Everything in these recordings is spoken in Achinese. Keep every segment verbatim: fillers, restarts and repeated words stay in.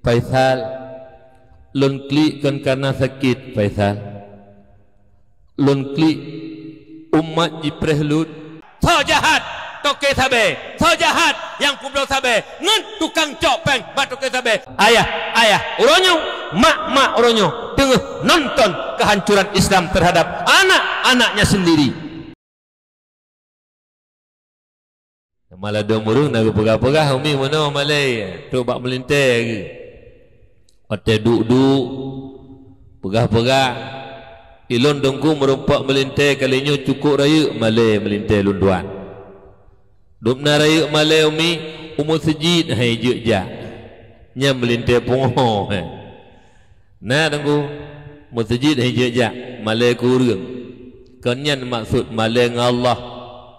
Faisal, lôn klik kon karena sakét, Faisal. Lôn klik umat jipreh lôn. Soe jahat, toke sabe. Soe jahat, nyang peubloe sabe ngon tukang cok péng bak toke sabe. Ayah, ayah uroe nyoe, mak, mak uroe nyoe teungoh nonton kehancuran Islam terhadap anak-anaknya sendiri. Maladom ureuëng na geupeugah-peugah, "Umi meunoe malée, trok bak meulintée geuh." Watée duek-duek, peugah-peugah, "Ilôn teungku meurumpok meulintée kali nyoe cukôp rayeuk malée meulintée lôn tuan." "Dum na rayeuk malée umi, u meuseujid hai jeuet jak." Nyan meulintée pungoh, he. Na teungku, meuseujid hai jeuet jak, malée keu ureuëng. Kon nyan maksud malée ngon Allah.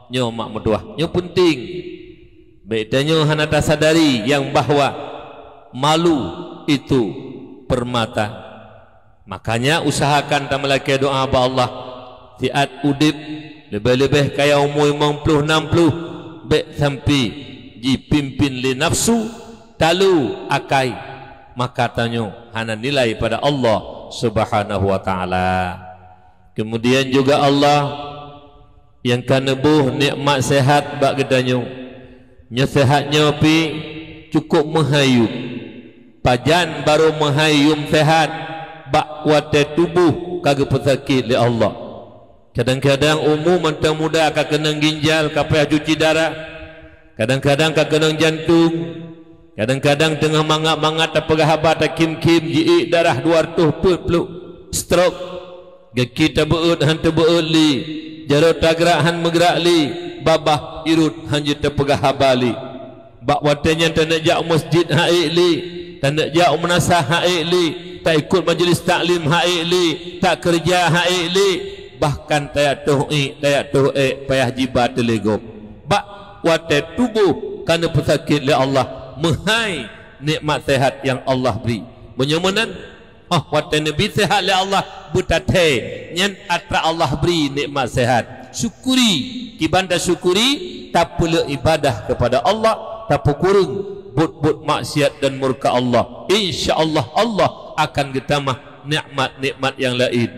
Nyoe mak meutuah, nyoe peunteng. Bék tanyoe hana tasadari nyang bahwa malu itu permata. Makanya usahakan tameulakée doá bak Allah siat udeb, leubeh-leubeh kaya umu limong ploh nam ploh, bék sampai jipimpin lé nafsu, talu akai, maka tanyoe hana nilai pada Allah Subhanahu wa Ta'ala. Kemudian juga Allah nyang ka neuboh nikmat sehat bak geutanyoe. Nyoe sehat nyoe pi cukôp meuhai yuem. Pajan barô meuhai yuem sehat? Bak watée tuboh ka geupeusakét lé Allah. Kadang-kadang umu mantong muda ka keunong ginjal, ka payah cuci darah. Kadang-kadang ka keunong jantong. Kadang-kadang teungoh mangat-mangat tapeugah haba takhém-khém, jiék darah dua reutôh peuet ploh, stroke. Gaki tabeuet han teubeuet lé, jaroe tagrak han meugrak lé, babah irot han jeuet tapeugah haba lé. Bak watée nyan taneuk jak u meuseujid han ék lé, taneuk jak u meunasah han ék lé, taikot majeulis taklim han ék lé, takeureuja han ék lé, bahkan tajak toh ék, tajak toh ék payah jiba teuh lé gob. Bak watée tuboh ka neupeusakét lé Allah, meuhai nikmat sehat nyang Allah bri. Meunyoe meunan, óh watée neubi sehat lé Allah beutathée, nyan atra Allah bri nikmat sehat. Syukuri, kiban tasyukuri, tapeuleuek ibadah keupada Allah, tapeukureueng buet-buet maksiat dan murka Allah. Insya Allah, Allah akan geutamah nikmat-nikmat nyang laén.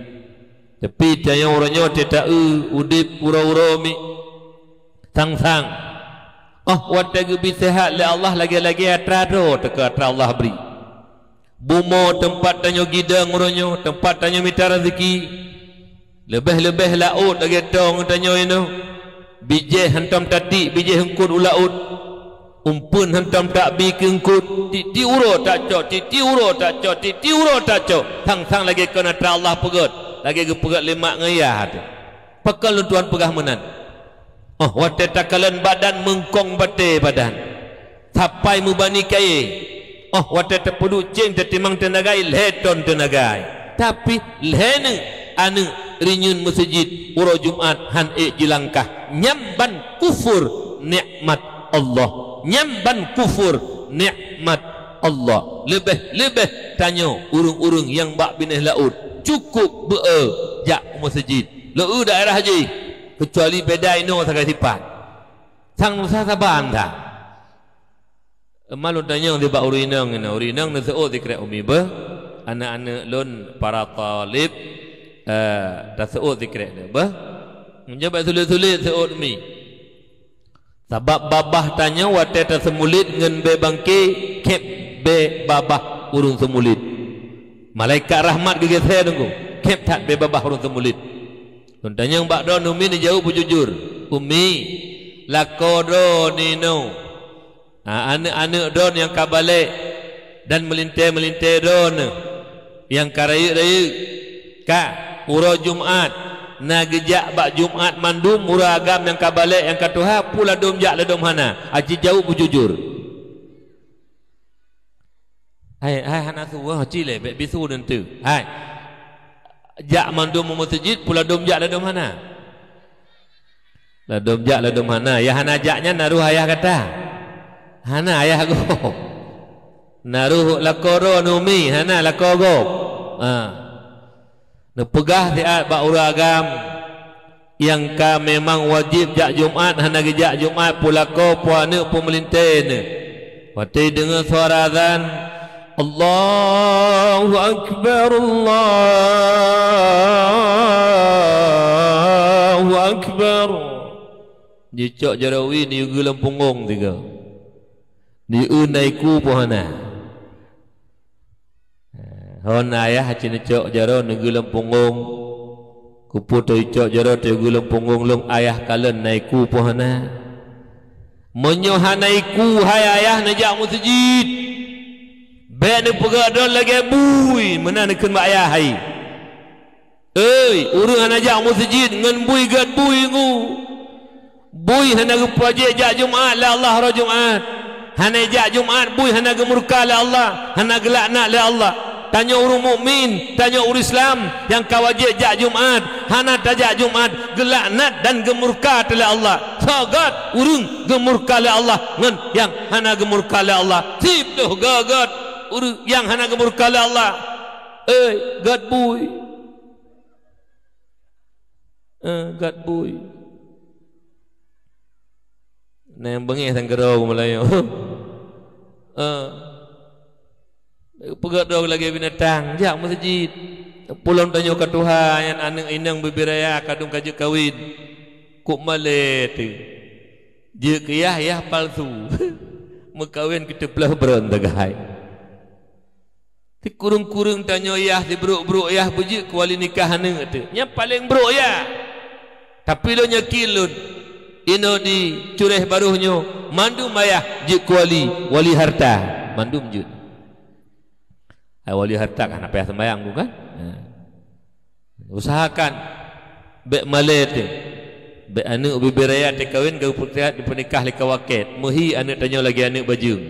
Tapi tanyoe uroe nyoe teuta-eu udeb uroe-uroe mi sang-sang. Óh watée geubi sehat lé Allah lagée-lagée atra droe teuka atra Allah bri. Bumoe teumpat tanyoe gidong uroe nyoe, teumpat tanyoe mita raseuki. Leubeh-leubeh laôt lagée tong tanyoe inoe. Bijéh hantom tatiek bijéh eungkot u laôt. Umpeuen hantom tabi keu eungkot, tiek-tiek uroe tacok, tiek-tiek uroe tacok, tiek-tiek uroe tacok. Sang-sang lagée kon atra Allah peugét, lagée geupeugét lé mak ngon yah teuh. Pakon lôn tuan peugah meunan? Óh watée takalon badan meungkong batée badan, sapai meubani kayée. Óh watée tapeuduek céng tatimang teunagai lhée ton teunagai. Tapi lhée nyoe aneuëk rinyueng meuseujid uroe Jumat han ék jilangkah. Nyan ban kufur nikmat Allah. Nyan ban kufur nikmat Allah. Leubeh-leubeh tanyoe ureuëng-ureuëng nyang bak binéh laôt cukôp beu-e jak u meuseujid. Lé u daerah jih, keucuali beda inoe sagai sipat. Sang nusa saban that. Teuma lôn tanyong nibak ureuëng inong nyoe, ureuëng inong neuseuôt sikrek umi beuh, aneuëk-aneuëk lôn para talib, eh, taseuôt sikrek nyoe beuh. Meunyoe bék sulet-sulet seuôt umi. Sabab babah tanyoe watée taseumulit ngon bée bangke, khép bée babah ureuëng seumulit. Malaikat rahmat geugeusée teungku, khép that bée babah ureuëng seumulit. Lôn tanyong bak droe, umi neujaweueb beujujur, "Umi, lakoe droeneuh nyoe, a, aneuëk-aneuëk droeneuh nyang ka balek dan meulintée-meulintée droeneuh nyang ka rayeuk-rayeuk, ka uroe Jumat na geujak bak Jumat mandum uroe agam nyang ka balek nyang ka tuha, peue ladôm jak ladôm hana? Aci jaweueb beujujur." Hai, hai hana su, wah, ci lé, bék bisu neuntu. Hai. Jak mandum u meuseujid, peue ladôm jak ladôm hana? Ladôm jak ladôm hana. Nyang hana jak nyan na roh ayah gata? Hana, ayah gob. Na roh lakoe droeneuh umi, hana lakoe gob. Ha. Neupeugah siat bak ureuëng agam nyang ka memang wajéb jak Jumat, hana geujak Jumat, peue lakoe, peue aneuëk, peue meulintée neuh. Watée deungoe suara azan, Allahu Akbar, Allahu Akbar. Jicok jaroe wie, neugeu lam punggong tiga. Neugeu naiku pun hana. Hon ayah cit neucok jaroe neugeu lam punggong. Keupeue teuicok jaroe teugeu lam punggong lôn, ayah kalon naiku pun hana. Meunyoe hana iku, hai ayah, neujak meuseujid. Bék neupeugah droe lagée bui, meunan neukheun bak ayah hai. Oi, ureuëng hana jak meuseujid ngon bui gét bui ngu. Bui hana geupeuwajéb jak Jumat lé Allah uroe Jumat. Hana jak Jumat, bui hana geumurka lé Allah, hana geulaknat lé Allah. Tanyoe ureuëng mukmin, tanyoe ureuëng Islam nyang ka wajéb jak Jumat, hana tajak Jumat, geulaknat dan geumurka teulé Allah. Soe gét ureuëng geumurka lé Allah ngon nyang hana geumurka lé Allah. Sip deuh gét-gét ureuëng nyang hana geumurka lé Allah. Eh, gét bui. Eh, gét bui. Nah, nyang beungéh sang keudroe Meulayu. Eh. Peugét droe lagée binatang, jak meuseujid. Peulom tanyoe ka tuha, nyan aneuëk inong bibiraya kadung ka jeuet kawén. Kok malée teuh. Jeuet keu yah, yah palsu. Meukawen keu teuplah beuron teugai. Sikureueng-kureueng tanyoe yah, sibrok-brok yah beujeuet keu wali nikah aneuëk teuh. Nyan paleng brok yah. Tapi lôn yakin lôn, inoe di Cureh Barôh nyoe, mandum ayah jeuet keu wali, wali harta, mandum jeuet. Hai wali harta kan, apa yah sembayang bukan? Nah. Usahakan bék malée teuh. Bék aneuëk ubé-bé raya teukawen ka geupeunikah lé kawakét. Meuhi aneuëk tanyoe lagée aneuëk bajeueng.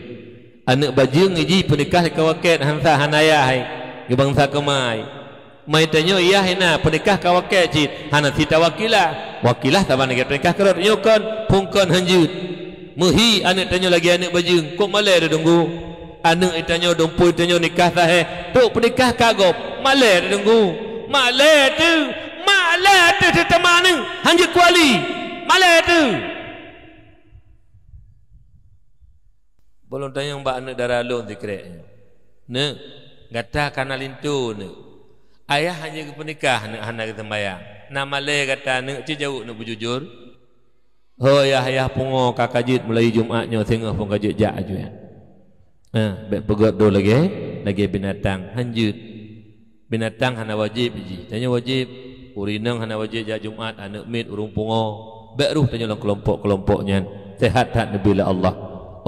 Aneuëk bajeueng iji peunikah lé kawakét, hansa hana yah hai, geubansa keumai. Mai tanyoe yah hina peunikah kawakét cit, hana sita wakilah. Wakilah saban lagée peunikah keurot nyoe kon, phon kon hanjeuet. Meuhi aneuëk tanyoe lagée aneuëk bajeueng, kok malée deungon. Aneuëk tanyoe, dumpui tanyoe nikah sahé, trok peunikah ka gob, malée deungon. Malée teuh, malée teuh teutamah aneuëk, hanjeuet keu wali. Malée teuh. Bolong tanyong bak aneuëk dara lôn sikrek nyoe. Neuk, gata kana linto neuk. Ayah hana geupeunikah, neuk hana geuseumbayang. Na malée gata neuk, ci jaweueb neuk beujujur. Ho yah, yah pungo ka, ka jeuet mulai Jumat nyoe singoh phon ka jeuet jak aju nyan. Nah, bék peugét droe lagée, lagée binatang, hanjeuet. Binatang hana wajéb jih. Tanyoe wajéb. Ureuëng inong hana wajéb jak Jumat, aneuëk miet, ureuëng pungo. Bék rôh tanyoe lam keulompok-keulompok nyan. Seuhat that neubri lé Allah.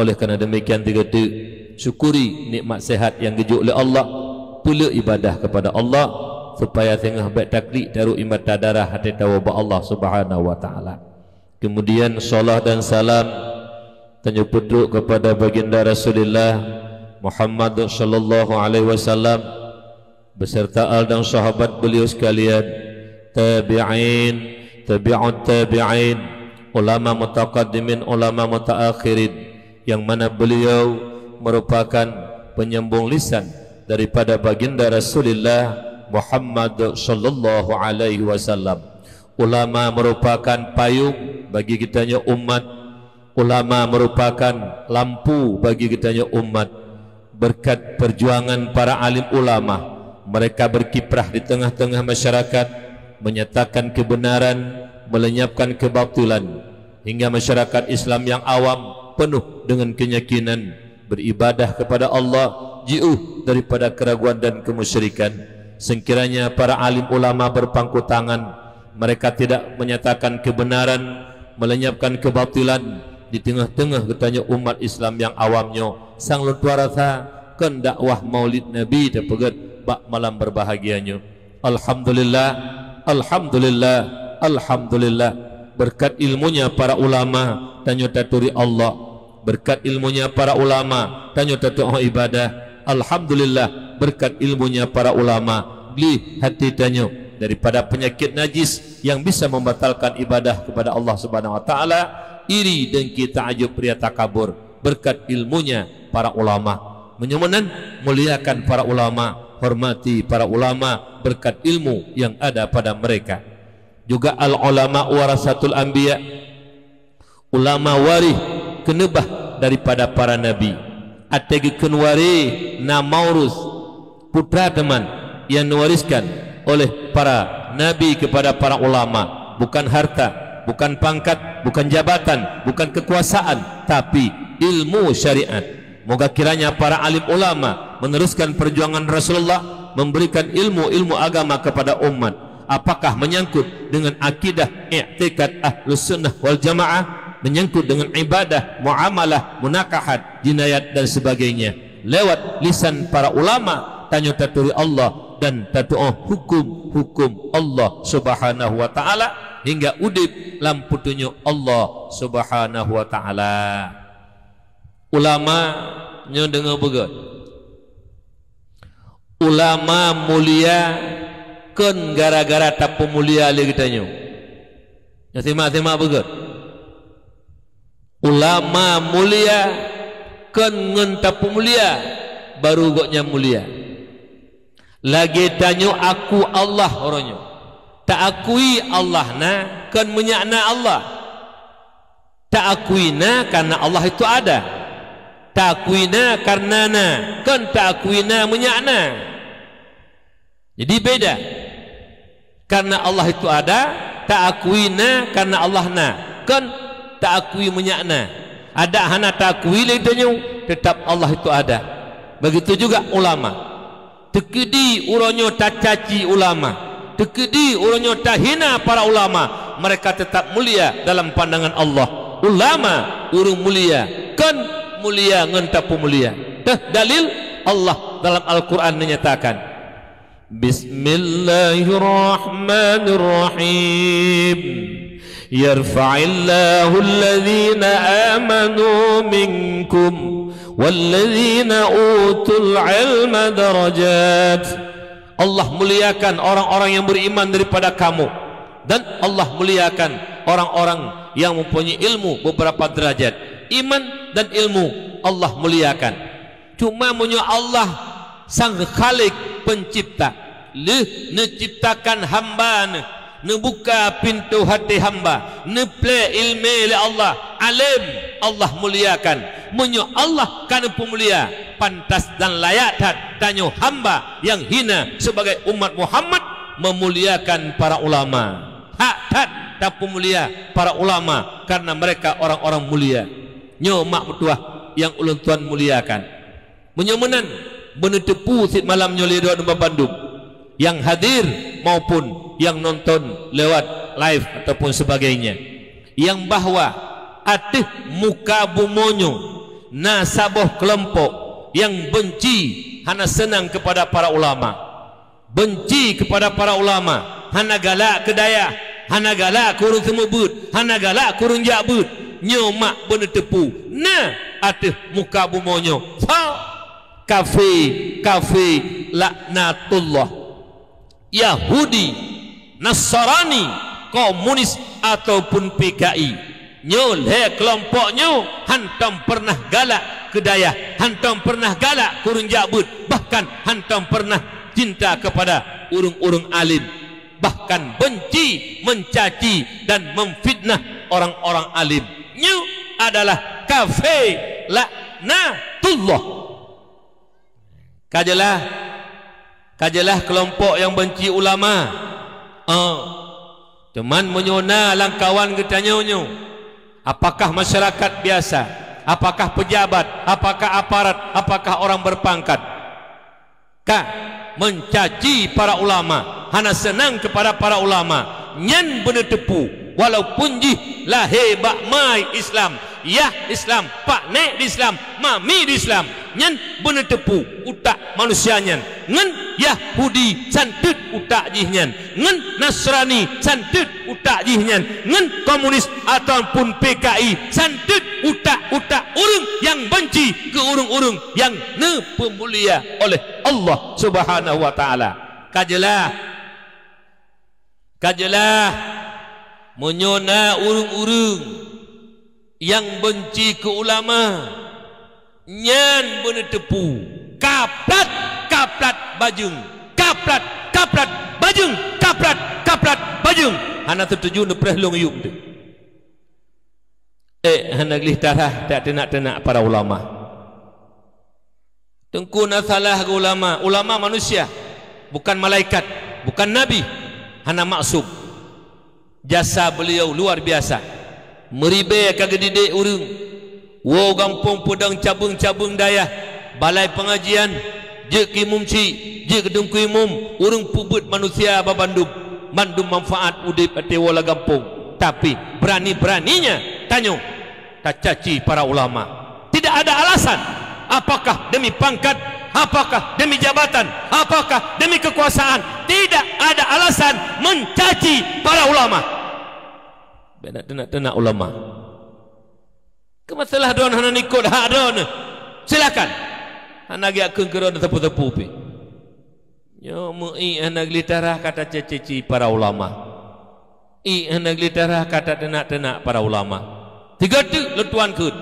Oleh karena demikian, tiga teuk, syukuri nikmat seuhat nyang geujok lé Allah. Peuleuk ibadah kepada Allah, supaya singoh bék taklik taruek ie mata darah até tawoe bak Allah Subhanahu wa Taala. Kemudian, salam dan salam tanyoe peutrok kepada Baginda Rasulullah Muhammad sallallahu alaihi wasallam beserta al dan sahabat beliau sekalian, tabi'in, tabi'ut tabi'in, ulama mutaqaddimin, ulama mutaakhirin, yang mana beliau merupakan penyambung lisan daripada Baginda Rasulullah Muhammad sallallahu alaihi wasallam. Ulama merupakan payung bagi geutanyoe umat. Ulama merupakan lampu bagi geutanyoe umat. Berkat perjuangan para alim ulama, mereka berkiprah di tengah-tengah masyarakat, menyatakan kebenaran, melenyapkan kebatilan, hingga masyarakat Islam yang awam penuh dengan keyakinan beribadah kepada Allah, jiôh daripada keraguan dan kemusyrikan. Sekiranya para alim ulama berpangku tangan, mereka tidak menyatakan kebenaran, melenyapkan kebatilan di tengah-tengah geutanyoe umat Islam nyang awam nyoe, sang lôn tuan rasa kon dakwah Maulid Nabi teupeugét bak malam berbahagia nyoe. Alhamdulillah, alhamdulillah, alhamdulillah. Berkat ilmunya para ulama, tanyoe taturi Allah. Berkat ilmunya para ulama, tanyoe tatu'oh ibadah. Alhamdulillah, berkat ilmunya para ulama, gleh hati tanyoe daripada penyakit najis yang bisa membatalkan ibadah kepada Allah Subhanahu wa Taala, iri, dengki, ta'ajub, ria, takabur. Berkat ilmunya para ulama. Meunyoe meunan, muliakan para ulama, hormati para ulama berkat ilmu yang ada pada mereka. Juga al-ulama warasatul anbiya, ulama waréh keuneubah daripada para nabi. Até geukheun waréh na maurus, putra teuma nyang neuwariskan oleh para nabi kepada para ulama, bukan harta, bukan pangkat, bukan jabatan, bukan kekuasaan, tapi ilmu syariat. Moga kiranya para alim ulama meneruskan perjuangan Rasulullah, memberikan ilmu-ilmu agama kepada umat. Apakah menyangkut dengan akidah, i'tikad Ahlus Sunnah wal Jamaah, menyangkut dengan ibadah, muamalah, munakahat, jinayat dan sebagainya. Lewat lisan para ulama, tanyoe taturi Allah dan tatuoh hukum-hukum Allah Subhanahu wa Ta'ala hingga udeb lam peutunyok Allah Subhanahu wa Ta'ala. Ulama, nyoe deungoe beugét. Ulama mulia kon gara-gara tapeumulia lé geutanyoe. Nyoe simak-simak beugét. Ulama mulia kon ngon tapeumulia, baru gobnyan mulia. Lagée tanyoe aku Allah uroe nyoe. Taakui Allah na, kon meunyak na Allah. Taakui na karena Allah itu ada. Taakui na karena na, kon taakui na meunyak na. Jadi beda. Karena Allah itu ada, taakui na karena Allah na, kon taakui meunyak na. Adak hana taakui lé tanyoe, tetap Allah itu ada. Begitu juga ulama. Teukeudi uroe nyoe tacaci ulama, teukeudi uroe nyoe tahina para ulama, mereka tetap mulia dalam pandangan Allah. Ulama ureuëng mulia, kon mulia ngon tapeumulia. Teuh dalil, Allah dalam Al-Quran neunyatakan, Bismillahirrahmanirrahim. Yarfa'illahu alladhina amanu minkum walladhina utul ilma darajat. Allah muliakan orang-orang yang beriman daripada kamu, dan Allah muliakan orang-orang yang mempunyai ilmu beberapa derajat. Iman dan ilmu Allah muliakan. Cuma meunyoe Allah sang Khalik, Pencipta, lheueh neuciptakan hamba neuh, neubuka pintoe até hamba, neuplée iéleumé lé Allah, além, Allah muliakan. Meunyoe Allah ka neupeumulia, pantas dan layak that tanyoe hamba nyang hina sibagai umat Muhammad meumuliakan para ulama. Hak that tapeumulia para ulama karena mereka orang-orang mulia. Nyoe mak meutuwah nyang ulôn tuan muliakan. Meunyoe meunan, beuneuteupeue cit malam nyoe lé droeneuh bandum nyang hadir maupun nyang nonton lewat live ataupun sebagainya, nyang bahwa ateueh muka bumoe nyoe na saboh keulompok nyang beunci, hana seunang keupada para ulama. Beunci keupada para ulama, hana galak keu dayah, hana galak keu ureuëng seumeubeuet, hana galak keu ureuëng jak beuet. Nyoe mak beuneuteupeue na ateueh muka bumoe nyoe. Soe? Kafé, kafé laknatullah. Yahudi, Nasrani, komunis ataupun P K I. Nyoe lhée keulompok nyoe hantom peureunah galak keu dayah, hantom peureunah galak keu ureuëng jak beuet, bahkan hantom peureunah cinta keupada ureuëng-ureuëng além, bahkan beunci, meucaci dan meufitnah orang-orang além. Nyoe adalah kafé laknatullah. Ka jeulaih, ka jeulaih keulompok nyang beunci ulama. Oh. Teuma meunyoe na lam kawan geutanyoe nyoe, apakah masyarakat biasa, apakah pejabat, apakah aparat, apakah orang berpangkat, ka meucaci para ulama, hana seunang keupada para ulama, nyan beuneuteupeue, walaupun jih lahé bak ma Islam, yah Islam, paknek di Islam, mami di Islam, nyan beuneuteupeue utak manusia nyan. Ngon Yahudi santet utak jih nyan, ngon Nasrani santet utak jih nyan, ngon komunis ataupun P K I santet utak-utak ureuëng nyang beunci keu ureuëng-ureuëng nyang neupeumulia oleh Allah Subhanahu wa Taala. Ka jeulaih, ka jeulaih, meunyoe na ureuëng-ureuëng nyang beunci keu ulama, nyan beuneuteupeue, kaplat, kaplat bajeueng, kaplat, kaplat bajeueng, kaplat, kaplat bajeueng. Hana teutuju neupreh lôn yuem teuh. Eh, hana gleh tarah tak teunak-teunak para ulama. Teungku na salah keu ulama. Ulama manusia, bukan malaikat, bukan nabi, hana maksum. Jasa beliau luar biasa. Meuribée ka geudidik ureuëng. Woe gampông peudong cabeueng-cabeueng dayah, balai peungajian, jeuet keu imum chik, jeuet keu teungku imum, ureuëng peubuet manusia babandum, mandum manfaat udeb até woe lam gampông. Tapi, berani-beraninya tanyoe tacaci para ulama. Tidak ada alasan. Apakah demi pangkat? Apakah demi jabatan? Apakah demi kekuasaan? Tidak ada alasan mencaci para ulama. Bèk na teunak-teunak ulama. Keu masalah droeneuh hana ikot hak droeneuh, silakan. Hana geujak kheun keu droeneuh sapeue-sapeue pih. Nyoe meu-iek hana geulitara ka tacaci para ulama. Iek hana geulitara ka tateunak-teunak para ulama. Tiga teuk lôn tuan kheun.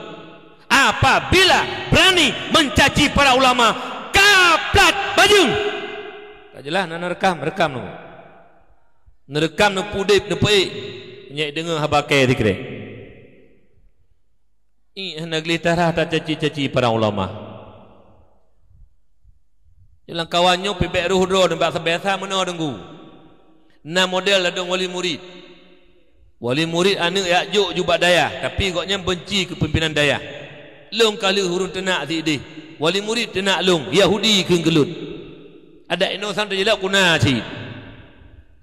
Apabila berani mencaci para ulama, kaplat bajeueng. Ka jeulaih na neurekam, rekam nunggu. Neurekam, neupudeb, neupeuék. Nyek deungoe haba kèe sikrek. Ih, hana gleh tara tacaci-caci para ulama. Lam kawan nyoe pih bèk roh droe nibak sabe sa meunoe deunggu. Na model ladôm wali murid. Wali murid aneuk jak jok ju bak dayah, tapi gobnyan beunci keu pimpinan dayah. Lôn ka lheueh ureueng teunak sideh. Wali murid teunak lôn, Yahudi kheun keu lôn. Adak inoe sam teujelak kuna cit.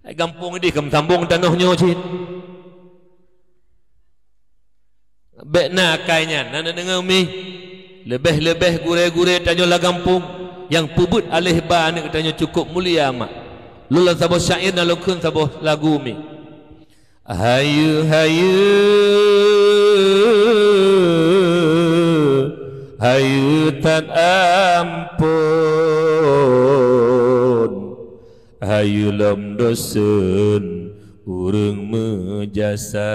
Ai gampông ideh ka meusambong tanoh nyoe cit. Bèk na akai nyan, na neudeungoe mi. Leubeh-leubeh gurèe-gurèe tanyoe lam gampông nyang peubuet aléh ba aneuk tanyoe cukôp mulia mak. Lôn lam saboh syair na lôn kheun saboh lagu mi. Hayeu, hayeu, hayeu that ampôn. Hayeu lom dosen ureueng meujasa.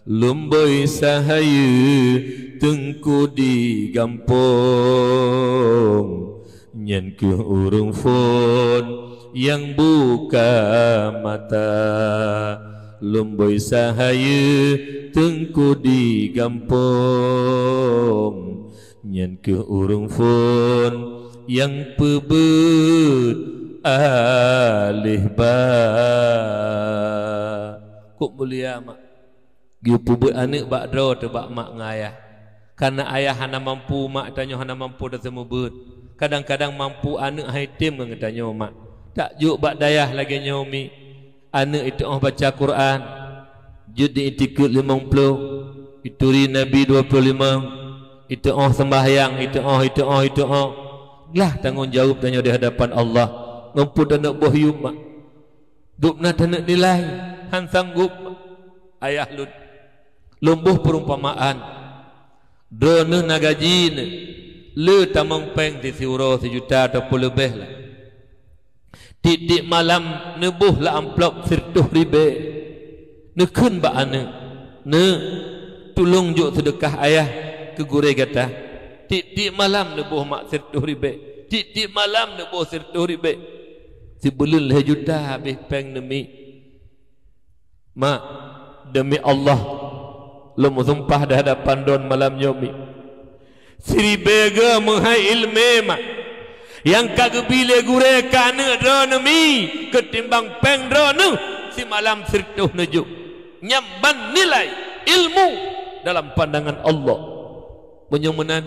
Lumbôi sahayeu teungku di gampông, nyan kheueh ureueng phôn nyang buka mata. Lumbôi sahayeu teungku di gampông, nyan kheueh ureueng phôn nyang peubuet aléh ba. Kok mulia mak. Geupeubuet aneuk bak droe teuh bak mak ngon ayah. Kareuna ayah hana mampu, mak tanyoe hana mampu taseumeubeuet. Kadang-kadang mampu aneuk hai tem ngon geutanyoe mak. Tajok bak dayah lagèe nyoe mi. Aneuk iteu'oh baca Quran, jeuet di itikeuet limong ploh, ituri Nabi dua ploh limong, iteu'oh seumbahyang, iteu'oh, iteu'oh, iteu'oh. Glah tanggong jaweueb tanyoe di hadapan Allah. Ngon peue taneuk boh yuem mak. Dub na taneuk nilai, han sanggob ayah lôn. Lôn boh peurumpamaan. Droeneuh na gaji neuh, le tamong péng siuroe sijuta ataupun leubeh lah. Tiep-tiep malam neuboh lam amplop sireutôh ribèe. Neukheun bak aneuk, "Neuk, tulông jok seudeukah ayah keu gurèe gata." Tiep-tiep malam neuboh mak sireutôh ribèe. Tiep-tiep malam neuboh sireutôh ribèe. Sibuleuen lhèe juta habéh péng neumi. Mak, demi Allah, lôn meusumpah di hadapan droeneuh malam nyoe mi. Siribèe goe meuhai ileumèe mak, nyang ka geubi lé gurèe keu aneuk droeneuh mi, keutimbang péng droeneuh simalam sireutôh neujok. Nyan ban nilai ilmu dalam pandangan Allah. Meunyoe meunan,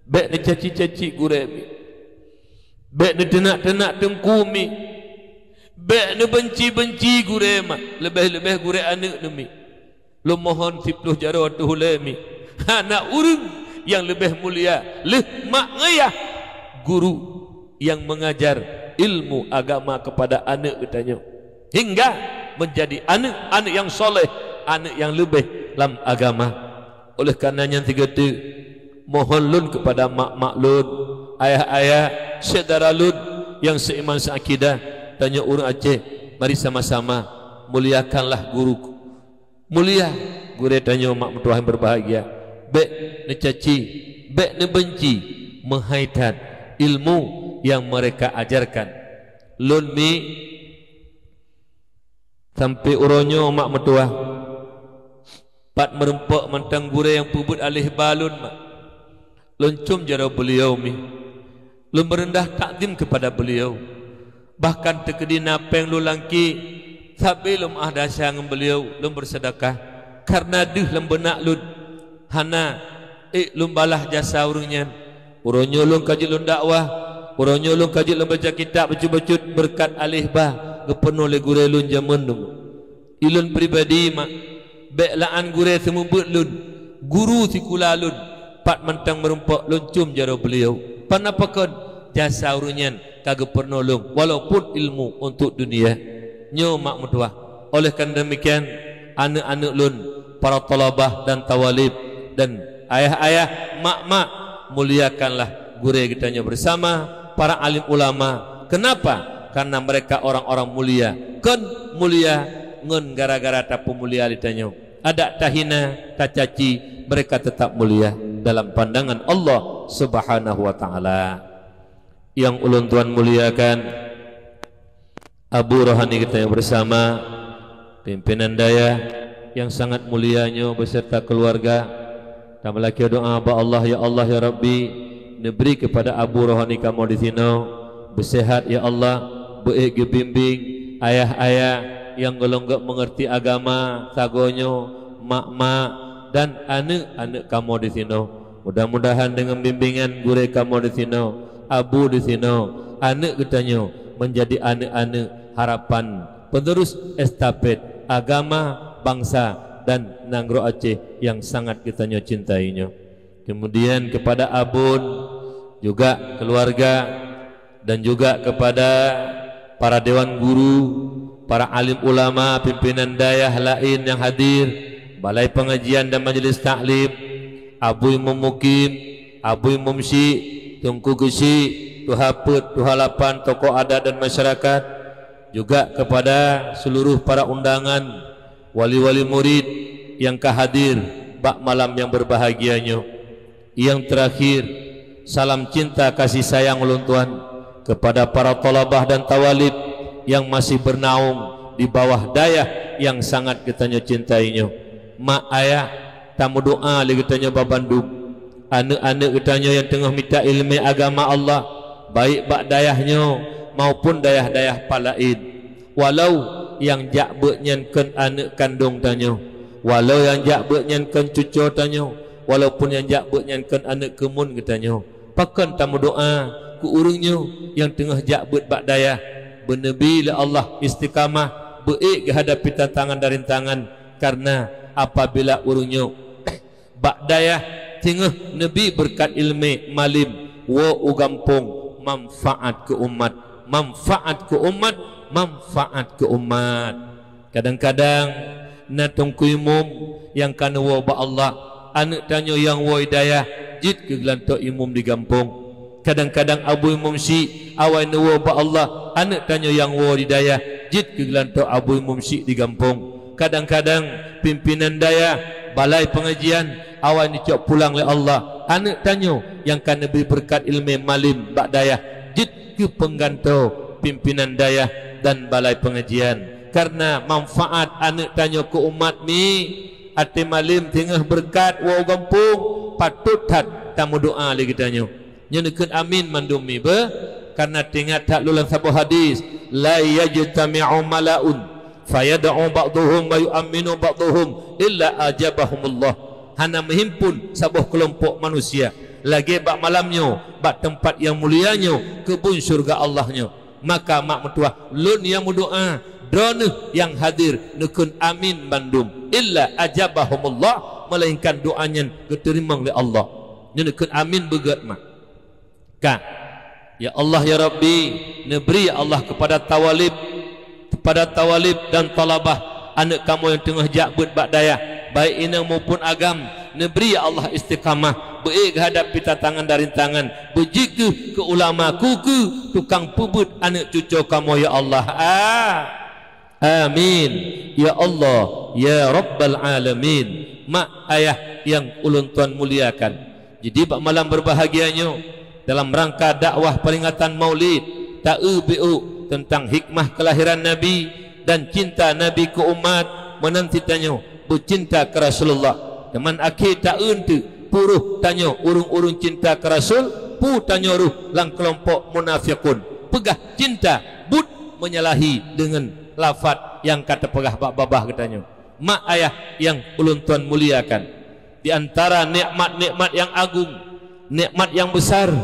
bèk neucaci-caci gurèe mi. Bèk neuteunak-teunak teungku mi. Bèk neubeunci-beunci gurèe mak, leubeh-leubeh gurèe aneuk neuh mi. Lôn mohon siploh jaroe teuh ulèe mi. Hana ureueng nyang leubeh mulia lheueh mak ngon yah, guru nyang meungajar ilmu agama keupada aneuk geutanyoe, hingga meunjadi aneuk-aneuk nyang soleh, aneuk nyang leubeh lam agama. Oleh karena nyan sigoe teuk, mohon lôn keupada mak-mak lôn, ayah-ayah, syedara lôn nyang seiman seuakidah, tanyoe ureueng Aceh, mari sama-sama muliakanlah guru. Mulia gurèe tanyoe mak meutuwah nyang berbahagia. Bèk neucaci, bèk neubeunci, meuhai that ilmu nyang mereka ajarkan. Lôn mi sampai uroe nyoe mak meutuwah, pat meureumpok mantong gurèe nyang peubuet aléh ba lôn mak. Lôn com jaroe beuliau mi. Lôn meureundah takzim keupada beuliau. Bahkan teukeudi na péng lôn lam kiek, sabe lôn meu'ah dasa ngon beuliau, lôn beuseudeukah. Kareuna deuh lam beunak lôn, hana ék lôn balaih jasa ureuëng nyan. Uroe nyoe lôn ka jeuet lôn dakwah, uroe nyoe lôn ka jeuet lôn baca kitab bacut-bacut beureukat aléh ba geupeurunoe lé gurée lôn jameun dum. Ulôn pribadi mak, bék la'an gurée seumeubeuet lôn, guru sikula lôn, pat mantong meurumpok lôn com jaroe beuliau. Pan apa kon? Jasa ureuëng nyan ka geupeurunoe lôn, walaupun ilmu untuk dunia. Nyoe mak meutuah. Oleh karena demikian, aneuëk-aneuëk lôn, para thalabah dan thawalib, dan ayah-ayah, mak-mak, muliakanlah gurée geutanyoe bersama, para alim ulama. Kenapa? Karena mereka orang-orang mulia. Kon mulia ngon gara-gara tapeumulia lé tanyoe. Adak tahina, tacaci, mereka tetap mulia dalam pandangan Allah Subhanahu wa Ta'ala. Nyang ulôn tuan muliakan, Abu Rohani geutanyoe bersama, pimpinan dayah nyang sangat mulia nyoe beserta keluarga. Tameulakée doa bak Allah, "Ya Allah, ya Rabbi, neubri keupada Abu Rohani kamoe disinoe beusehat, ya Allah, beuék geubimbéng ayah-ayah nyang gohlom gét meungeurti agama, sagoe nyoe mak-mak dan aneuëk-aneuëk kamoe disinoe. Mudah-mudahan deungon bimbingan gurée kamoe disinoe, Abu disinoe, aneuëk geutanyoe meunjadi aneuëk-aneuëk harapan penerus estafet agama, bangsa, dan nanggroe Aceh nyang sangat geutanyoe cintai nyoe." Kemudian kepada Abon, juga keluarga, dan juga kepada para dewan guru, para alim ulama, pimpinan dayah laén nyang hadir, balai pengajian dan majelis taklim, Abu Imum Mukim, Abu Imum Syik, Teungku Geuchik, Tuha Peuet, Tuha Lapan, tokoh adat dan masyarakat, juga kepada seluruh para undangan, wali-wali murid nyang ka hadir bak malam nyang berbahagia nyoe. Nyang terakhir, salam cinta kasih sayang ulôn tuan kepada para thalabah dan thawalib nyang masih bernaung di bawah dayah nyang sangat geutanyoe cintai nyoe. Mak ayah, tameudoa lé geutanyoe babandum. Aneuëk-aneuëk geutanyoe nyang teungoh mita iéleumé agama Allah, baik bak dayah nyoe maupun dayah-dayah pat laén. Walau nyang jak beuet nyan kon aneuëk kandong tanyoe, walau nyang jak beuet nyan kon cucoe tanyoe, walaupun nyang jak beuet nyan kon aneuëk keumuen geutanyoe, pakon tameudoa keu ureuëng nyoe nyang teungoh jak beuet bak dayah, beuneubi lé Allah istiqamah, beuék geuhadapi tantangan dan rintangan, kareuna apabila ureuëng nyoe bak dayah teungoh neubi beureukat iéleumé malem, woe u gampông, manfaat keu umat, manfaat keu umat, manfaat keu umat. Kadang-kadang na teungku imum nyang ka neuwoe bak Allah, aneuëk tanyoe nyang woe di dayah jeuet keu geulantoe imum di gampông. Kadang-kadang Abu Imum Syik awai neuwoe bak Allah, aneuëk tanyoe nyang woe di dayah jeuet keu geulantoe Abu Imum Syik di gampông. Kadang-kadang pimpinan dayah, balai pengajian awai neucok pulang lé Allah, aneuëk tanyoe nyang ka neubri beureukat iéleumé malem bak dayah jeuet keu peunggantoe pimpinan dayah dan balai pengajian. Kareuna manfaat aneuëk tanyoe keu umat mi, até malem teungoh beureukat woe u gampông, patot that tameudoa lé geutanyoe. Nyoe neukheun amin mandum mi beuh, kareuna teuingat that lôn lam saboh hadis, "La yajtami'u mala'un fayad'u ba'dhuhum wa yu'amminu ba'dhuhum illa ajabahumullah." Hana meuhimpun saboh keulompok manusia lagée bak malam nyoe bak teumpat nyang mulia nyoe, keubun syeuruga Allah nyoe. Maka mak meutuah, lôn nyang meudoa, droeneueh nyang hadir neukheun amin bandum, illa ajabahumullah, melainkan doa nyan geuteurimong lé Allah. Nyoe neukheun amin beugét mak. Ka. Ya Allah, ya Rabbi, neubri ya Allah kepada tawalib, kepada tawalib dan talabah aneuëk kamoe nyang teungoh jak beuet bak dayah, baik inong maupun agam, neubri ya Allah istiqamah, beuék geuhadapi tantangan dan rintangan, beujeuet keu ulama, keu, keu tukang peubeuet aneuëk cucoe kamoe ya Allah. Ah. Amin. Ya Allah, ya Rabbal Alamin. Mak ayah nyang ulôn tuan muliakan. Jadi bak malam berbahagia nyoe, dalam rangka dakwah peringatan Maulid, ta-eu biôk teuntang hikmah kelahiran Nabi dan cinta Nabi keu umat, meunan cit tanyoe beucinta keu Rasulullah. Teuma akhé ta-eu teuk Peue roh tanyoe ureuëng-ureuëng cinta keu Rasul, peue tanyoe roh lam keulompok munafiqun. Peugah cinta buet menyalahi deungon lafaz nyang ka teupeugah bak babah geutanyoe. Mak ayah nyang ulôn tuan muliakan, di antara nikmat-nikmat nyang agung, nikmat nyang besar,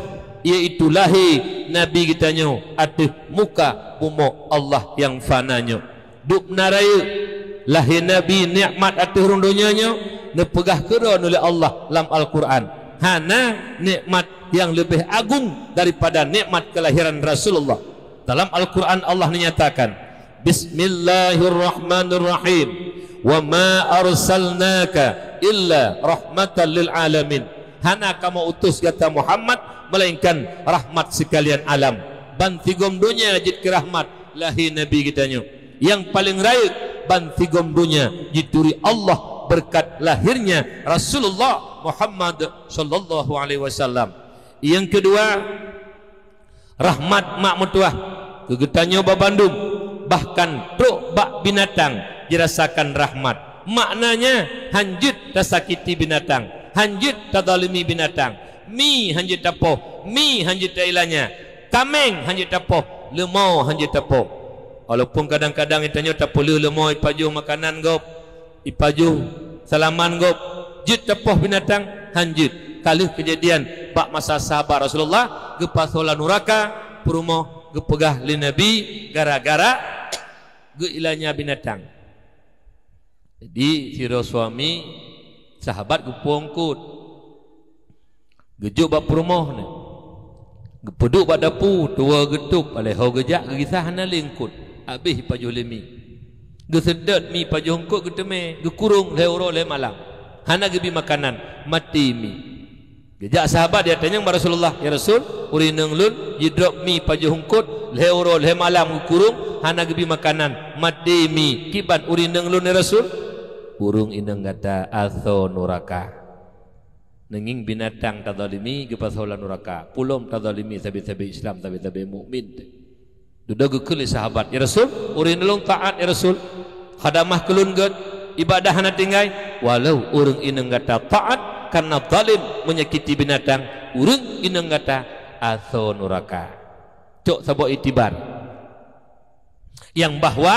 yaitu lahé Nabi geutanyoe ateueh muka bumoe Allah nyang fana nyoe. Dubna rayeuk, lahé Nabi nikmat ateueh rhueng donya nyoe, neupeugah keudroe lé Allah lam Al-Qur'an. Hana nikmat nyang leubeh agung daripada nikmat kelahiran Rasulullah. Dalam Al-Qur'an Allah neunyatakan, "Bismillahirrahmanirrahim. Wa ma arsalnaka illa rahmatan lil alamin." Hana kamoe utus gata Muhammad melainkan rahmat sekalian alam. Ban sigom donya jeuet keu rahmat lahé Nabi geutanyoe. Nyang paleng rayeuk ban sigom donya jituri Allah beureukat lahirnya Rasulullah Muhammad sallallahu alaihi wasallam. Nyang keudua, rahmat mak meutuah keu geutanyoe babandum, bahkan trok bak binatang jirasakan rahmat. Maknanya, hanjeuet tasakiti binatang, hanjeuet tazalimi binatang. Mi hanjeuet tapoh, mi hanjeuet tailanya, kaméng hanjeuet tapoh, leumô hanjeuet tapoh. Walaupun kadang-kadang geutanyoe tapeuleueh leumô ipajoh makanan gob, ipajoh salaman gob, jeuet tapoh binatang, hanjeuet. Ka lheueh keujadian bak masa sahabat Rasulullah geupasoe lam nuraka, peurumoh geupeugah lé Nabi gara-gara geuilanya binatang. Jadi, sidroe suami sahabat geupuwoe eungkôt. Geujok bak peurumoh nyan. Geupeuduek bak dapu, tuwoe geutôb, alèh ho geujak geugisah hana lé eungkôt. Habéh ipajoh lé mi. Geuseudot mi ipajoh eungkôt geuteumé, geukurong lhèe uroe lhèe malam. Hana geubi makanan, maté mi. Geujak sahabat, geutanyong bak Rasulullah, "Ya Rasul, ureueng inong lôn jidrop mi ipajoh eungkôt lhèe uroe lhèe malam geukurong, hana geubi makanan, maté mi. Kiban ureueng inong lôn, ya Rasul?" "Ureueng inong gata asoe nuraka." Neungieng binatang tazalimi geupasoe lam nuraka, peulom tazalimi sabe-sabe Islam, sabe-sabe mukmin. Dudoe geukheun lé sahabat, "Ya Rasul, ureueng inong lôn taat, ya Rasul. Khadamah keu lôn gèt, ibadah hana tinggai." "Walau ureueng inong gata taat kareuna zalim, menyakiti binatang, ureueng inong gata asoe nuraka." Cok saboh iktibar. Nyang bahwa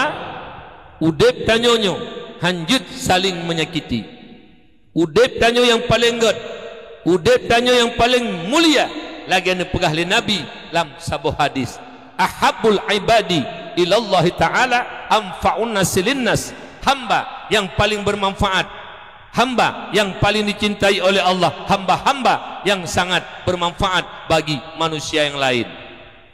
udép tanyoe nyoe hanjeuet saléng menyakiti. Udép tanyoe nyang paleng gèt, udép tanyoe nyang paleng mulia, lagèe neupeugah lé Nabi lam saboh hadis, "Ahabbul ibadi ilallahi ta'ala anfa'un nasi linnas." Hamba nyang paleng bermanfaat, hamba nyang paleng dicintai oleh Allah, hamba-hamba nyang sangat bermanfaat bagi manusia nyang laén.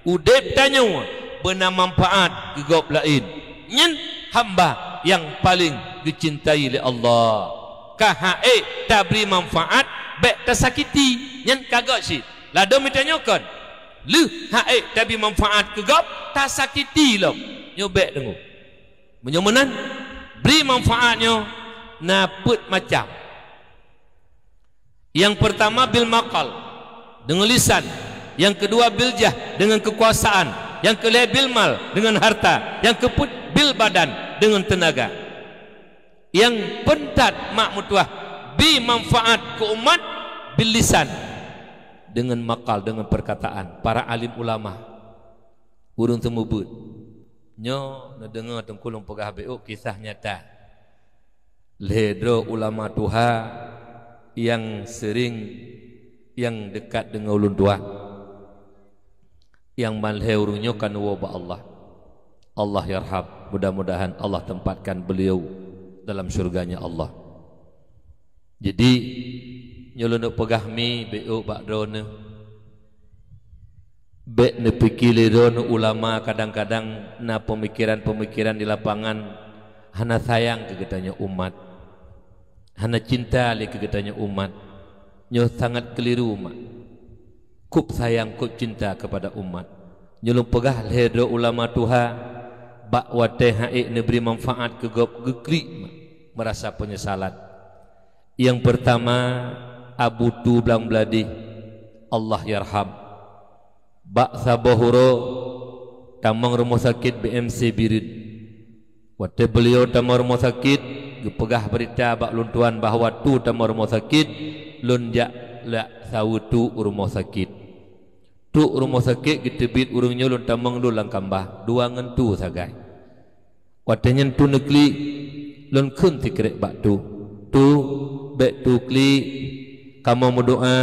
Udép tanyoe beuna manfaat keu gob laén. Nyan hamba nyang paleng geucintai lé Allah. Ka han ék tabri manfaat, bèk tasakiti. Nyan ka gèt cit. Ladôm tanyoe kon. Lheueh han ék tabri manfaat keu gob, tasakiti lom. Nyoe bèk deungoe. Meunyoe meunan, bri manfaat nyoe na peuet macam. Nyang peurtama bil maqal, deungon lisan. Nyang keudua bil jah, deungon keukuasaan. Nyang keulhèe bil mal, deungon harta. Nyang keupeuet bil badan, deungon teunaga. Nyang peuntat mak meutuah, bi manfaat keu umat bil lisan, deungon maqal, deungon peurkataan para alim ulama, ureueng seumeubeuet. Nyoe neudeungoe teungku lôn peugah beuh kisah nyata. Lhèe droe ulama tuha nyang seuring, nyang deukat deungon ulôn tuan. Nyang ban lhèe ureueng nyoe ka neuwoe bak Allah. Allah yarham, mudah-mudahan Allah tempatkan beliau dalam syurganya Allah. Jadi, nyoe lôn peugah mi beuh bak droeneuh. Bèk neupike lé droeneuh ulama kadang-kadang na peumikiran-peumikiran di lapangan hana sayang keu geutanyoe umat, hana cinta lé keu geutanyoe umat. Nyoe sangat keuliru mak. Kôb sayang, kôb cinta keupada umat. Nyoe lôn peugah lhèe droe ulama tuha, bak watèe han ék neubri manfaat keu gob geuklik mak, meurasa peunyesalan. Nyang peurtama, Abu Tu Blang Bladih, Allah yarham. Bak saboh uroe tamong rumoh sakét B M C Bireuen. Watèe beuliau tamong rumoh sakét, geupeugah beurita bak ulôn tuan bahwa Tu tamong rumoh sakét, Lôn jak lak saweue tu u rumoh sakét. Tu u rumoh sakét geuteubiet ureuëng nyoe lôn tamong lôn lam kambah, dua ngon tu sagai. Watée nyan tu neuklik, lôn kheun sikrék bak tu, "Tu, bék tu klik, kamoe meudoá,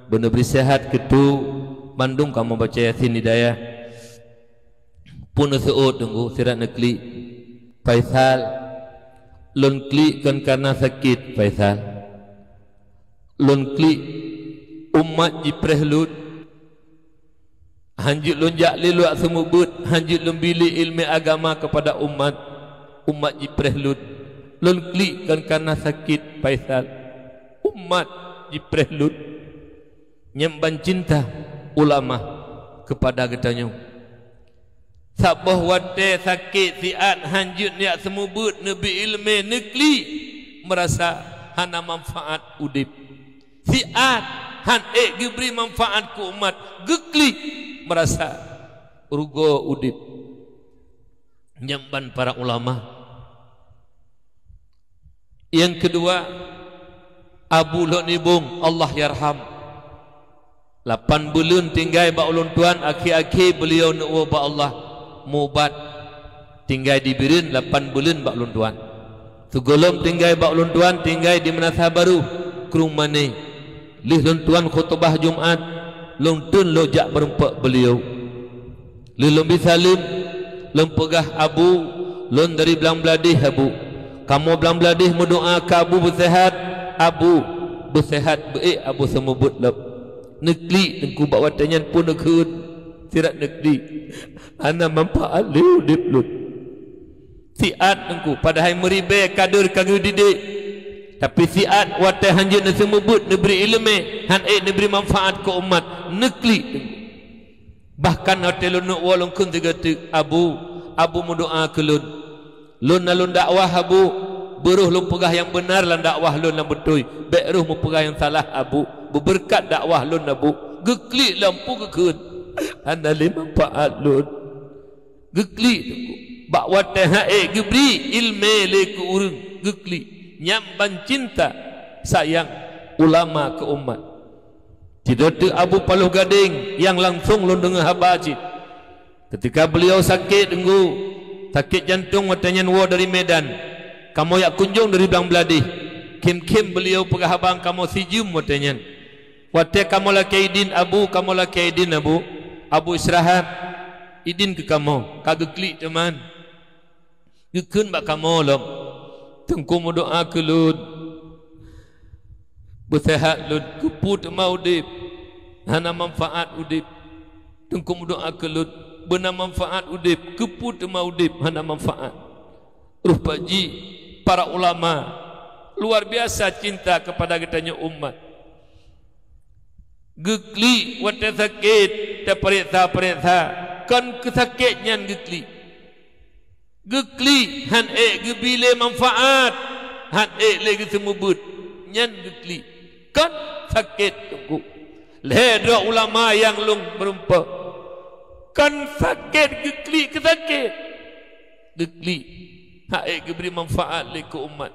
beuneubri seuhat keu tu, bandum kamoe baca Yasin hidayah." Pun neuseuôt teungku, sirat neuklik, "Faisal, lôn klik kon kareuna sakét, Faisal. Lôn klik, umat jipreh lôn." Hanjeuet lôn jak lé luwak seumeubeuet, hanjeuet lôn bi lé iéleumé agama keupada umat. Umat jipreh lôn. Lôn klik kon kareuna sakét, Faisal. Umat jipreh lôn. Nyan ban cinta ulama keupada geutanyoe. Saboh watée sakét siat hanjeuet neujak seumeubeuet neubi iéleumé neuklik, meurasa hana manfaat udeb. Siat han ék geubri manfaat keu umat, geuklik meurasa rugoe udeb. Nyan ban para ulama. Nyang keudua, Abu Lhok Nibong, Allah yarham. Lapan buleuen tinggai bak ulôn tuan, akhé-akhé beuliau neuwoe bak Allah, mubat. Tinggai di Bireuen lapan buleuen bak ulôn tuan. Sigohlom tinggai bak ulôn tuan, tinggai di Meunasah Barô, Krueng Mané. Lheueh lôn tuan khutubah Jumat, lôn teun lôn jak meurumpok beuliau. Lheueh lôn bi saleuem, lôn peugah, "Abu, lôn dari Blang Bladeh, Abu. Kamoe Blang Bladeh meudoá keu Abu beuseuhat, Abu beuseuhat beu-ék Abu seumeubeuet lom." Neuklik teungku bak watée nyan pun neukheun, sirat neuklik. Hana manfaat lé udeb lôn. Siat teungku, padahai meuribée kadeuh ka geudidek. Tapi siat watée hanjeuet neuseumeubeuet neubri iéleumé, han ék neubri manfaat keu umat, neuklik teungku. Bahkan watée lôn neuk woe lôn kheun sigoe teuk, "Abu, Abu meudoá keu lôn. Lôn na lôn dakwah, Abu, beuroh lôn peugah nyang beunar lam dakwah lôn nyang beutôi, bék roh meupeugah nyang salah, Abu. Beubeureukat dakwah lôn, Abu." Geuklik lam peue geukheun. Hana lé manfaat lôn. Geuklik teungku. Bak watée han ék geubri iéleumé lé keu ureuëng, geuklik. Nyan ban cinta sayang ulama keu umat. Sidroe teuk Abu Paloh Gadeng nyang langsong lôn deungoe haba cit. Keutika beuliau sakét teungku, sakét jantong watée nyan woe dari Medan. Kamoe jak kunjong dari Blang Bladeh. Khém-khém beuliau peugah haba kamoe sijeuem watée nyan. Watée kamoe lakée idin, "Abu, kamoe lakée idin, Abu. Abu istirahat. Idin keu kamoe." Ka geuklik teuma. Geukheun bak kamoe lom, "Teungku meudoá keu lôn, beuseuhat lôn, keupeue teuma udeb, hana manfaat udeb. Teungku meudoá keu lôn, beuna manfaat udeb, keupeue teuma udeb, hana manfaat." Rupa jih para ulama luar biasa cinta keupada geutanyoe umat. Geuklik watée sakét, tapareksa-pareksa, kon keu sakét nyan geuklik. Geuklik han ék geubi lé manfaat, han ék lé geuseumeubeuet, nyan geuklik. Kon sakét teungku. Lhée droe ulama nyang lôn meurumpok. Kon sakét geuklik keu sakét. Geuklik. Han ék geubri manfaat lé keu umat.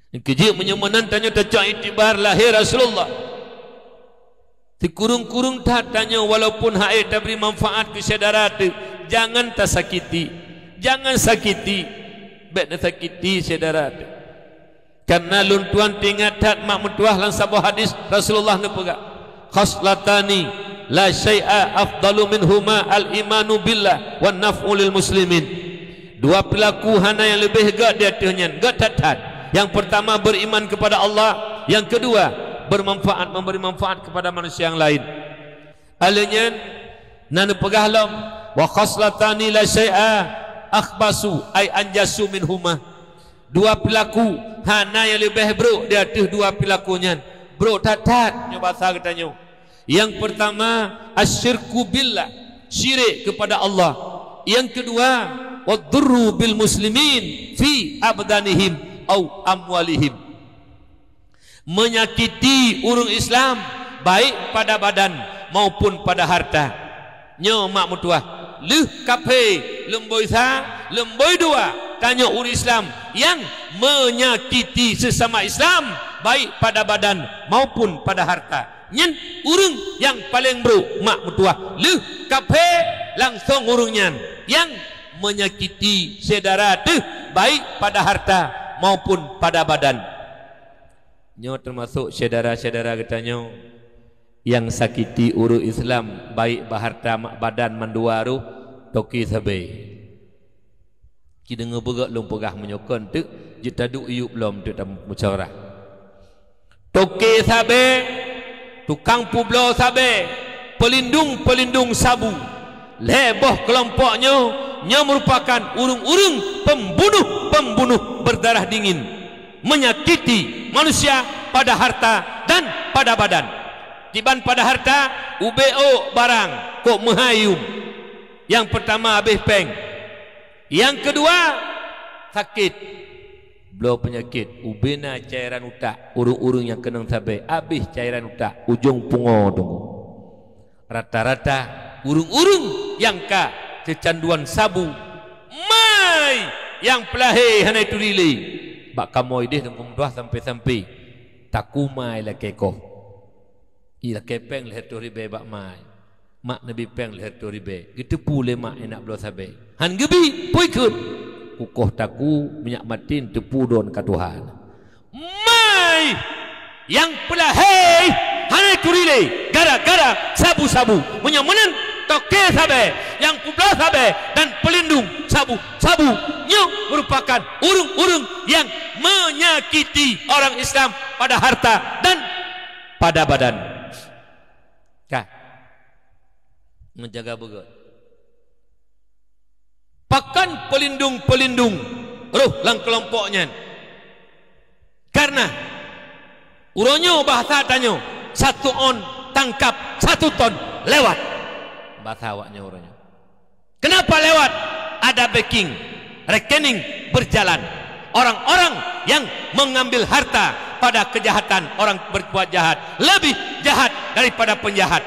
Nyang keujeuet meunyoe meunan tanyoe tacok iktibar lahé Rasulullah. Sikureueng-kureueng that tanyoe walaupun han ék tabri manfaat keu syedara teuh, jangan tasakiti. Jangan sakiti. Bék neusakiti syedara teuh. Kareuna lôn tuan teuingat that mak meutuah lam saboh hadis Rasulullah neupeugah, "Khaslatani la syai'a afdalu minhuma al-imanu billah wan naf'u lil muslimin." Dua peulaku hana nyang leubeh gét di ateueh nyan, gét that-that. Nyang peurtama beriman keupada Allah, nyang keudua bermanfaat, memberi manfaat kepada manusia nyang laén. Alheuh nyan na neupeugah lom, "Wa khaslatani la syai'a akhbasu ay anjasu minhuma." Dua peulaku hana nyang leubeh brok di ateueh dua peulaku nyan. Brok that-that nyoe basa geutanyoe. Nyang peurtama, asyirku billah, syirik keupada Allah. Nyang keudua, wadh-dhurru bil muslimin fi abdanihim au amwalihim. Menyakiti ureuëng Islam, baik pada badan maupun pada harta. Nyoe mak meutuah, lheueh kaphé leumboi sa, leumboi dua, tanyoe ureuëng Islam nyang menyakiti sesama Islam, baik pada badan maupun pada harta. Nyan ureuëng nyang paleng brok mak meutuah. Lheueh kaphé, langsong ureuëng nyan nyang menyakiti syedara teuh, baik pada harta maupun pada badan. Nyoe teumasok syedara-syedara geutanyoe nyang sakiti ureuëng Islam, baik bak harta mak badan mandua roh, toke sabe. Ci deungoe beugét lôn peugah meunyoe kon teuk, jeuet taduek iyup lom teuk tamusyawarah. Toke sabe, tukang peubloe sabe, pelindung-pelindung sabu. Lhée boh keulompok nyoe, nyoe meurupakan ureuëng-ureuëng pembunuh-pembunuh berdarah dingin, menyakiti manusia pada harta dan pada badan. Kiban pada harta, ubé ôk barang, kok meuhai yum. Nyang peurtama habéh péng. Nyang keudua, sakét. Bloe peunyakét, ubé na cairan utak, ureuëng-ureuëng nyang keunong sabe, habéh cairan utak, ujong pungo teungku. Rata-rata ureuëng-ureuëng nyang ka keucanduan sabu, mai nyang peulahé hana turi lé. Bak kamoe idéh teungku meutuah sampai-sampai taku mai lakée koh. Ilakée péng lhée reutôh ribée bak mai. Mak neubi péng lhée reutôh ribée. Geuteupeue lé mak inak bloe sabe. Han geubi, peue kheun? Kukoh taku, minyak matin, teupeue droen ka tuha. Mai! Nyang peulahé hana turi lé gara-gara sabu-sabu. Meunyoe meunan, toke sabe, nyang peubloe sabe dan pelindung sabu-sabu, nyoe meurupakan ureuëng-ureuëng nyang menyakiti orang Islam pada harta dan pada badan. Ka. Meujaga beugét. Pakon pelindung-pelindung roh lam keulompok nyan? Karena uroe nyoe bahasa tanyoe, satu on tangkap satu ton lewat. Bahasa awak nyoe uroe nyoe. Kenapa lewat? Ada backing, rekening berjalan. Orang-orang yang mengambil harta pada kejahatan orang berbuat jahat lebih jahat daripada penjahat.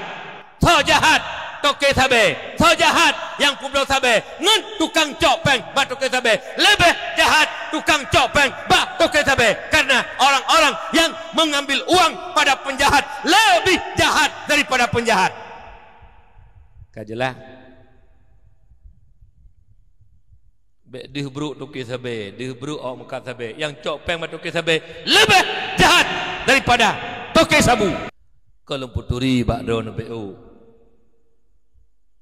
Soe jahat? Toke sabe. Soe jahat? Nyang peubloe sabe ngon tukang cok péng bak toke sabe. Leubeh jahat tukang cok péng bak toke sabe, karena orang-orang yang mengambil uang pada penjahat lebih jahat daripada penjahat. Ka jeulaih? Bék deuh brok toke sabe, deuh brok awak meukat sabe. Nyang cok péng bak toke sabe leubeh jahat daripada toke sabu. Ka lôn peuturi bak droeneuh bék ôk.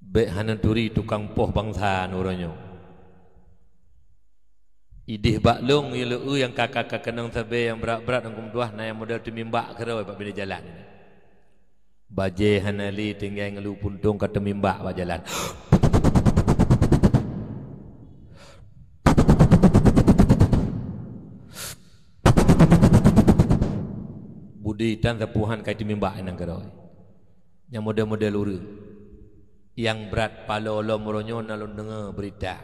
Bék hana turi tukang poh bansa uroe nyoe. Idéh bak lôn, ilée nyang ka-ka keunong sabe nyang brat-brat nyang geumeudua na nyang model teumimbak keudroe bak binéh jalan. Bajée hana lé tinggai ngeulu puntông ka teumimbak bak jalan. Budi tan sapuhan ka teumimbak inong keudroe. Nyang model-model ureuëng. Nyang brat paloe lom uroe nyoe na lôn deungoe beurita.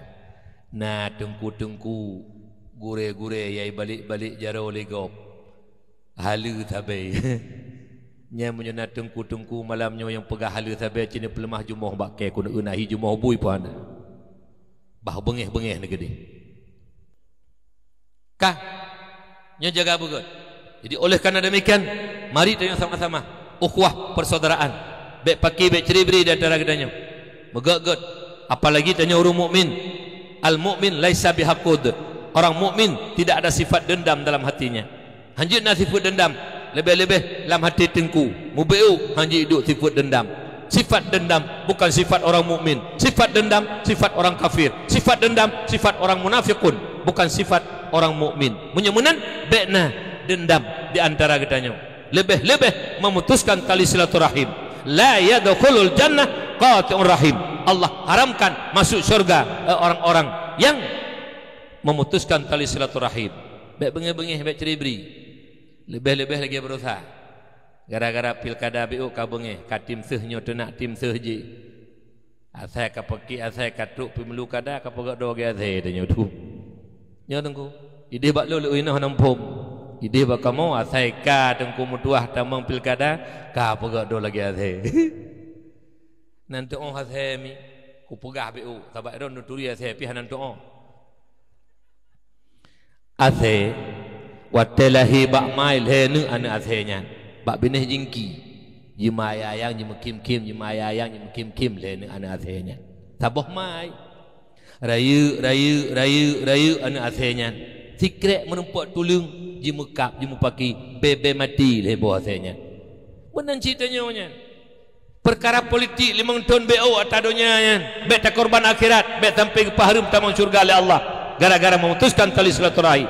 Na teungku-teungku, gurée-gurée nyang ibalek-balek jaroe lé gob. Haleue sabe. Nyan meunyoe na teungku-teungku malam nyoe nyang peugah haleue sabe, ci neupeuleumah jumoh bak kée keuneuk eunahi jumoh bui pih hana. Bah beungéh-beungéh neugeudeh. Ka. Nyoe jaga beugét. Jadi oleh karena demikian, mari tanyoe sama-sama ukhuwah persaudaraan. Bék paki, bék ceuri-bri di antara geutanyoe. Meugét-gét. Apalagi tanyoe ureuëng mukmin. Al-mukmin laisa bihakud. Orang mukmin tidak ada sifat dendam dalam hatinya. Hanjeuet na sifeuet dendam, leubeh-leubeh lam até teungku. Mubeuk hanjeuet duek sifeuet dendam. Sifat dendam bukan sifat orang mukmin. Sifat dendam sifat orang kafir. Sifat dendam sifat orang munafikun, bukan sifat orang mukmin. Meunyoe meunan, bék na dendam di antara geutanyoe. Leubeh-leubeh memutuskan tali silaturahim. La yadkhulul jannah qati'ur rahim. Allah haramkan masuk syurga, eh, orang-orang yang memutuskan tali silaturahim. Bék beungéh-beungéh, bék ceuri-bri. Leubeh-leubeh lagée baroesa. Gara-gara pilkada bék ôk ka beungéh, ka tim seuh nyoe teunak tim seuh jih. Asai ka peuki, asai ka trok peumilu kada, ka peugah droe lagée asai tanyoe tu. Nyoe teungku, idéh bak lôn lôn inoe hana muphom. Idéh bak kamoe asai ka teungku meutuah tamong pilkada, ka peugah droe lagée asai. Nan tuoh asai mi, kupeugah bék ôk, sabab droe neuturi asai pih hana tuoh. Asèe, watèe lahé bak ma lhèe neuk aneuk asèe nyan, bak binéh jingki. Jimayang-yang, jimeukhém-khém, jimayang-yang, jimeukhém-khém lhèe neuk aneuk asèe nyan. Saboh ma. Rayeuk, rayeuk, rayeuk, rayeuk aneuk asèe nyan. Sikrek meurumpok tuleueng, jimeukab, jimeupaki, bèe-bèe maté lhèe boh asèe nyan. Meunan cit tanyoe nyan. Peukara politik limong thon bèk ôk ata donya nyan, bèk takorban akhirat, bèk sampai geupeuhareuem tamong syeuruga lé Allah gara-gara meumutuskan tali silaturahim.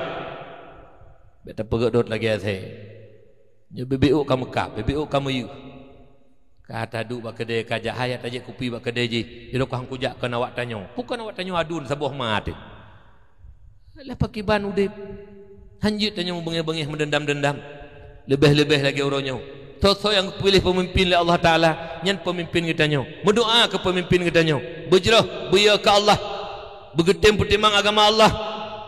Bèk tapeugèt dot lagèe asèe. Nyoe bèk-bèk ôk ka meukab, bèk-bèk ôk ka meuyeuh. Ka taduek bak keudè ka jak, hai tajép kupi bak keudè jih, jinoe ka han kujak keu awak tanyoe. Bukon awak tanyoe aduen saboh ma teuh. Lah pakriban udép. Hanjeuet tanyoe beungèh-beungèh meudendam-dendam. Leubèh-leubèh lagèe uroe nyoe. Soe-soe nyang geupiléh peumimpin lé Allah Taala, nyan peumimpin geutanyoe. Meudoa keu peumimpin geutanyoe. Beujroh, beuyue keu Allah. Beugeutem peutimang agama Allah.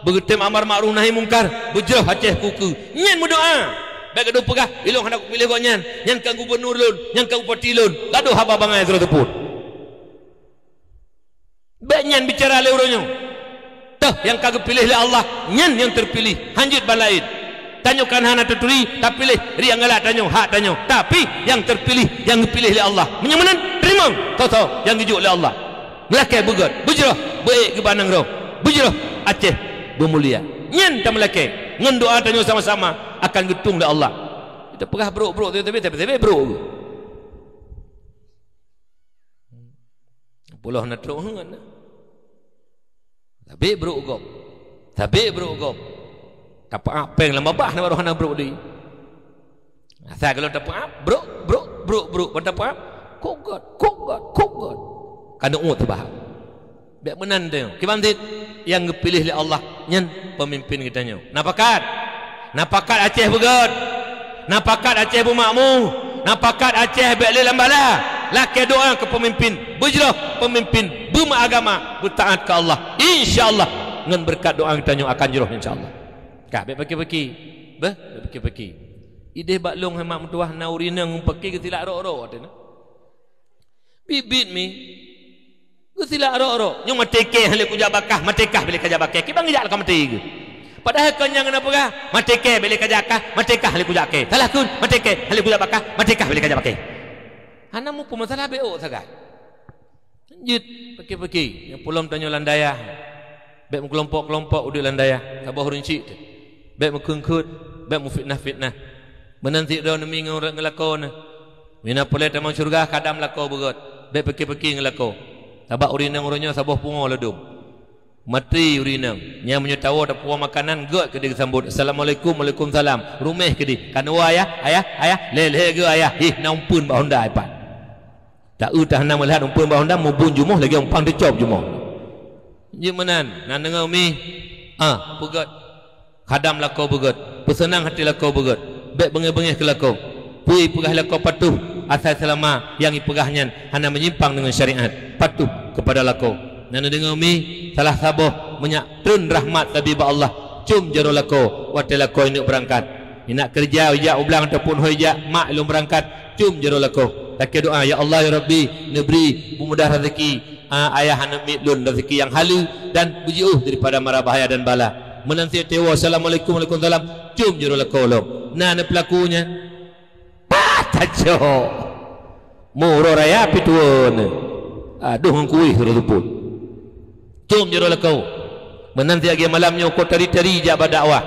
Beugeutem amar makruf nahi mungkar. Beujroh Aceh keu ukeue. Nyan meudoa. Bèk gadoh peugah, "Ilôn hana kupiléh gobnyan. Nyan ka gubunur lôn, nyan ka bupati lôn." Gadoh haba bangai sidroe teupot. Bèk nyan bicara lé uroe nyoe. Toh nyang ka geupiléh lé Allah, nyan nyang teupiléh, hanjeuet ban laén. Tanyoe kan hana taturi, tapiléh, ri nyang galak tanyoe, hak tanyoe. Tapi nyang teupiléh, nyang geupiléh lé Allah. Meunyoe meunan, teurimong soe-soe nyang geujok lé Allah. Meulakèe beugèt, beujroh, beuék geuba nanggroe, beujroh Aceh beumulia. Nyan tameulakèe, ngon doa tanyoe sama-sama akan geutueng lé Allah. Tapeugah brok-brok, tapi, tapi, tapi brok. Puloh na trok heuet na. Sabé brok gob. Sabé brok gob. Tapeuap péng lam babah na baroe hana brok di. Asai kalau tapeuap, brok, brok, brok, brok, ban tapeuap. Kok gèt, kok gèt, kok gèt. Ka neuôt teubaham. Bèk meunan teuh. Kiban cit nyang geupiléh lé Allah nyan peumimpin geutanyoe. Na pakat? Na pakat Aceh beugèt? Na pakat Aceh beumakmu? Na pakat Aceh bèk lé lam bala? Lakèe doa keu peumimpin, beujroh peumimpin, beumeuagama, beutaát keu Allah. Insya Allah ngon beureukat doa geutanyoe akan jroh insya Allah. Ka, bèk paki-paki. Beuh, bèk paki-paki. Idéh bak lôn hai mak meutuwah na ureueng inong paki geusilak rok-rok ateueh na. Bit-bit mi. Geusilak rok-rok. Nyoe maté kèe han lé kujak bak kah, maté kah bèk lé kajak bak kèe. Kiban geujak lakèe maté geuh. Padahai kon nyang na peugah, maté kèe bèk lé kajak kah, maté kah han lé kujak kèe. Salah kheun, maté kèe han lé kujak bak kah, maté kah bèk lé kajak bak kèe. Hana muphom masalah bèk ôk sagai. Jeuet, paki-paki, nyang peulom tanyoe lam dayah. Bèk meukelompok-kelompok udép lam dayah, saboh ureueng chik teuh. Bèk meukeungkot, bèk meufitnah-fitnah. Meunan cit droeneuh mi ngon ureueng ngeulakoe neuh. Meunyoe na peureulèe tamong syeuruga, kadam lakoe beugèt. Bèk peuki-peuki ngeulakoe. Sabab ureueng inong uroe nyoe saboh pungo ladôm. Maté ureueng inong. Nyan meunyoe tawoe tapuwoe makanan, gèt keudéh geusambot. Assalamualaikum, waalaikumsalam. Ruméh keudéh. Ka neuwoe ayah, ayah, ayah. Lhèe-lhèe geuh ayah. Hih, na umpeuen bak honda ipat. Ta eu ta hana meulihat umpeuen bak honda, mubun jumoh lagèe umpang teucop jumoh. Jeuet meunan, na deungö mi? Ah, peugèt. Khadam lakoe beugèt, peuseunang até lakoe beugèt, bèk beungèh-beungèh keu lakoe. Peue peugah lakoe patuh, asai seulama nyang ipeugah nyan hana meunyimpang deungon syariat, patuh keupada lakoe. Na neudeungö mi, salah saboh meunyak treun rahmat sabe bak Allah, com jaroe lakoe watèe lakoe neuk beurangkat. Inak keureuja ijak u blang ataupun ho ijak, mak lôn beurangkat, com jaroe lakoe. Lakèe doa, "Ya Allah, ya Rabbi, neubri peumudah raseuki, a, ayah aneuk miet lôn raseuki nyang haleue dan beujiôh daripada mara bahaya dan bala." Meunan cit tawoe, "Assalamualaikum, waalaikumsalam." Com jaroe lakoe lom. Na neupeulaku nyan? Bah, tacok! Meuuroe raya pih tuwoe neuh. Adoh ngon kuéh rot seupôt. Com jaroe lakoe. Meunan cit lagèe malam nyoe, kon tari-tari jak bak dakwah.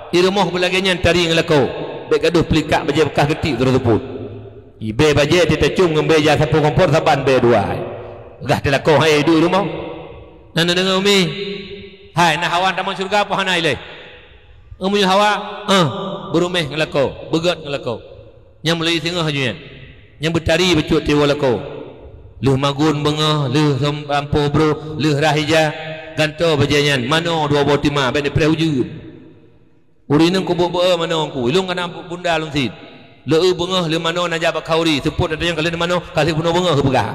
Di rumoh beulagèe nyan tari ngon lakoe. Bèk gadoh peulikak bajèe beukah geutik rot seupôt. Ibèe bajèe teuh tacom ngon bèe jak sapoh kompor saban bèe dua. Gah teulakoe hai duek rumoh. Na neudeungö mi? Hai, na hawa tamong syeuruga peue hana ilèe? Meunyoe hawa, eh, beuruméh ngon lakoe, beugèt ngon lakoe. Nyang meulayeue singoh aju nyan. Nyang beutari bacut tawoe lakoe. Lheueh magun beungoh, lheueh som-, ampoh broh, lheueh rhah ija, gantoe bajèe nyan, manoe dua boh tima, bèk neupreh ujeuen. Ureueng inong kubu beu-e manoe ku, ilôn kana bunda lôn sit. Lheueh beungoh lheueh manoe na jak bak khauri, seupôt ata nyang ka lheueh manoe, ka lheueh bunoe beungoh geupeugah.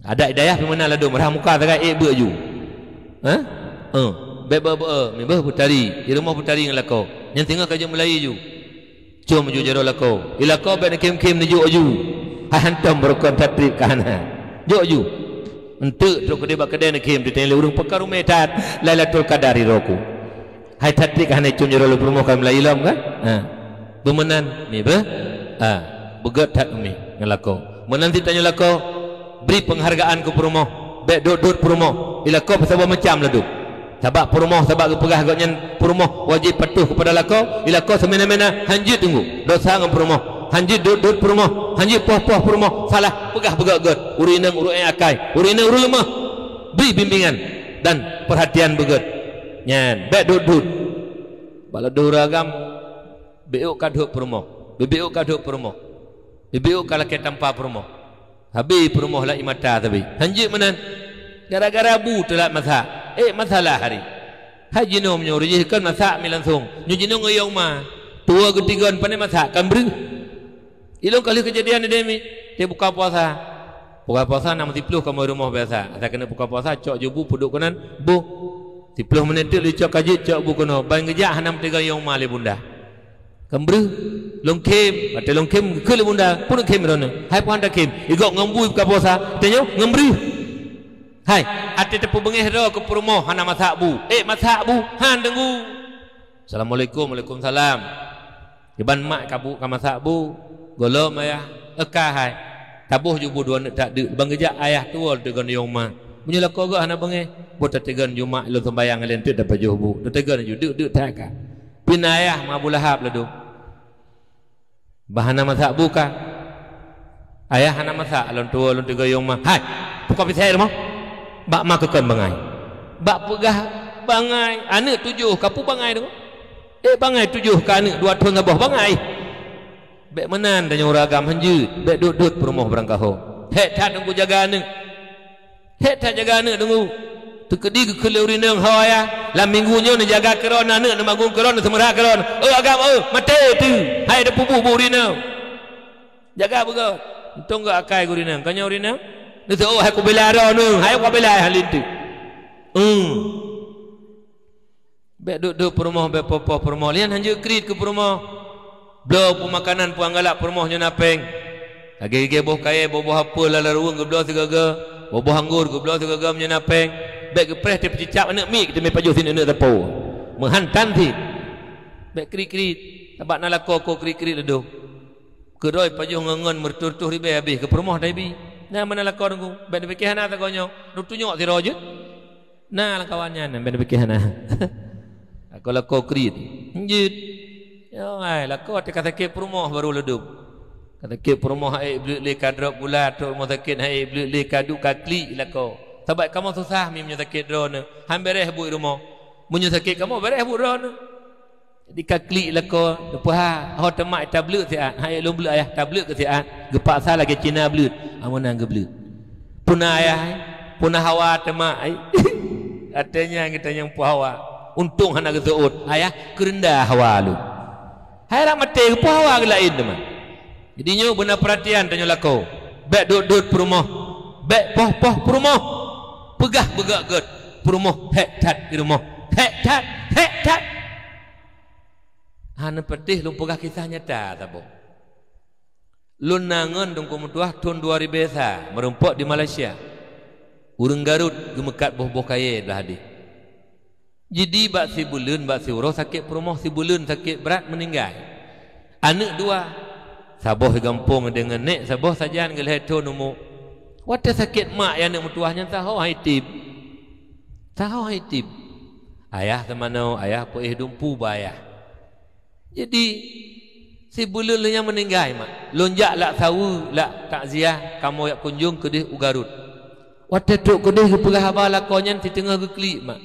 Adat dayah pih meunan ladôm, rhah muka sagai ék beuet ju. Hah? Eh, bèk beu-e, beu-e, mi beuh beutari, di rumoh beutari ngon lakoe. Nyan singoh ka jeuet meulayeue ju. Com ju jaroe lakoe. Di lakoe bèk neukhém-khém neujok ju. Hai hantom beurukon tatrip ka hana. Jok ju. Enteuk trok keudeh bak keudè neukhém, teutanyong lé ureuëng, "Pakon rumé that Lailatul Qadar di droe ku?" Hai that, trok hana icok jaroe lôn peurumoh ka meulayeue lom kan? Ha. Beumeunan, mi beuh? Ha. Beugét that umi ngon lakoe. Meunan cit tanyoe lakoe, bri peunghargaan keu peurumoh, bék dot-dot peurumoh. Ilakoe peusaboh macam ladôm. Sabab peurumoh, sabab geupeugah gobnyan peurumoh wajéb patuh keupada lakoe, ilakoe seumena-mena hanjeuet teunggu dosa ngon peurumoh, hanjeuet dot-dot peurumoh, hanjeuet poh-poh peurumoh, salah peugah beugét-gét, ureuëng inong ureuëng akai, ureuëng inong ureuëng leumah. Bri bimbingan dan peurhatian beugét. Nyan, bék dot-dot. Bak ladôm ureuëng agam, bék ôk ka dot peurumoh, bék ôk ka dot peurumoh, bék ôk ka lakée tampa peurumoh. Habéh peurumoh lam ie mata sabe. Hanjeuet meunan. Gara-gara bu teulat masak. Eh, masalah hari. Hai jinoe meunyoe reueh kon masak mi langsong. Nyoe jinoe ngon yong ma. Tuwoe geutigon pane masak kan breuh. Ilong ka lheueh keujadian di demi. Teuh buka puasa. Buka puasa nam siploh kamoe rumoh biasa. Asai keuneuk buka puasa, cok ju bu peuduek keunan, boh. Siploh menit teuk leucok ka jeuet cok bu keunoe. Ban geujak hana meuteugon yong ma lé bunda. Kan breuh, lôn khém, watée lôn khém, geukheun lé bunda, "Peue neukhém droeneuh? Hai peue han takhém? Igob ngon bu buka puasa, tanyoe ngon breuh." Hai, até tapeubeungéh droe keu peurumoh hana masak bu. Eh, masak bu, han deungoe. "Assalamualaikum." "Waalaikumsalam." Kiban mak ka bu, ka masak bu, gohlom ayah, "Euka hai." Taboh ju bu dua neuk that deuk, ban geujak ayah tuwoe teugon yong ma. Meunyoe lakoe geuh hana beungéh, boh tateugon ju mak lôn seumbahyang lé enteuk tapajoh bu. Tateugon ju deuk-deuk that ka. Pih na ayah ma Abu Lahab ladôm. Bah hana masak bu ka. Ayah hana masak, lôn tuwoe lôn teugon yong ma. "Hai, pukon pisai rumoh?" "Bak ma keu kon bangai." Bak peugah bangai, aneuëk tujoh ka peue bangai deungoe. Eh, bangai tujoh ka aneuëk dua thon saboh bangai. Bék meunan tanyoe ureuëng agam hanjeuet, bék dot-dot peurumoh barangkaho. Hék that teungku jaga aneuëk. Hék that jaga aneuëk deungoe. Teukeudi geukheun lé ureuëng inong, "Ho ayah, lam minggu nyoe neujaga keu droeneuh aneuëk, neumagun keu droeneuh, neuseumeurat keu droeneuh." "Oh agam, oh, maté teuh, hai tapeubuet bu ureuëng inong." Jaga beugét. Untông gét akai geuh ureuëng inong. Ka nyoe ureuëng inong, "Neuseuôt hai kubela droeneuh, hai kubela hai linteuk." Hmm. Bék dot-dot peurumoh, bék poh-poh peurumoh. Lian hanjeuet kriet keu peurumoh. Bloe peue makanan peue galak peurumoh nyoe na péng. Lagée-lagée boh kayée, boh-boh apel lam laruweueng geubloe sigoe-goe, boh-boh anggô geubloe sigoe-goe nyoe na péng. Bék geupreh teupeucicab aneuëk miet, teumé pajoh sineuk-neuk sapo. Meuhan tan cit. Bék kriet-kriet. Sabab na lakoe-koe kriet-kriet ladôm. Keudroe pajoh ngon-ngon meureutoh-reutoh ribée habéh keu peurumoh taibi. Na meunan lakoe deungoe. Bék neupike hana sagoe nyoe. Neutunyok sidroe jeuet. Na lam kawan nyan, bék neupike hana. Lakoe-lakoe kriet. Jeuet. Yo, hai, lakoe teuka sakét peurumoh barô ladôm. Ka sakét peurumoh hai bleuet lé ka drop gula, trok rumoh sakét hai bleuet lé ka duek ka klik lakoe. Sabab kamoe susah mi meunyoe sakét droeneuh. Han béréh buet rumoh. Meunyoe sakét kamoe béréh buet droeneuh. Jadi ka klik lakoe, neupeugah, "Ho teumat tableuet siat." "Hai lôn bleuet ayah, tableuet keu siat." Geupaksa lagée Cina bleuet. Ameunan geubleuet. Peue na ayah, peue na hawa teumat ai. Até nyan geutanyoe peue hawa. Untông hana geuseuôt. Ayah keureunda hawa lôn. Hai rab maté, peue hawa geulaén teuma. Jadi nyoe beuna peuratian tanyoe lakoe. Bék dot-dot peurumoh. Bék poh-poh peurumoh. Peugah beugét-gét. Peurumoh hék that di rumoh. Hék that, hék that. Hana patéh lôn peugah kisah nyata saboh. Lôn na ngon Teungku meutuah thon dua ribée sa meurumpok di Malaysia. Ureuëng Garut geumeukat boh-boh kayée blah deh. Jidi bak sibuleuen bak siuroe sakét peurumoh, sibuleuen sakét brat meuninggai. Aneuëk dua, saboh di gampông deungon nék, saboh sajan geulhée thon umu. Watée sakét mak nyang aneuëk meutuah nyan saho hai tieb. Saho hai tieb. Ayah teumanoe, ayah peuéh dumpu bak ayah. Jadi, sibuleuen lheueh nyan meuninggai mak. Lôn jak lak saweue, lak takziah, kamoe jak kunjong keudeh u Garut. Watée trok keudeh geupeugah haba lakoe nyan siteungoh geuklik mak.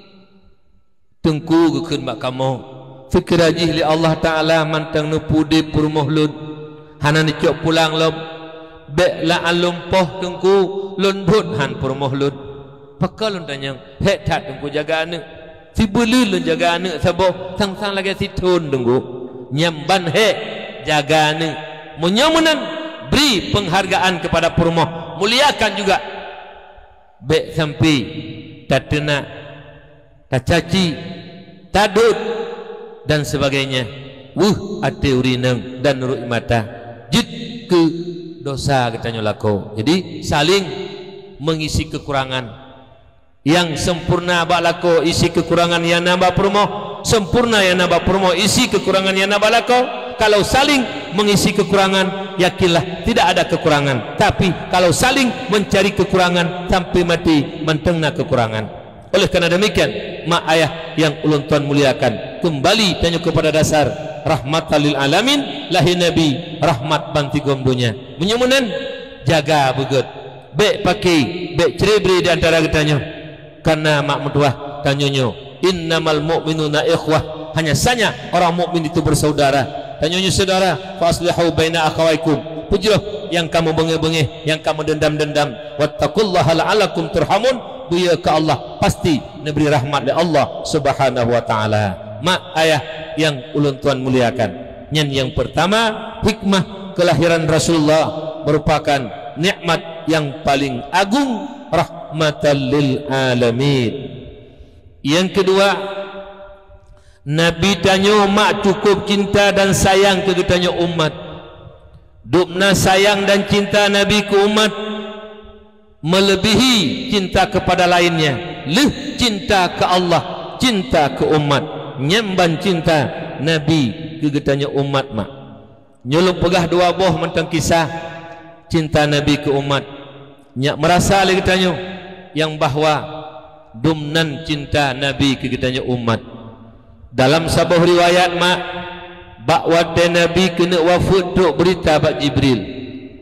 Teungku geukheun bak kamoe, seukira jih lé Allah Taala mantong neupeuudeb peurumoh lôn, hana neucok pulang lom. Bék la'an lôn poh Teungku, lôn bhot han peurumoh lôn. Pakon lôn tanyong, hék that Teungku jaga aneuëk. Sibuleuen lôn jaga aneuëk saboh, sang-sang lagée sithon Teungku. Nyan ban hék jaga aneuëk. Meunyoe meunan, bri peunghargaan keupada peurumoh, muliakan juga. Bék sampai tateunak, tacaci, tadot, dan sebagainya. Weueh até ureuëng inong dan rot ie mata jeuet keu dosa geutanyoe lakoe. Jadi, saling mengisi kekurangan. Nyang sempurna bak lakoe isi kekurangan nyang na bak peurumoh, sempurna nyang na bak peurumoh isi kekurangan nyang na bak lakoe. Kalau saling mengisi kekurangan, yakinlah tidak ada kekurangan. Tapi kalau saling mencari kekurangan, sampai mati mantong na kekurangan. Oleh karena demikian, mak ayah yang ulôn tuan muliakan, kembali tanyoe kepada dasar, rahmatan lil alamin, lahé Nabi rahmat bansigom donya. Meunyoe meunan, jaga beugét. Bék paké, bék cre-bre di antara geutanyoe. Karena mak meutuah tanyoe nyoe, "Innamal mu'minuna ikhwah." Hanya saja orang mukmin itu bersaudara. Tanyoe nyoe saudara, "Fa aslihu baina akhawaikum." Peujroh nyang kamoe beungéh-beungéh, nyang kamoe dendam-dendam. "Wattaqullaha la'allakum turhamun." Beuye keu Allah, pasti neubri rahmat lé Allah Subhanahu wa Ta'ala. Mak ayah yang ulôn tuan muliakan, nyan nyang pertama, hikmah kelahiran Rasulullah merupakan nikmat yang paling agung, rahmatan lil alamin. Yang kedua, Nabi tanyoe mak cukup cinta dan sayang keu geutanyoe umat. Dubna sayang dan cinta Nabi keu umat melebihi cinta kepada lainnya, lheueh cinta keu Allah, cinta keu umat. Nyan ban cinta Nabi keu geutanyoe umat mak. Nyoe lôn peugah dua boh mantong kisah cinta Nabi keu umat. Nyak meurasa lé geutanyoe nyang bahwa dum nan cinta Nabi keu geutanyoe umat. Dalam saboh riwayat mak, bak watée Nabi keuneuk wafeuet trok beurita bak Jibril.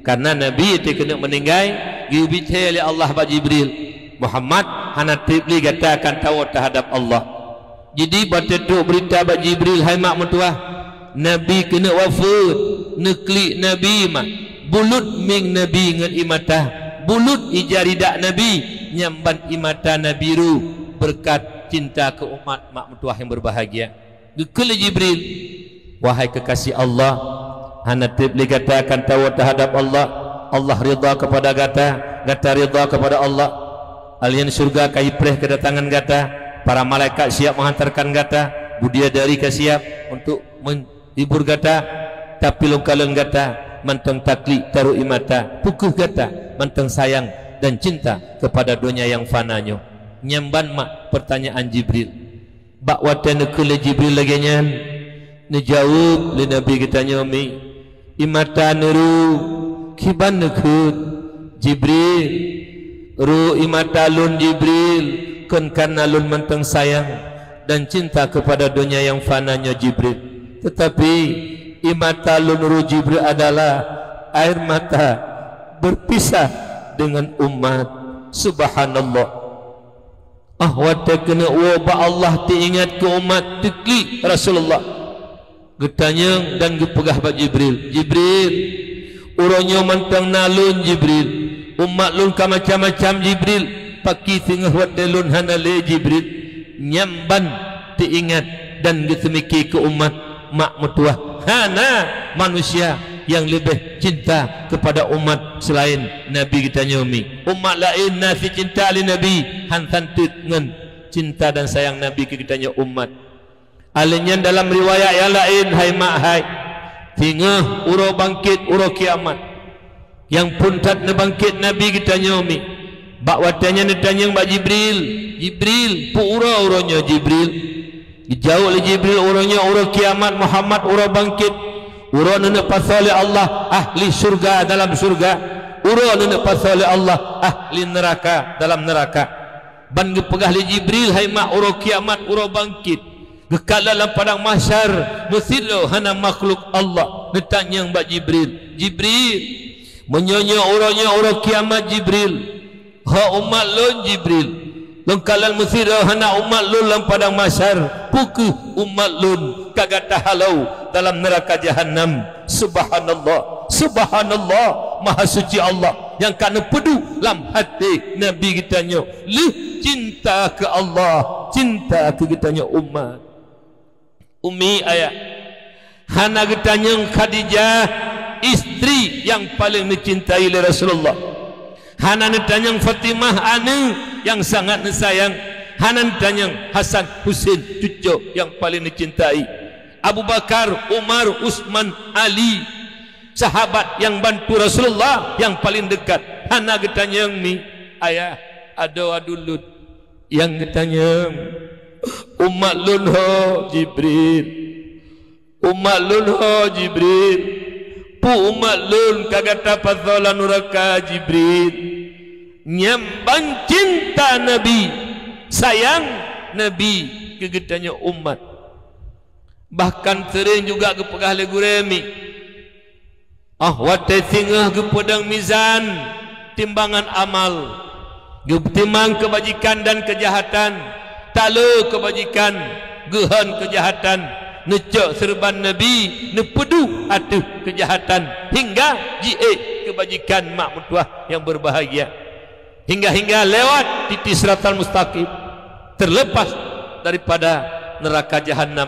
Karena Nabi teu keuneuk meuninggai, geuyue bithée lé Allah bak Jibril, "Muhammad, hana treb lé gata akan tawoe teuhadab Allah." Jadi, watée trok beurita bak Jibril, hai mak meutuwah, Nabi keuneuk wafeuet, neuklik Nabi mak, bulut mieng Nabi ngon ie mata, bulut ija ridak Nabi, nyan ban ie mata Nabi ru, beureukat cinta keu umat mak meutuwah nyang beubahgia. Geukheun lé Jibril, "Wahai keukasih Allah, hana treb lé gata akan tawoe teuhadab Allah. Allah ridha keupada gata, gata ridha keupada Allah. Ahli syeuruga ka jipreh keudatangan gata, para malaikat siap meuhantarkan gata, bidadari ka siap untuk menghibur gata, tapi lôn kalon gata mantong taklik tarok ie mata, peu kheueh gata mantong sayang dan cinta keupada donya nyang fana nyoe." Nyan ban mak peurtanyaan Jibril. Bak watée neukheun lé Jibril lagée nyan, neujaweueb lé Nabi geutanyoe mi, "Ie mata neuruek, kiban neukheun, Jibril, ruek ie mata lôn Jibril, kon kareuna lôn mantong sayang dan cinta keupada donya nyang fana nyoe Jibril. Teutapi ie mata lôn ruek Jibril adalah air mata berpisah dengan umat." Subhanallah. Ah, watée keuneuk woe bak Allah teuingat keu umat, teuklik Rasulullah. Geutanyong dan geupeugah bak Jibril, "Jibril, uroe nyoe mantong na lôn Jibril, umat lôn ka macam-macam Jibril, pakri teungoh watée lôn hana lé Jibril." Nyan ban teuingat dan geuteumiké keu umat mak meutuwah. Hana manusia nyang leubeh cinta keupada umat seulaén Nabi geutanyoe mi. Umat laén na sicinta lé Nabi, han santeuet ngon cinta dan sayang Nabi keu geutanyoe umat. Alheuh nyan dalam riwayat nyang laén, hai mak hai, singoh uroe bangkét, uroe kiamat, nyang phon that neubangkét Nabi geutanyoe mi. Bak watée nyan neutanyong bak Jibril, "Jibril, peu uroe, uroe nyoe Jibril?" Geujaweueb lé Jibril, "Uroe nyoe uroe kiamat Muhammad, uroe bangkét. Uroe neuneuk pasoe lé Allah ahli syeuruga dalam syeuruga. Uroe neuneuk pasoe lé Allah ahli neuraka dalam neuraka." Ban geupeugah lé Jibril, "Hai mak, uroe kiamat, uroe bangkét." Geukalon lam padang mahsyar, meusidroe hana makhluk Allah, neutanyong bak Jibril, "Jibril, meunyoe nyoe uroe nyoe uroe kiamat Jibril, ho umat lôn Jibril, lôn kalon meusidroe hana umat lôn lam padang mahsyar, peu kheueh umat lôn ka gata halo dalam neuraka jahannam?" Subhanallah, subhanallah, maha suci Allah nyang ka neupeuduek lam até Nabi geutanyoe. Lheueh cinta keu Allah, cinta keu geutanyoe umat. Umi ayah, hana geutanyong Khadijah, istri nyang paleng neucintai lé Rasulullah. Hana neutanyong Fatimah, aneuk nyang sangat neusayang. Hana neutanyong Hasan, Husein, cucoe nyang paleng neucintai. Abu Bakar, Umar, Utsman, Ali, sahabat nyang bantu Rasulullah nyang paleng deukat, hana geutanyong mi. Ayah, adoe aduen lôn nyang geutanyong, "Umat lôn ho, Jibril? Umat lôn ho, Jibril? Peue umat lôn ka gata pasoe lam nuraka, Jibril?" Nyan ban cinta Nabi, sayang Nabi keu geutanyoe umat. Bahkan seuréng juga geupeugah lé gurée miet, óh watée singoh geupeudong mizan timbangan amal, geutimang keubajikan dan keujahatan, talo keubajikan, geuhon keujahatan, neucok seureuban Nabi, neupeuduek ateueh keujahatan, hingga jiék keubajikan mak meutuwah nyang beubahgia. Hingga-hingga lewat titi siratal mustaqim, terlepas daripada neraka jahanam.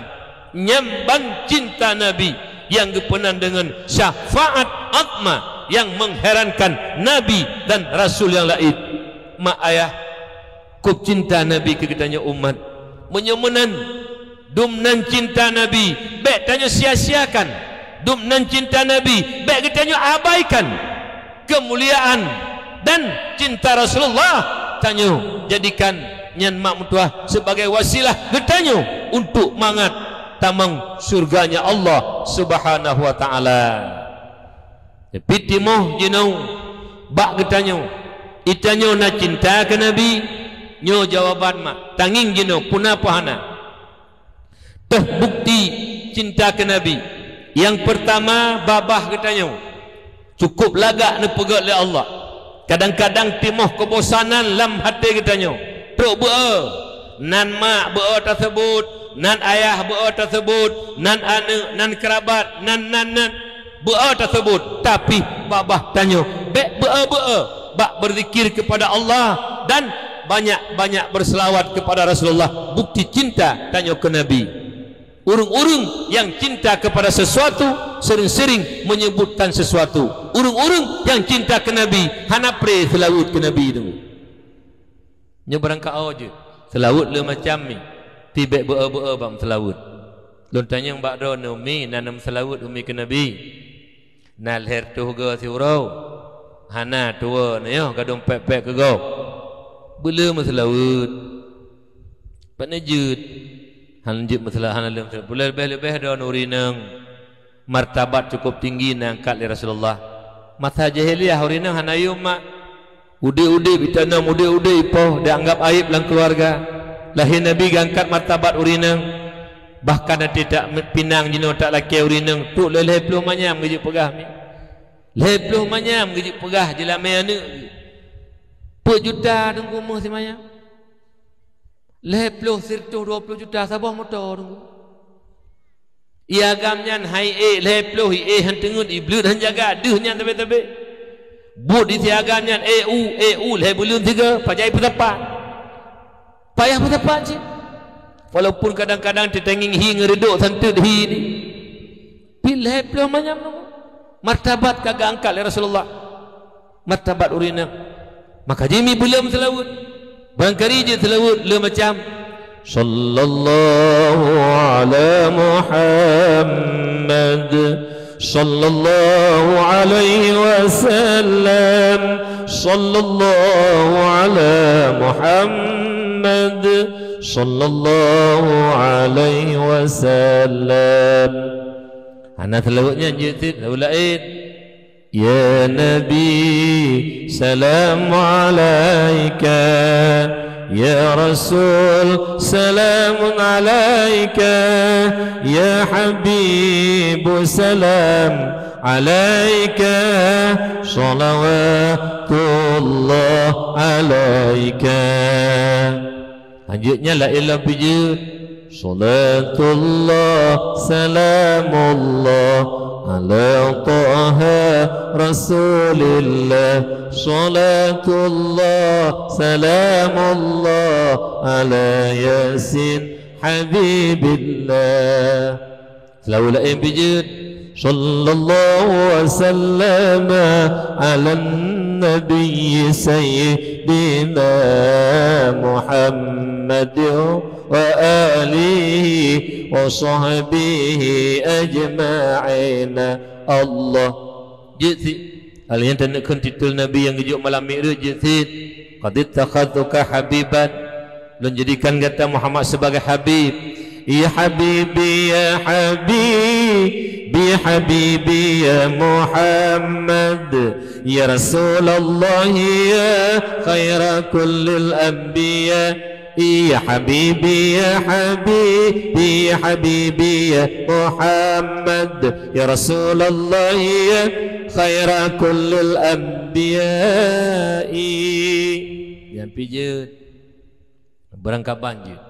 Nyan ban cinta Nabi nyang geupeunan deungon syafaat azma nyang mengherankan Nabi dan Rasul nyang laén. Mak ayah, kôb cinta Nabi keu geutanyoe umat. Meunyoe meunan, dum nan cinta Nabi, bék tanyoe sia-siakan. Dum nan cinta Nabi, bék geutanyoe abaikan. Keumuliaan dan cinta Rasulullah, tanyoe jadikan nyan mak meutuwah sebagai wasilah geutanyoe untuk mangat tamong syurganya Allah Subhanahu wa Ta'ala. Tapi timoh jinoe bak geutanyoe, itanyoe na cinta keu Nabi? Nyoe jawaban mak, tangieng jinoe, peue na peue hana. Teuh bukti cinta keu Nabi. Nyang peurtama, babah geutanyoe cukôp lagak neupeugét lé Allah. Kadang-kadang timoh keubosanan lam até geutanyoe. Trok beu-e, nan mak beu-e taseubut, nan ayah beu-e taseubut, nan aneuëk, nan keurabat, nan, nan, nan beu-e taseubut. Tapi babah tanyoe bék beu-e-beu-e bak beuzikir keupada Allah dan banyak-banyak beuseulaweuet keupada Rasulullah. Bukti cinta tanyoe keu Nabi. Ureuëng-ureuëng nyang cinta keupada sesuatu seuring-seuring meunyeubutkan sesuatu. Ureuëng-ureuëng nyang cinta keu Nabi hana pré seulaweuet keu Nabi tu. Nyoe barangkaho jeuet, seulaweuet le macam mi, tapi bék beu-e-beu-e bak meuseulaweuet. Lôn tanyong bak droeneuh, mi na neumeuseulaweuet umi keu Nabi? Na lhèe reutôh goe siuroe? Hana, tuwoe neuh nyoe gadong pék-pék keu gob. Beu le meuseulaweuet. Pat neujeuet? Hana jeuet meuseula-, hana lé meuseula-, leubeh-leubeh droeneuh ureuëng inong martabat cukup tinggi neuangkat lé Rasulullah. Masa jahiliyah ureuëng inong hana yum mak. Udeb-udeb itanom, udeb-udeb ipoh, dianggap aib lam keuluwarga. Lahé Nabi geuangkat martabat ureuëng inong. Bahkan até tak pinang jinoe tak lakée ureuëng inong, trok lhèe ploh manyam geujeuet peugah mi. Lhèe ploh manyam geujeuet peugah jeulamé aneuëk geuh. Peuet juta teungku meuh simanyam. Lhèe ploh, sireutôh dua ploh juta saboh moto teungku. Ié agam nyan hai ék lhèe ploh, ié han teungeut, ié bleuet han jaga, deuh nyan tabé-tabé. Buet di si agam nyan, ék u, ék u, lhèe buleuen sigoe, pajan peusapat. Payah peusapat cit. Walaupun kadang-kadang teutangieng hi ngon reudok santeut hi ni. Pih lhèe ploh manyam nyoe. Martabat ka geuangkat lé Rasulullah. Martabat ureuëng inong. Maka jih mi beu le meuseulaweuet. Barangkali jeuet seulaweuet le macam, "Sallallahu ala Muhammad, sallallahu alaihi wasallam, sallallahu ala Muhammad, sallallahu alaihi wasallam." Hana seulaweuet nyan jeuet cit, seulaweuet laén. Ya Nabi, salam alaika. Ya Rasul, salamun alaika. Ya Habib, salam alaika. Salawatullah alaika. Hanjeuet nyan laén lom pih jeuet. Salatullah, salamullah, ala Taha Rasulillah. Salatullah, salamullah, ala Yasin Habibillah. Seulaweuet laén pih jeuet. Sallallahu wa sallama ala nabiyyi sayyidina Muhammad wa alihi wa sahbihi ajma'in. Allah. Jeuet cit. Hal nyan taneuk kheun titel Nabi nyang geujok malam Mi'raj jeuet cit. Qad ittakhadtuka habiban, lôn jadikan gata Muhammad sebagai habib. Ya habibi, ya habibi, habibi ya Muhammad. Ya Rasulullah, ya khaira kullil anbiya. Ya habibi, ya habibi, ya habibi ya Muhammad. Ya Rasulullah, ya khaira kullil anbiya. Nyang pijeuet. Beurangkaban jeuet.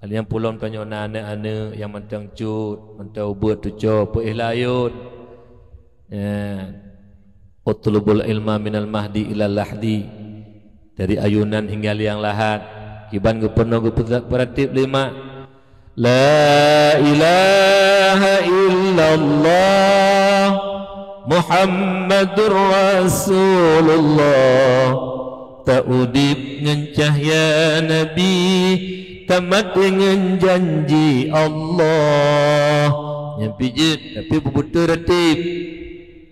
Nyang pulom tanyoe na aneuk-aneuk nyang mantong cut, mantong ubeut tuco, peuéh layôn. Ya. Utlubul ilma minal mahdi ilal lahdi. Dari ayunan hingga liang lahat. Kiban geupeunoh geupeu-, geupeuratib lima. La ilaha illallah Muhammadur Rasulullah. Taudép ngon cahya Nabi, tamat deungon janji Allah. Nyang pijeuet, tapi beubeutôi ratib.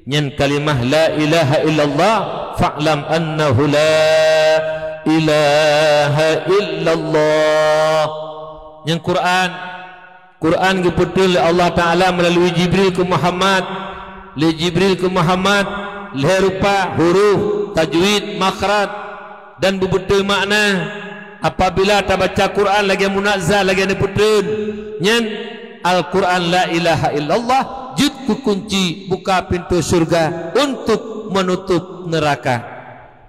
Nyan kalimah la ilaha illallah, fa'lam annahu la ilaha illallah. Nyang Quran, Quran geupeutrön lé Allah Taala meulalu Jibril keu Muhammad. Lé Jibril keu Muhammad, lhée rupa, huruf, tajwid, makhraj, dan beubeutôi makna. Apabila tabaca Quran lagée munazzal, lagée neupeutrön, nyan Al-Quran la ilaha illallah jeuet keu kunci buka pintoe syeuruga untuk meunutob neuraka.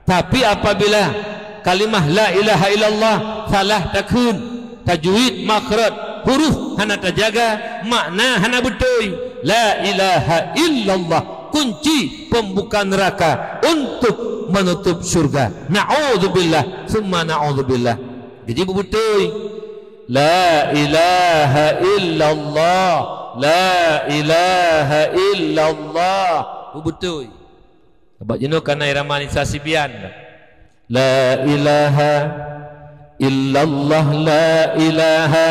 Tapi apabila kalimah la ilaha illallah salah takheun, tajwid, makhraj, huruf hana tajaga, makna hana beutôi, la ilaha illallah kunci pembuka neraka untuk menutup syurga. Na'udzubillah, summa na'udzubillah. Jadi beubeutôi. La ilaha illallah, la ilaha illallah. Beubeutôi. Sabab jinoe ka na irama Nisa Sibian. La ilaha illallah, la ilaha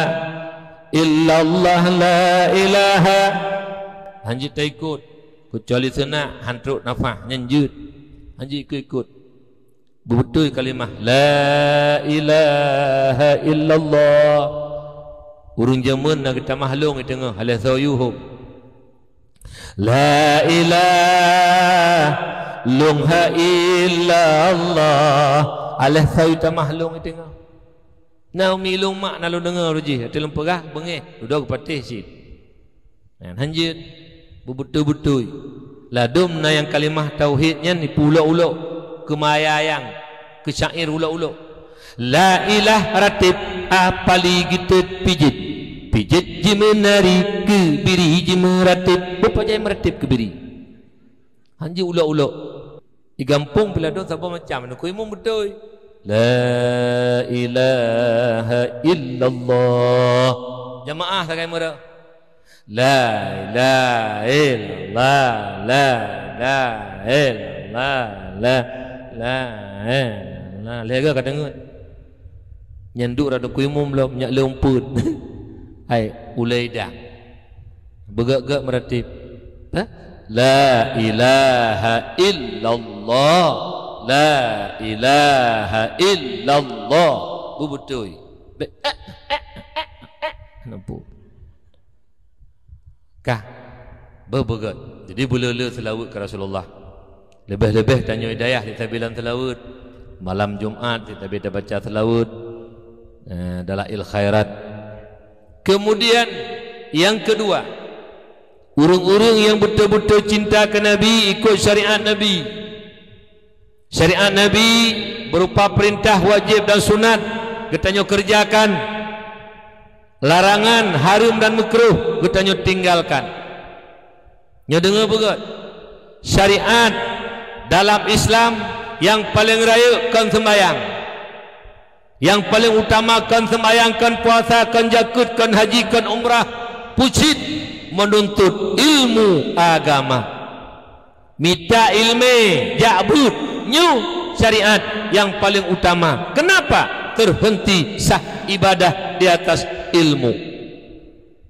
illallah, la ilaha. Hanjeuet taikot, keucuali seunak han trok nafah, nyan jeuet. Hanjeuet ikot-ikot. Beubeutôi kalimah la ilaha illallah. Ureuëng jameun na geutamah lông i teungoh, alah soe yuhom. La ilaha lông ha illallah. Alah soe tamah lông i teungoh. Na umi lông mak na lôn deungoe rujih, ateueh lôn peugah beungéh, dudoe geupatéh cit. Nyan hanjeuet beubeutôi-beutôi. Ladôm na nyang kalimah tauhid nyan ipeulok-ulok keu mayang, keu syair ulok-ulok. La ilah ratib apali geutet pijet. Pijet jimeunari keubiri jimeuratéb. Beupajan meuratéb keubiri. Hanjeuet ulok-ulok. Di gampông pih ladôm saboh macam. Neukui mum beutôi. La ilaha illallah. Jamaah sagai meurah. La ilaha illallah, la ilaha illallah, la, la ilaha illallah. Lhée ka deungon. Nyan duek rot neukui mum lom, nyak leumput. Hai, ulée idang. Beugét-gét meuratéb. Ha? La ilaha illallah. La ilaha illallah. Beubeutôi. Be-, eh, eh, eh, eh, eh. Nampu. Kah? Beubeugét. Jadi beuleu-leu seulaweuet keu Rasulullah. Leubeh-leubeh tanyoe hidayah di sabilan seulaweuet. Malam Jumat di sabi tabaca seulaweuet. Eh, Dalail Khairat. Kemudian, nyang keudua, ureuëng-ureuëng nyang beutôi-beutôi cinta keu Nabi, ikot syariat Nabi. Syariat Nabi beurupa peurintah wajéb dan sunat geutanyoe keureujakan, larangan, hareuem dan meukruh geutanyoe tinggalkan. Nyoe deungoe beugét, syariat dalam Islam nyang paleng rayeuk kon seumbahyang. Nyang paleng utama kon seumbahyang, kon puasa, kon jakeuet, kon haji, kon umrah, peue cit meununtot ilmu agama. Mita iéleumé jak beuet, nyoe syariat nyang paleng utama. Keunapa? Teuhunti sah ibadah di atas ilmu.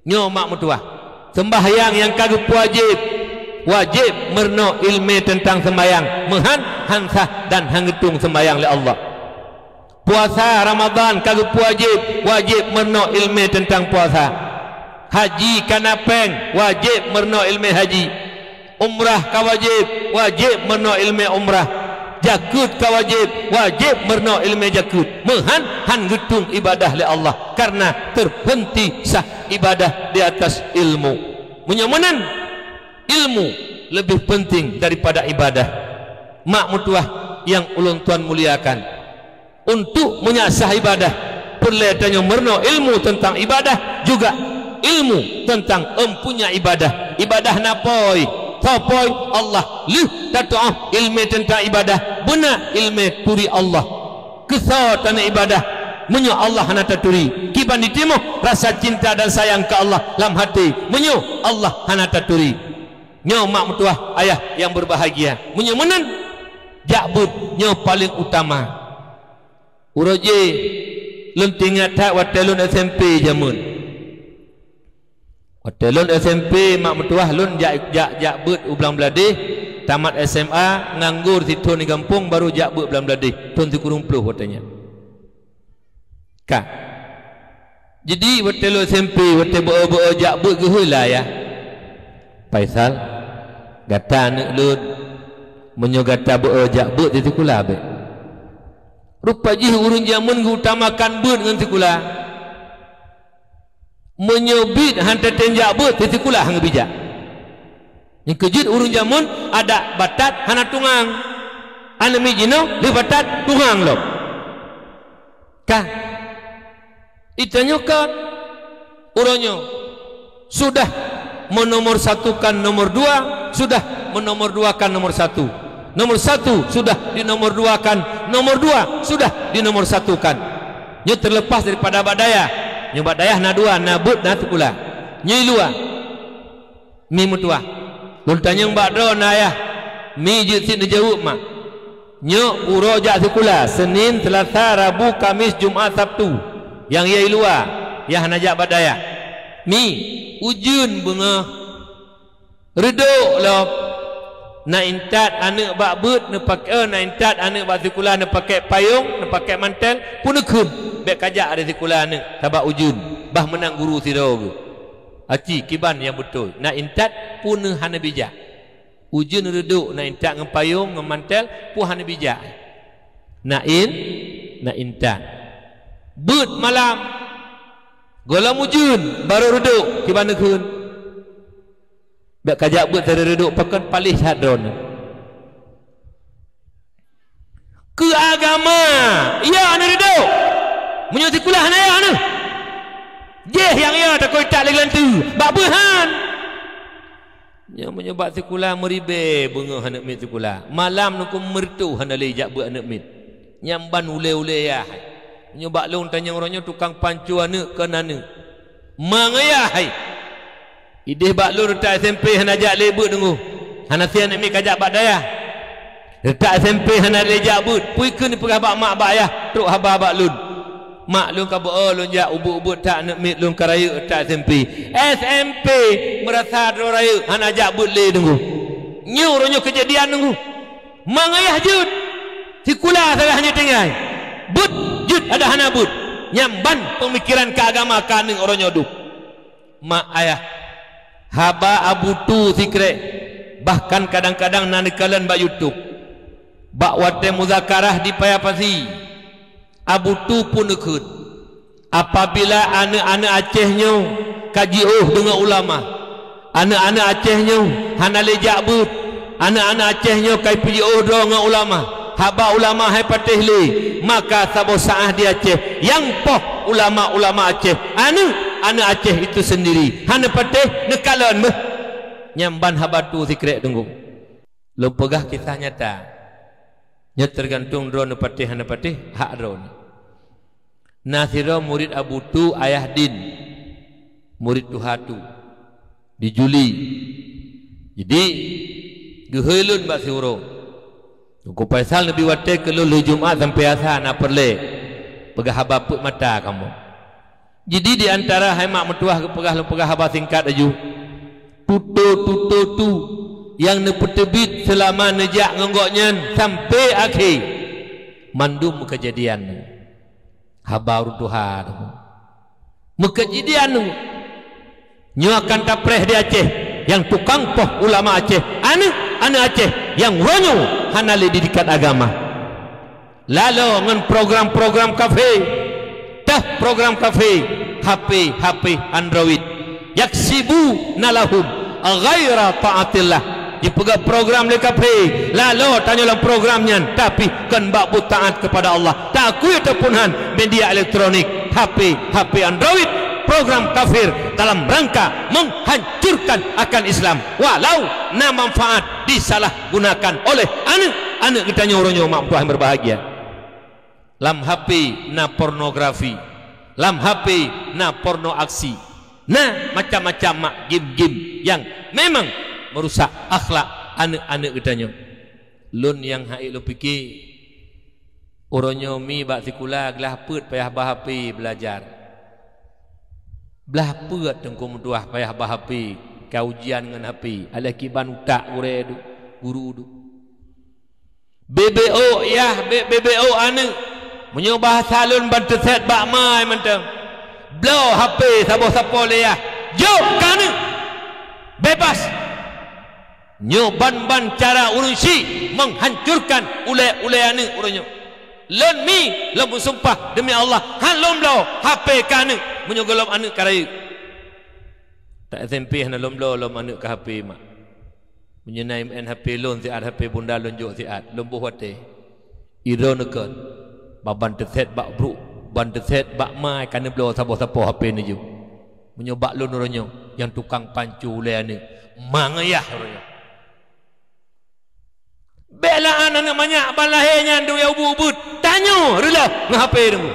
Nyoe mak meutuwah. Seumbahyang nyang ka geupeuwajéb, wajéb meurunoe iéleumé teuntang seumbahyang, meuhan han sah dan han geutueng seumbahyang lé Allah. Puasa Ramadan ka geupeuwajéb, wajéb meurunoe ileumé teuntang puasa. Haji ka na péng, wajéb meurunoe ileumé haji. Umrah ka wajéb, wajéb meurunoe ileumé umrah. Jakeuet ka wajéb, wajéb meurunoe ileumé jakeuet. Meuhan han geutueng ibadah lé Allah, kareuna teuhenti sah ibadah di atas ilmu. Meunyoe meunan, ilmu leubeh peunteng daripada ibadah. Mak meutuwah nyang ulôn tuan muliakan, untuk meunyoe sah ibadah, peureulée tanyoe meurunoe ilmu teuntang ibadah, juga ilmu teuntang empunya ibadah. Ibadah na pôi, soe pôi? Allah. Lheueh tatu'oh ileumé teuntang ibadah, beuna ileumé turi Allah. Keu soe taneuk ibadah meunyoe Allah hana taturi? Kiban jitimoh rasa cinta dan sayang keu Allah lam até meunyoe Allah hana taturi? Nyoe mak meutuwah, ayah nyang beubahgia, meunyoe meunan, jak beuet nyoe paleng utama. Uroe jéh, lôn teuingat that watée lôn S M P jameun. Watée lôn S M P, mak meutuwah, lôn jak, jak, jak beuet u Blang Bladeh, tamat S M A, nganggur sithon di gampông, baru jak beuet Blang Bladeh, thon sikureueng ploh watée nyan. Ka. Jadi, watée lôn S M P, watée beu-o-beu-o jak beuet, geuhôi lé ayah, "Faisal, gata aneuëk lôn, meunyoe gata beu-o jak beuet di sikula bék." Rupa jih ureuëng jameun geuutamakan beuet ngon sikula. Meunyoe biet han tatém jak beuet, di sikula han geubijak. Nyang keujeuet ureuëng jameun adak batat hana tungang. Aneuëk miet jinoe lheueh batat tungang lom. Ka. Itanyoe kon uroe nyoe sudah meunomor satukan nomor dua, sudah meunomor duakan nomor satu. Nomor satu sudah dinomor duakan, nomor dua sudah dinomor satukan. Nyoe teuleupah daripada bak dayah. Nyoe bak dayah na dua, na beuet, na sikula. Nyoe i luwa. Mi meutuwah. Lôn tanyong bak droeneuh, ayah. Mi jeuet cit neujaweueb, mak. Nyoe uroe jak sikula, Senin, Selasa, Rabu, Kamis, Jumat, Sabtu. Nyang yai luwa, nyang hana jak bak dayah. Mi, ujeuen beungoh. Reudok lom. Na intat aneuëk bak beuet neupak-, eh, na intat aneuëk bak sikula neupaké payong, neupaké mantel, peuneukheun, bék kajak di sikula aneuëk, sabab ujeuen, bah meunan guru sidroe geuh. Aci kiban nyang beutôi, na intat peuneuk hana bijak. Ujeuen reudok na intat ngon payong ngon mantel, peue hana bijak. Na in-, na intat. Beuet malam. Gohlom ujeuen, barô reudok, kiban neukheun. Bék kajak beuet teureudok pakon paléh that droeneuh. Keu agama, ya aneuëk reudok. Meunyoe sikula hana ya aneuëk. Jéh nyang ya takoi tak lé geulanteue, bak beuhan. Nyoe meunyoe bak sikula meuribée beungoh aneuëk miet sikula. Malam nukon meureutoh hana lé jak beuet aneuëk miet. Nyang ban ulée-ulée ya hai. Meunyoe bak lôn tanyong uroe nyoe tukang panco aneuëk kon aneuëk. Mangaya hai. Idéh bak lôn reutak S M P hana jak lé beuet teungku. Hana sian aneuëk miet kajak bak dayah. Reutak S M P hana lé jak beuet. Peue keuh neupeugah bak mak bak ayah trok haba bak lôn. Mak lôn ka beu-o lôn jak ubeuet-ubeuet that aneuëk miet lôn ka rayeuk reutak S M P. S M P meurasa droe rayeuk hana jak beuet lé teungku. Nyoe uroe nyoe keujadian teungku. Mangaya jeuet. Sikula salah nyoe tinggai. Beuet jeuet ada hana beuet. Nyang ban peumikiran keu agama keu aneuëk uroe nyoe dum. Mak ayah, haba Abu Tu sikrek, bahkan kadang-kadang na neukalon bak YouTube. Bak watée muzakarah di Paya Pasi, Abu Tu peuneukheun, apabila aneuëk-aneuëk Aceh nyoe ka jiôh deungon ulama, aneuëk-aneuëk Aceh nyoe hana lé jak beuet, aneuëk-aneuëk Aceh nyoe ka jipeujiôh droe ngon ulama, haba ulama hai patéh lé, maka saboh saát di Aceh nyang poh ulama-ulama Aceh, aneuëk-aneuëk Aceh itu sendiri. Hana patéh, neukalon beuh. Nyang ban haba Tu sikrek teungku. Lôn peugah kisah nyata. Nyoe teugantung droeneuh patéh hana patéh, hak droeneuh. Na sidroe murit Abu Tu, Ayah Din, murit tuha Tu, di Juli. Jadi, geuhôi lôn bak siuroe. Teungku Faisal neubi watée keu lôn lheueh Jumat sampoe Asa na peureulée peugah haba peuet mata kamoe. Jadi, di antara hai mak meutuwah geupeugah lôn peugah haba singkat laju. Tutoe-tutoe Tu nyang neupeuteubiet seulama neujak ngon gobnyan sampoe akhé, mandum meukeujadian. Haba ureuëng tuha tu. Meukeujadian tu. Nyoe akan tapreh di Aceh, nyang tukang poh ulama Aceh, aneuëk-aneuëk Aceh nyang uroe nyoe hana lé didikan agama. Laloe ngon program-program kafé, teuh program kafé, H P-H P Android. Yaksibuna lahum ghaira taatillah. Jipeugah program lé kafé, laloe tanyoe lam program nyan, tapi kon bak buet taát kepada Allah. Taakui ataupun hán, media elektronik, H P, H P Android, program kafir dalam rangka menghancurkan akan Islam. Walau na manfaat disalahgunakan oleh aneuëk-aneuëk geutanyoe uroe nyoe, mak meutuah nyang berbahagia. Lam H P na pornografi, lam H P na porno aksi, na macam-macam mak game-game nyang memang merusak akhlak aneuëk-aneuëk geutanyoe. Lôn nyang hana lôn pike, uroe nyoe mi bak sikula glah peuet payah ba H P belajar. Blah peuet teungku meutuah payah ba H P, ka ujian ngon H P, alah kiban utak gurée duek, guru duek. B B O yah, B-, B B O aneuëk. Meunyoe bahasa lôn ban teuset bak ma mantong. Bloe H P saboh sapo lé yah. Jok keu aneuëk. Bebas. Nyoe ban-ban cara ureuëng syiek menghancurkan ulée-ulée aneuëk uroe nyoe. Lôn mi, lôn meusumpah demi Allah, hán lôn bloe H P keu aneuëk meunyoe gohlom aneuëk ka rayeuk. Tak S M P hana lôn bloe lom aneuëk keu H P mak. Meunyoe na M N H P lôn siat, H P bunda lôn jok siat, lôn boh watée. Idroe neukon, ban teuset bak brok, ban teuset bak ma ka neubloe saboh sapo H P neujok. Meunyoe bak lôn uroe nyoe, nyang tukang panco ulée aneuëk, ma ngon yah uroe nyoe. Bék la'an aneuëk manyak ban lahé nyan dum ya ubit-ubit. Tanyoe reuloh ngon H P deungoe.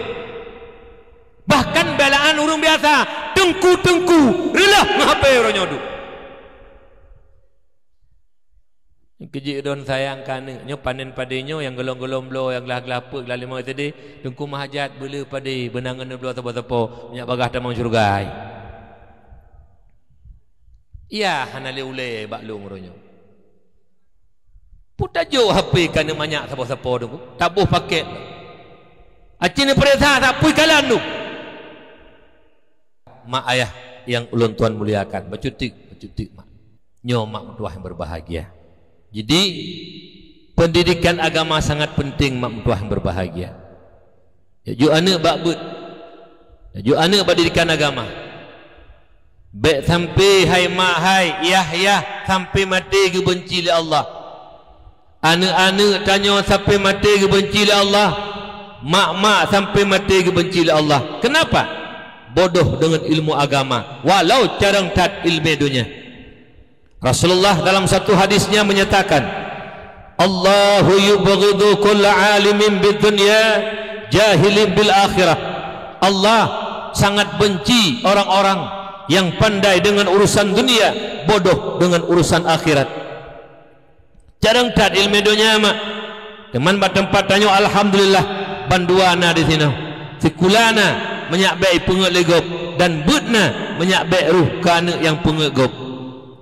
Bahkan bék la'an ureuëng biasa, teungku-teungku reuloh ngon H P uroe nyoe duek. Keujeuet don sayang keu aneuëk, nyoe panen padé nyoe nyang gohlom-gohlom bloe, nyang glah-glah peuet, glah limong S D, teungku meuhajat beuleu padé, beunang ngon bloe sapo-sapo, minyak bagaih tamong syeuruga hai. Ya, hana lé ulée bak lôn uroe nyoe. Peue tajok H P keu aneuëk manyak sapo-sapo teungku, taboh pakét. Aci neupeuriksa sapeue kalon tu. Mak ayah nyang ulôn tuan muliakan, bacut teuk, bacut teuk mak. Nyoe mak meutuah nyang berbahagia. Jadi, pendidikan agama sangat penting mak meutuah nyang berbahagia. Jok aneuëk bak beuet. Jok aneuëk bak didikan agama. Bék sampai hai mak hai, yah-yah sampai maté geubenci lé Allah. Aneuëk-aneuëk tanyoe sampai maté geubenci lé Allah, mak-mak sampai maté geubenci lé Allah. Kenapa? Bodoh dengan ilmu agama, walau carông that ileumé donya. Rasulullah dalam satu hadisnya menyatakan, "Allahu yubghidu kulla alimin bid dunya, jahilin bil akhirah." Allah sangat benci orang-orang yang pandai dengan urusan dunia, bodoh dengan urusan akhirat. Carông that ileumé donya mak. Teuma bak teumpat tanyoe alhamdulillah bandua na di sinoe. Sikula na meunyak bék peungeuet lé gob dan beuet na meunyak bék rôh keu aneuëk nyang peungeuet gob.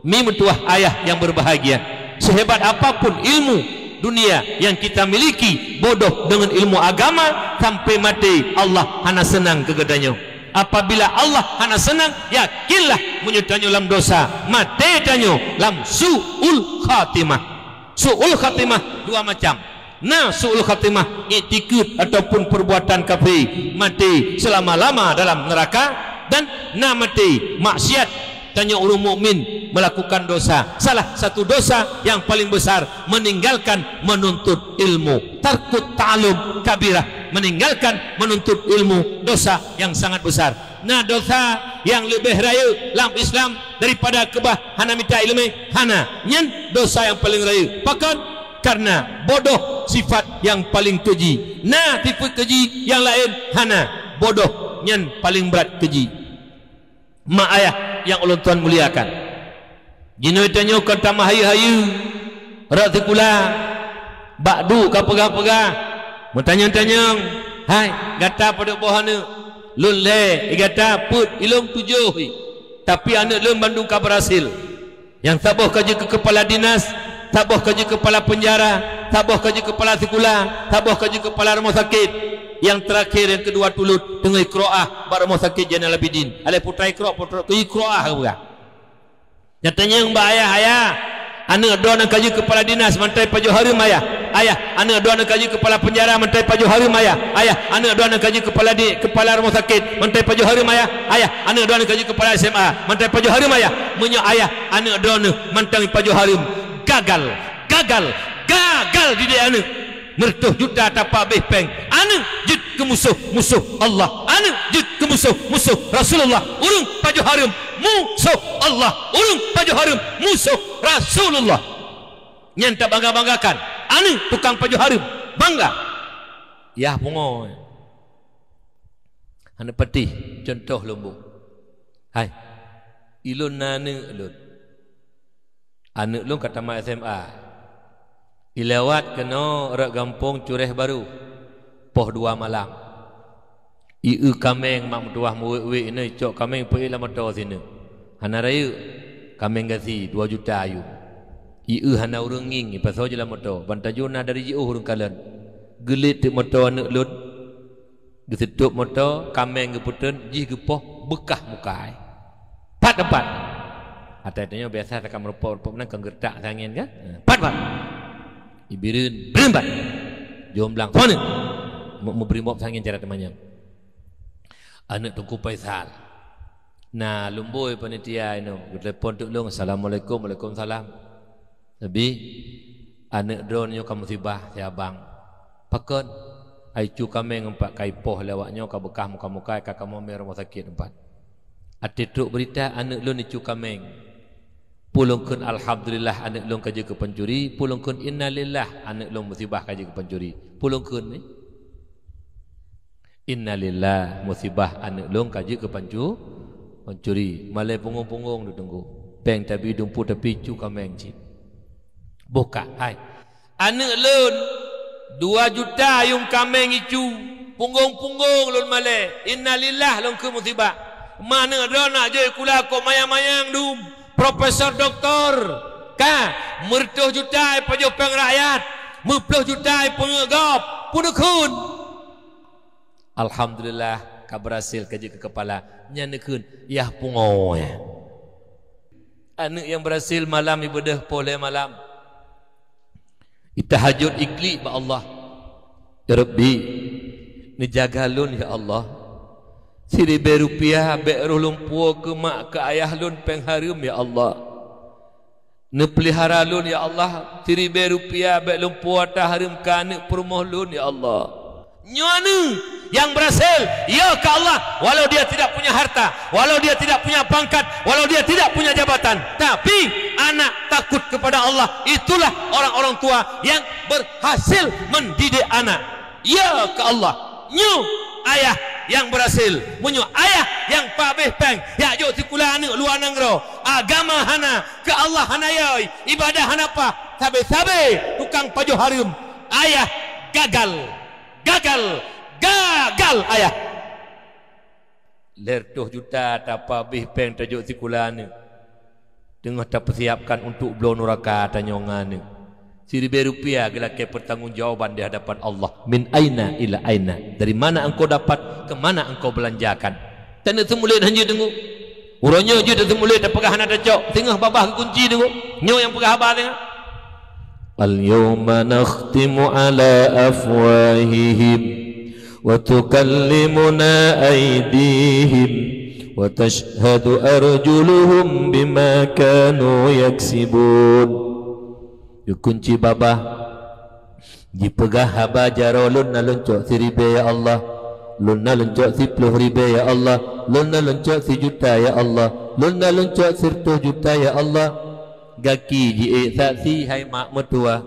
Mi meutuah ayah nyang berbahagia. Sehebat apapun ilmu dunia yang kita miliki, bodoh dengan ilmu agama sampai maté Allah hana seunang keu geutanyoe. Apabila Allah hana seunang, yakinlah meunyoe tanyoe lam dosa, maté tanyoe lam su'ul khatimah. Su'ul khatimah dua macam. Na su'ul khatimah iktikad ataupun perbuatan kafé, maté selama-lama dalam neraka, dan na maté maksiat. Tanyoe ureuëng mukmin melakukan dosa. Salah satu dosa yang paling besar meninggalkan menuntut ilmu. Tarkut ta'allum kabirah, meninggalkan menuntut ilmu, dosa yang sangat besar. Na dosa nyang leubeh rayeuk lam Islam daripada keubah hana mita ileumé? Hana. Nyan dosa nyang paleng rayeuk. Pakon? Karena bodoh sifat nyang paleng keuji. Na sifat keuji nyang laén? Hana. Bodoh nyan paleng brat keuji. Mak ayah nyang ulôn tuan muliakan. Jinoe tanyoe kon tameuhayeue-hayeue, rot sikula, bak duek ka peugah-peugah, meutanyong-tanyong, "Hai, gata padub boh aneuëk?" "Lôn lhée." "Gata peuet?" "Ilôn tujoh." "Tapi aneuëk lôn bandum ka beurhasil. Nyang saboh ka jeuet keu keupala dinas, saboh ka jeuet keupala peunjara, saboh ka jeuet keupala sikula, saboh ka jeuet keupala rumoh sakét." Nyang teurakhé, nyang keudua tulôt, teungoh iqroah bak Rumoh Sakét Zainal Abidin. Alah putra iqroah, putra iqroah ka peugah. Nyang tanyong bak ayah, "Ayah, aneuk droeneuh ka jeuet keupala dinas, mantong pajoh hareuem, Ayah. Ayah, aneuk droeneuh ka jeuet keupala peunjara, mantong pajoh hareuem, Ayah. Ayah, aneuk droeneuh ka jeuet keupala di-, keupala rumoh sakét, mantong pajoh hareuem, Ayah. Ayah, aneuk droeneuh ka jeuet keupala S M A, mantong pajoh hareuem, Ayah. Meunyoe ayah aneuk droeneuh mantong pajoh hareuem, gagal, gagal, gagal didik aneuk." Meureutoh juta tapabéh péng, aneuk jeuet keu musoh-musoh Allah, aneuk jeuet keu musoh-musoh Rasulullah. Ureuëng pajoh hareuem, musoh Allah. Ureuëng pajoh hareuem, musoh Rasulullah. Nyan tabangga-banggakan. Aneuk tukang pajoh hareuem, bangga. Yah pungo. Hana patéh, cuntoh lôn bôh. Hai, ilôn na aneuk lôn. Aneuk lôn ka tamat S M A. Ilewat keunoe rot gampông Cureh Barô, poh dua malam. Ieu kaméng mak meutuwah meuwék-wék inoe, icok kaméng peuék lam moto sineuk. Hana rayeuk, kaméng gasi dua juta ayum. Ieu hana ureuëng ngieng, ipasoe jih lam moto. Ban tajôh na dari jiôh ureuëng kalon. Geulet teuk moto aneuk lôn. Geuseutôb moto, kaméng geupeuteun, jih geupoh beukah muka ai. Pat-pat. Atai tanyoe biasa takameurumpok-rumpok meunan kon geuretak angén kan? Pat-pat. Ibireuen, beureumbat. Jom blang. Soe aneuk? Meu-, meubri mop angén cara teumanyong. Aneuk Teungku Faisal. Na lumbôi panitia inoe, geutelepon teuk lôn, "Assalamualaikum." "Waalaikumsalam." "Abi, aneuk droeneuh nyoe ka musibah, si abang." "Pakon?" "Ai cu kaméng empat ka ipoh lé awak nyoe, ka beukah muka-muka, ka kamoe mé rumoh sakét empat." Até trok beurita aneuk lôn icu kaméng. Peue lôn kheun alhamdulillah aneuk lôn ka jeuet keu pancuri, peue lôn kheun innalillah aneuk lôn musibah ka jeuet keu pancuri. Peue lôn kheun ni? Innalillah, musibah aneuk lôn ka jeuet keu pancu-, pancuri. Malée punggong-punggong di teungku. Péng tabi dumpu tapi cu kaméng cit. Boh ka, hai. Aneuk lôn, dua juta ayum kaméng icu. Punggong-punggong lôn malée. Innalillah lôn keu musibah. Ma aneuk droeneuh nak jeuet sikula kok mayang-mayang dum. Profesor doktor. Ka, meureutoh juta ipajoh péng rakyat. Meuploh juta ipeungeut gob. Peue neukheun? Alhamdulillah, ka beurhasil ka jeuet keu keupala. Nyan neukheun, yah pungo nyan. Aneuk nyang beurhasil malam ibeudôh poh lhée malam. Itahajud iklik bak Allah. Ya Rabbi, neujaga lôn ya Allah. Siribée rupiah bék roh lôn puwoe keu mak keu ayah lôn péng hareuem ya Allah. Neupeulihara lôn, ya Allah, siribée rupiah bék lôn puwoe ata hareuem keu aneuk peurumoh lôn, ya Allah. Nyoe aneuk nyang beurhasil, ya keu Allah, walau dia tidak punya harta, walau dia tidak punya pangkat, walau dia tidak punya jabatan, tapi anak takut kepada Allah, itulah orang-orang tua yang berhasil mendidik anak. Ya keu Allah, nyoe ayah nyang beurhasil. Meunyoe ayah nyang pabéh péng, jak jok sikula aneuk luwa nanggroe, agama hana, keu Allah hana yôi, ibadah hana paih, sabe-sabe tukang pajoh hareuem. Ayah gagal, gagal, gagal ayah. Lhée reutôh juta tapabéh péng tajok sikula aneuk. Teungoh tapeusiapkan untuk bloe nuraka tanyoe ngon aneuk. Siribée rupiah geulakée peutanggongjawaban di hadapan Allah. Min aina ila aina? Dari mana engkau dapat, ke mana engkau belanjakan? Taneuk seumulet hanjeuet teungku. Uroe nyoe jeuet taseumulet, tapeugah hana tacok. Singoh babah geukunci teungku. Nyoe nyang peugah haba singoh. Al-yawma nakhtimu ala afwahihim wa tukallimuna aydihim wa tashhadu arjuluhum bima kanu yaksibun. Geukunci babah, jipeugah haba jaroe, lôn na lôn cok siribée ya Allah, lôn na lôn cok siploh ribée ya Allah, lôn na lôn cok sijuta ya Allah, lôn na lôn cok sireutôh juta ya Allah. Gaki jiék saksi hai mak meutuwah.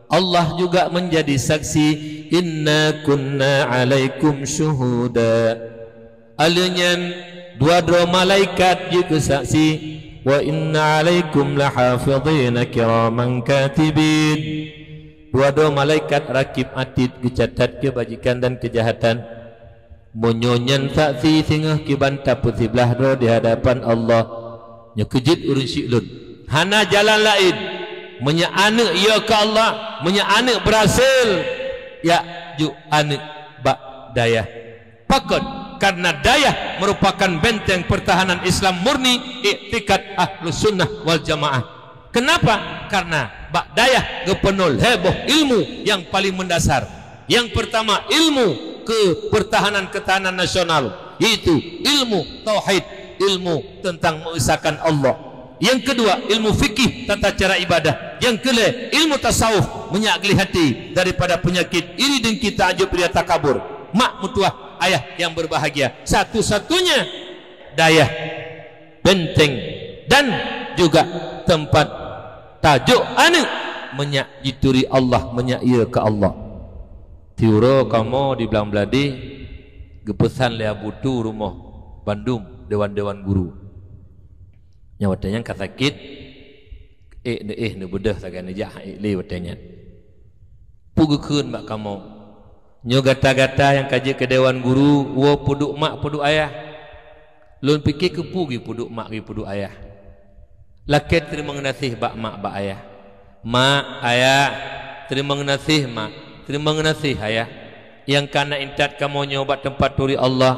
Allah juga menjadi saksi, "Inna kunna 'alaikum syuhuda." Alheuh nyan dua droe malaikat jeuet keu saksi, "Wa inna 'alaikum lahafidhina kiraman katibin." Dua droe malaikat rakib atid geucatat keubajikan dan keujahatan. Meunyoe nyan saksi singoh kiban tapeusiblah droe di hadapan Allah, nyoe keuh jeuet ureuëng syiek lôn. Hana jalan laén. Meunyoe aneuk yo keu Allah, meunyoe aneuk beurhasil, jak jok aneuk bak dayah. Pakon? Karena dayah merupakan benteng pertahanan Islam murni, iktikad Ahlus Sunnah wal Jamaah. Kenapa? Karena bak dayah geupeunoh lhée boh ilmu nyang paling mendasar. Yang pertama, ilmu ke pertahanan ketahanan nasional, yaitu ilmu tauhid, ilmu tentang mengesahkan Allah. Yang kedua, ilmu fikih, tata cara ibadah. Yang kelhée, ilmu tasawuf, meunyak gleh hati daripada penyakit iri, dengki, takjub, ria, takabur. Mak meutuah, ayah yang berbahagia, satu-satunya dayah, benteng, dan juga tempat tajok aneuk meunyak jituri Allah, meunyak ie keu Allah. Tiuroe kamoe di Blang Bladeh geupeusan lé Abu Tu rumoh bandum dewan-dewan guru. Nyang watée nyan ka sakét, ék neuéh neubeudôh sagai neujak han ék lé watée nyan. Peue geukheun bak kamoe, "Nyoe gata-gata nyang ka jeuet keu dewan guru, woe peuduek mak peuduek ayah." Lôn pike, keupeue geupeuduek mak geupeuduek ayah? Lakée teurimong geunaséh bak mak bak ayah. Mak, ayah, teurimong geunaséh mak, teurimong geunaséh ayah, nyang ka na intat kamoe nyoe bak teumpat turi Allah,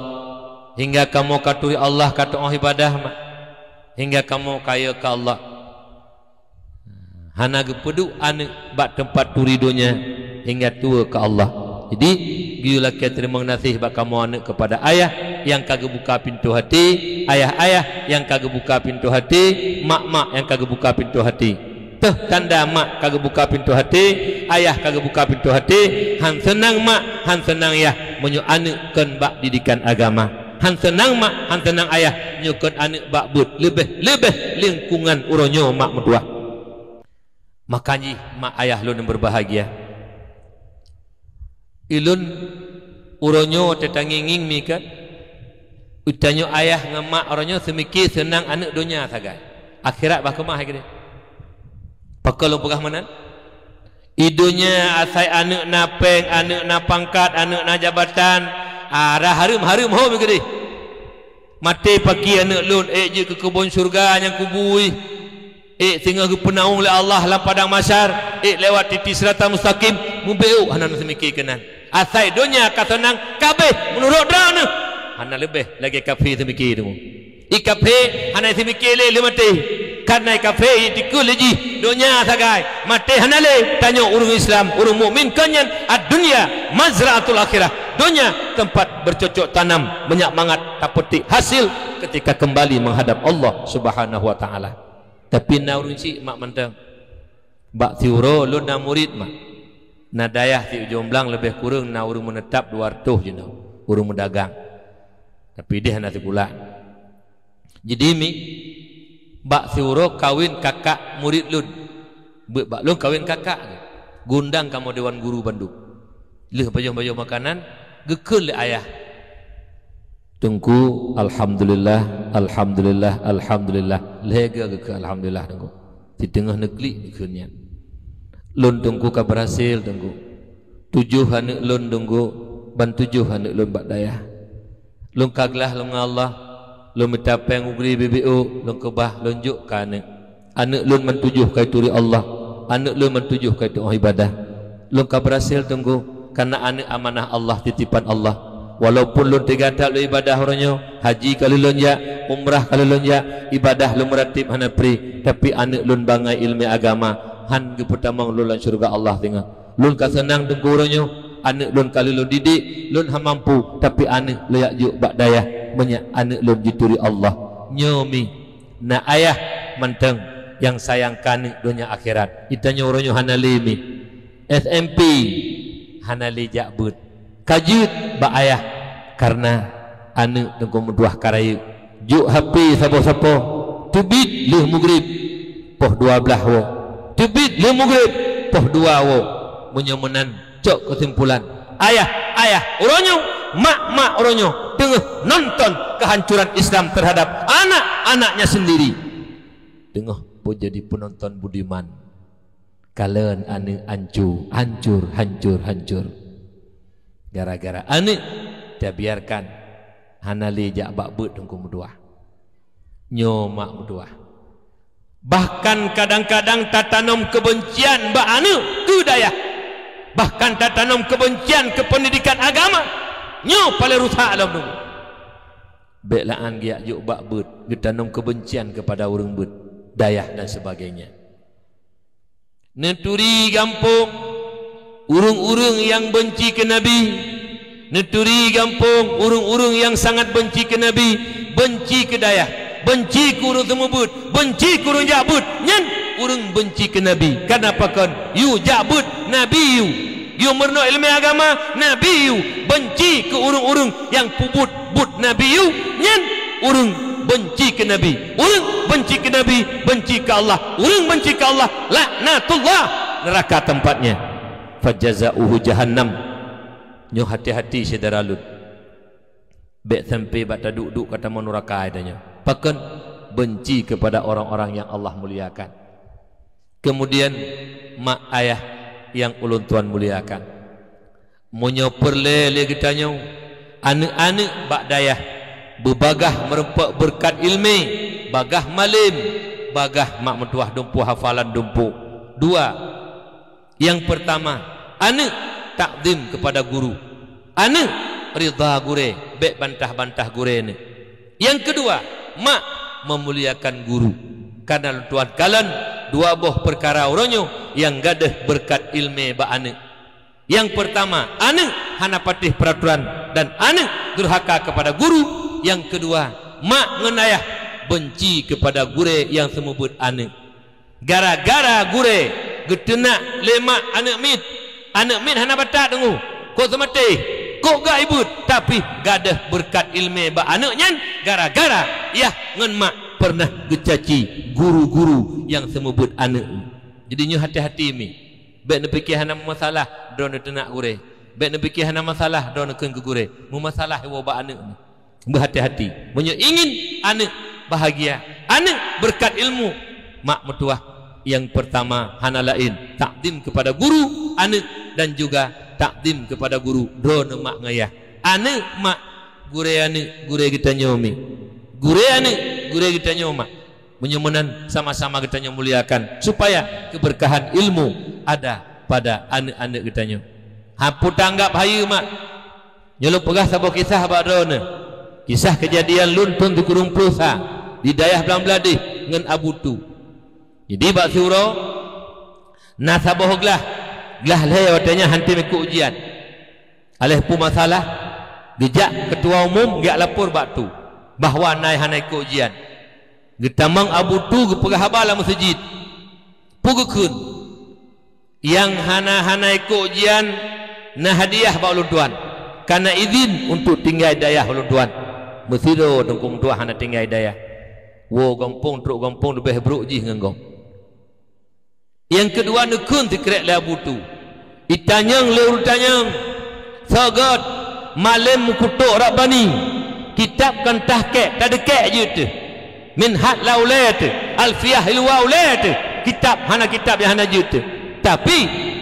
hingga kamoe ka turi Allah ka teuôh ibadah mak, hingga kamoe kayée keu Allah. Hana geupeuduek aneuk bak teumpat turi donya hingga tuwoe keu Allah. Jadi, geuyue lakée teurimong geunaséh bak kamoe aneuk keupada ayah nyang ka geubuka pintoe hati, ayah-ayah nyang ka geubuka pintoe hati, mak-mak nyang ka geubuka pintoe hati. Teuh tanda mak ka geubuka pintoe hati, ayah ka geubuka pintoe hati, han seunang mak, han seunang yah meunyoe aneuk kon bak didikan agama. Han seunang mak, han seunang ayah nyoe kon aneuk bak beuet, leubeh-leubeh lingkungan uroe nyoe mak meutuah. Maka jih mak ayah lôn nyang berbahagia. Ilôn uroe nyoe teutangieng-ngieng mi kan? Utanyoe ayah ngon mak uroe nyoe seumike seunang aneuk donya sagai. Akhirat bah keumah hai keudeh. Pakon lôn peugah meunan? I donya asai aneuk na péng, aneuk na pangkat, aneuk na jabatan, ah, rhah hareuem-hareuem ho mi keudeh. Maté paki aneuk lôn, ék jeuet keu keubon syeuruga nyang kubui. Ék singoh geupeunawong lé Allah lam padang mahsyar, ék lewat titi siratal mustaqim, mubeuôk hana seumike keunan. Asai donya ka seunang, ka abéh meunurot droeneuh. Hana leubeh lagée kafé seumike teuma. I kafé hana seumike lé lheueh maté. Kareuna i kafé i tikeue lé jih donya sagai, maté hana lé. Tanyoe ureuëng Islam, ureuëng mukmin kon nyan, ad-dunya mazra'atul akhirah. Donya tempat bercocok tanam, meunyak mangat tapetik hasil ketika kembali menghadap Allah Subhanahu wa Ta'ala. Tapi na ureuëng chik mak mantong. Bak siuroe lôn na murit mak. Na dayah si Ujong Blang leubeh kureueng na ureuëng meunetap dua reutôh jinoe, ureuëng meudagang. Tapi ideh hana sikula. Jadi mi, bak siuroe kawen kakak murit lôn. Beuet bak lôn kawen kakak. Geundang kamoe dewan guru bandum. Lheueh bajoh-bajoh makanan, geukheun lé ayah. Teungku, alhamdulillah, alhamdulillah, alhamdulillah. Lhée geu geukheun alhamdulillah, Teungku. Siteungoh neuklik geukheun nyan. Lôn Teungku ka berhasil, Teungku. Tujoh aneuk lôn, Teungku, ban tujoh aneuk lôn bak dayah. Lôn ka glah lôn ngon Allah, lôn mita péng u gri B B O, lôn keubah, lôn jok keu aneuk. Aneuk lôn ban tujoh ka ituri Allah, aneuk lôn ban tujoh ka iteuôh ibadah. Lôn ka berhasil, Teungku, kareuna aneuk amanah Allah, titipan Allah. Walaupun lôn teuga that lôn ibadah uroe nyoe, haji ka lheueh lôn jak, umrah ka lheueh lôn jak, ibadah lôn meuratib hana pri, tapi aneuk lôn bangai ileumèe agama, han geupeutamong lôn lam syeuruga Allah singoh. Lôn ka seunang Teungku uroe nyoe, aneuk lôn ka lheueh lôn didik, lôn hana mampu, tapi aneuk lôn jak jok bak dayah, meunyo aneuk lôn jituri Allah. Nyoe mi, na ayah mantong nyang sayang keu aneuk donya akhirat. Geutanyoe uroe nyoe hana lé mi. S M P hana lé jak beuet. Ka jeuet bak ayah, kareuna aneuk Teungku meutuah ka rayeuk. Jok H P saboh-saboh, teubiet lheueh mugrib, poh dua blaih woe. Teubiet lheueh mugrib, poh dua woe. Meunyoe meunan, cok keusimpulan, ayah-ayah uroe nyoe, mak-mak uroe nyoe teungoh nonton kehancuran Islam terhadap anak-anaknya sendiri. Teungoh jadi penonton budiman. Kalon aneuk ancu, hancur, hancur, hancur. Gara-gara aneuk tabiarkan hana lé jak bak beuet Teungku meutuah. Nyoe mak meutuah. Bahkan kadang-kadang tatanom keubencian bak aneuk keu dayah. Bahkan tatanom keubencian keu peundidikan agama. Nyoe paleng rusak lom nyoe. Bék la'an geujak jok bak beuet, geutanom keubencian keupada ureuëng beuet, dayah dan sebagainya. Neuturi gampông ureuëng-ureuëng nyang beunci keu Nabi. Neuturi gampông ureuëng-ureuëng nyang sangat beunci keu Nabi, beunci keu dayah, beunci keu ureuëng seumeubeuet, beunci keu ureuëng jak beuet. Nyan ureuëng beunci keu Nabi. Kareuna pakon? Yue jak beuet, Nabi yue. Yue meurunoe iéleumé agama, Nabi yue. Beunci keu ureuëng-ureuëng nyang peubuet buet Nabi yue, nyan ureuëng beunci keu Nabi. Ureuëng beunci keu Nabi, beunci keu Allah. Ureuëng beunci keu Allah, laknatullah, neuraka tempatnya. Fajazauhu jahannam. Nyoe hati-hati syedara lôn. Bék sampai bak taduek-duek ka tamong neuraka tanyoe. Pakon? Beunci keupada orang-orang nyang Allah muliakan. Kemudian, mak ayah nyang ulôn tuan muliakan. Meunyoe peureulée lé geutanyoe, aneuëk-aneuëk bak dayah beubagaih meureumpok beureukat iéleumé, bagaih malem, bagaih mak meutuwah dumpeue hafalan dumpeue. Dua, nyang peurtama, aneuëk takzim keupada guru. Aneuëk ridha gurée, bék bantah-bantah gurée neuëk. Nyang keudua, mak meumuliakan guru. Kareuna lôn tuan kalon dua boh peukara uroe nyoe nyang gadôh beureukat iéleumé bak aneuëk. Nyang peurtama, aneuëk hana patéh peuraturan dan aneuëk durhaka keupada guru. Nyang keudua, mak ngon ayah beunci keupada gurée nyang seumeubeuet aneuëk. Gara-gara gurée geuteunak lé mak aneuëk miet, aneuëk miet hana batat deungoe, kok seumaté, kok gak ibeuet, tapi gadôh beureukat iéleumé bak aneuëk nyan gara-gara yah ngon mak peureunah geucaci guru-guru nyang seumeubeuet aneuëk. Jadi nyoe hati-hati mi. Bék neupike hana meumasalah droeneuh teunak gurée. Bék neupike hana masalah droeneuh kheun keu gurée. Meumasalah woe bak aneuëk nyoe. Beuhati-hati. Meunyoe ingin aneuëk bahagia, aneuëk beureukat ilmu, mak meutuwah nyang peurtama hana laén takzim keupada guru aneuëk dan juga takzim keupada guru droeneuh mak ngon yah. Aneuëk mak, gurée aneuëk, gurée geutanyoe mi. Gurée aneuëk, gurée geutanyoe mak. Meunyoe meunan sama-sama geutanyoe muliakan supaya keubeurkahan ilmu ada pada aneuëk-aneuëk geutanyoe. Hana peue tanggab hayeue mak. Nyoe lôn peugah saboh kisah bak droeneuh. Kisah keujadian lôn thon sikureueng ploh sa di dayah Blang Bladeh ngon Abu Tu. Jadi bak siuroe na saboh glah, glah lhée watée nyan han tem ikot ujian. Aléh peue masalah, geujak keutua umum geujak lapor bak Tu bahwa na hana ikot ujian. Geutamong Abu Tu geupeugah haba lam meuseujid. Peue geukheun? Nyang hana-hana ikot ujian na hadiah bak ulôn tuan. Ka na idhin untuk tinggai dayah ulôn tuan. Meusidroe teungku meutuah hana tinggai dayah. Woe gampông trok gampông leubeh brok jih ngon gob. Nyang keudua neukheun sikrék lé Abu Tu. Itanyong lé ureuëng tanyong, soe göt, malem meukutok Rabbani, kitab kan tahkek tadeukek jeuet teuh. Minhaj la ulée teuh, Alfiah Hilwa ulée teuh, kitab hana kitab nyang hana jeuet teuh. Tapi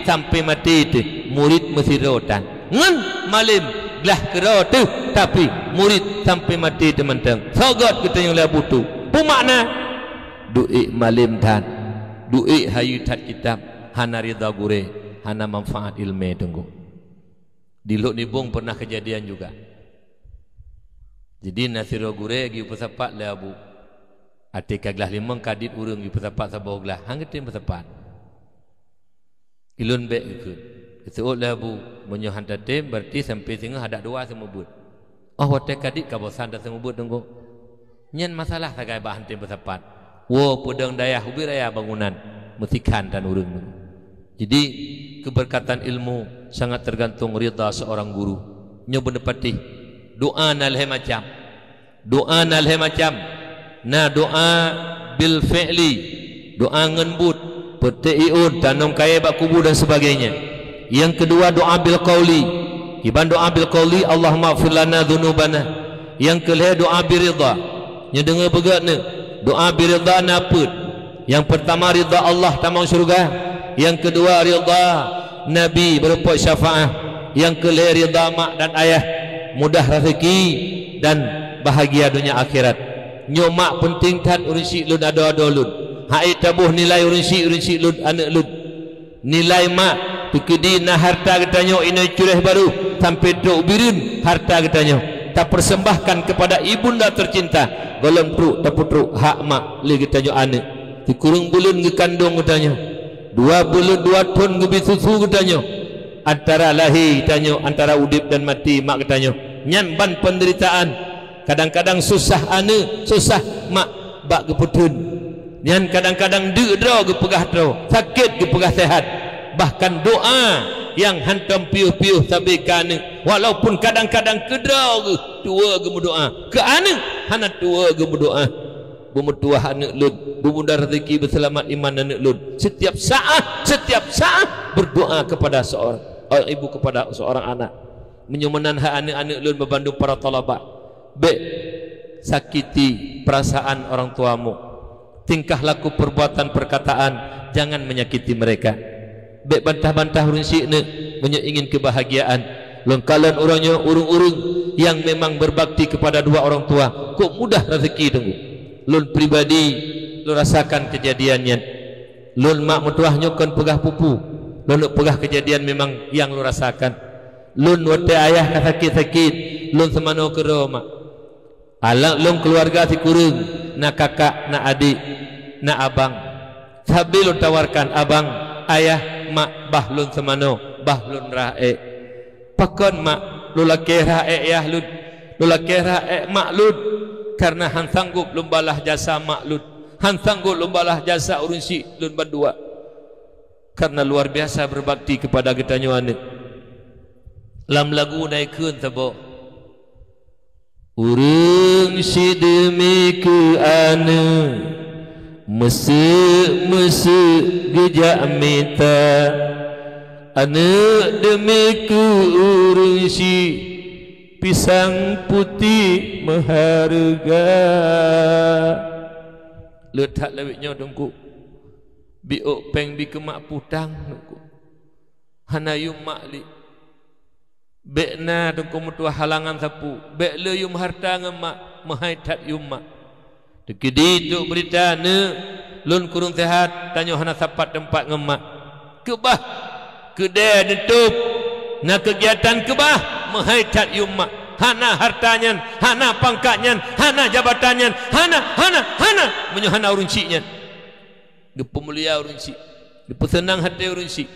sampai maté teuh murit meusidroe tan. Ngon malem glah keudroe teuh, tapi murit sampai maté teuh mantong. Soe göt geutanyong lé Abu Tu. Peue makna? Duek malem that, duek hayeue that kitab, hana ridha gurée, hana manfaat iéleumé teungku. Di Lhok Nibong pernah kejadian juga. Jadi na sidroe gurée geuyue peusapat lé Abu. Até ka glah limong ka dit ureuëng geuyue peusapat saboh glah, han geutem peusapat. Ilôn bék geukheun. Geuseuôt lé Abu, meunyoe han tatem, berarti sampai singoh adak dua seumeubeuet. Oh watée ka dit ka bosan taseumeubeuet teungku. Nyan masalah sagai bak han tem peusapat. Woe peudong dayah ubit raya bangunan, meusikhan tan ureuëng. Jadi, keberkatan ilmu sangat tergantung ridha seorang guru. Nyoe beuneupatéh, doa na lhée macam. Doa na lhée macam. Na doa bil fi'li, doa ngon buet, peuték iôn, tanom kayée bak kubu dan sebagainya. Nyang keudua doa bil qauli. Kiban doa bil qauli, Allahumma ighfir lana dzunubana. Nyang keulhée doa biridha. Nyoe deungoe beugét neuh, doa biridha na peuet. Nyang peurtama ridha Allah tamong syeuruga. Nyang keudua ridha Nabi beureumpok syafaah. Nyang keulhée ridha mak dan ayah, mudah raseuki dan bahagia donya akhirat. Nyoe mak peunteng that ureuëng syiek lôn adoe-adoe lôn. Haiek taboh nilai ureuëng syiek, ureuëng syiek lôn, aneuëk lôn. Nilai mak Teukeudi na harta geutanyoe inoi curéh barô sampoe trok bireuen harta geutanyoe, tapersembahkan kepada ibunda tercinta, gohlom trok tapeutrok hak mak lé geutanyoe aneuëk. Sikureueng buleuen geukandong geutanyoe, dua buleuen dua thon geubi susu geutanyoe, antara lahé tanyoe, antara udeb dan maté mak geutanyoe, nyan ban peunderitaan. Kadang-kadang susah aneuëk, susah mak bak geupeutheun. Nyan kadang-kadang deuk droe geupeugah droe, sakét geupeugah seuhat. Bahkan doa nyang hántom piôh-piôh sabe keu aneuëk, walaupun kadang-kadang keu droe geuh tuwoe geumeudoa, keu aneuëk hana tuwoe geumeudoa. Beumeutuwah aneuëk lôn, beumudah rezeki, beuseulamat iman aneuëk lôn. Setiap saat, setiap saat berdoa kepada seorang, eh, ibu kepada seorang anak. Meunyoe meunan hai aneuëk-aneuëk lôn bandum para thalabah, bék sakiti perasaan orang tuamu. Tingkah laku, perbuatan, perkataan, jangan menyakiti mereka. Bék bantah-bantah ureuëng syiek neuëk meunyoe ingin kebahagiaan. Lôn kalon uroe nyoe ureuëng-ureuëng nyang memang berbakti kepada dua orang tua, kok mudah rezeki teunggu. Lôn pribadi, lôn rasakan kejadian nyan. Lôn mak meutuwah nyoe kon peugah pupu, lôn peugah kejadian memang nyang lôn rasakan. Lôn watée ayah ka sakét-sakét, lôn seumanoe keudroe mak. Alat lôn keuluwarga sikureueng, na kakak, na adek, na abang. Sabe lôn tawarkan abang, ayah, mak, bah lôn seumanoe, bah lôn rhah ék. Pakon mak, lôn lakée rhah ék ayah lôn, lôn lakée rhah ék mak lôn, kareuna hán sanggob lôn balaih jasa mak lôn, hán sanggob lôn balaih jasa ureuëng syiek lôn bandua. Kareuna luar biasa berbakti kepada geutanyoe aneuëk. Lam lagu na ikheun saboh. Ureuëng syiek deumi keu aneuëk, meuseuk-meuseuk geujak mita. Aneuëk deumi keu ureuëng syiek, pisang putéh meuhareuga. Le that lawét nyoe teungku. Biôk péng bi keumak putang teungku. Hana yum mak lé. Bék na teungku meutuwah halangan sapeue, bék le yum harta ngon mak, meuhai that yum mak. Teukeudi trok beurita neuëk lôn kureueng seuhat, tanyoe hana sapat teumpat ngon mak. Keubah, keudée neutôb, na keugiatan keubah, meuhai that yum mak. Hana harta nyan, hana pangkat nyan, hana jabatan nyan, hana, hana, hana, meunyoe hana ureuëng syiek nyan. Geupeumulia ureuëng syiek, geupeuseunang até ureuëng syiek,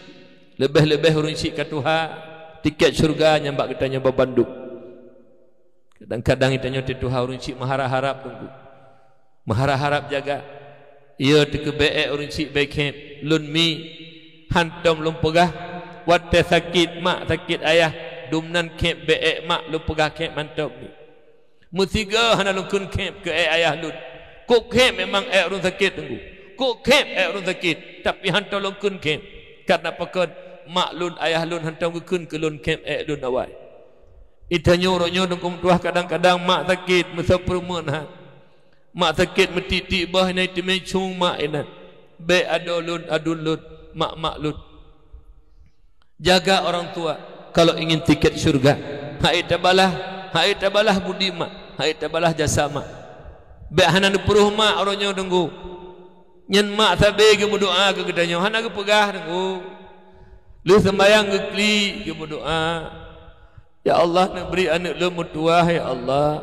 leubeh-leubeh ureuëng syiek ka tuha, tiket syeuruga nyan bak geutanyoe bandum. Kadang-kadang geutanyoe teutuha ureuëng syiek meuharab-harab teungku, meuharab-harab jaga. Yo, teukeubeuék ureuëng syiek bék khép. Lôn mi, hántom lôn peugah, watée sakét mak, sakét ayah, dumnan khép bék ék mak, lôn peugah khép mantong mi. Meusigoe hana lôn kheun khép keu ék ayah lôn. Kok khép memang ék ureuëng sakét teungku. Kok khép ék ureuëng sakét, tapi hántom lôn kheun khép. Kareuna pakon, mak lôn, ayah lôn hántom geukheun keu lôn khép ék lôn awai. Geutanyoe uroe nyoe teungku meutuwah kadang-kadang mak sakét meusapeureumeun ha. Mak sakét meutik-tik boh inan teumé cung mak inan. Bék adoe lôn, aduen lôn, mak-mak lôn. Jaga orang tua kalau ingin tiket syurga. Hai tabalah, hai tabalah budi mak, hai tabalah jasa mak. Bék hana neupeurôh mak uroe nyoe teungku. Nyan mak sabe geumeudoa keu geutanyoe, hana geupeugah teungku. Lheueh seumbahyang geuklik geumeudoa. Ya Allah, neubri aneuëk lôn meutuwah, ya Allah.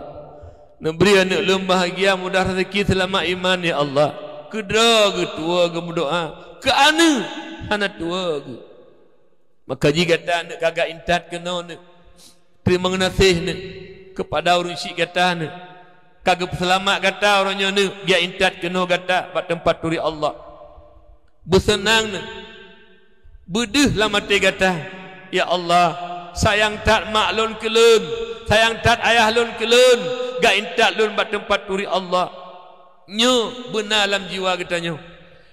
Neubri aneuëk lôn bahagia, mudah rezeki, seulamat iman, ya Allah. Keudroe geuh tuwoe geumeudoa, keu aneuëk hana tuwoe geuh. Maka jih gata aneuëk ka geuintat keunoe neuëk. Teurimong geunaséh neuëk keupada ureuëng syiek gata neuëk. Ka geupeuseulamat gata uroe nyoe neuëk, geuintat keunoe gata bak teumpat turi Allah. Beuseunang neuëk. Beudeuh lam até gata, "Ya Allah, sayang that mak lôn keu lôn, sayang that ayah lôn keu lôn, geuintat lôn bak teumpat turi Allah." Nyoe beuna lam jiwa geutanyoe.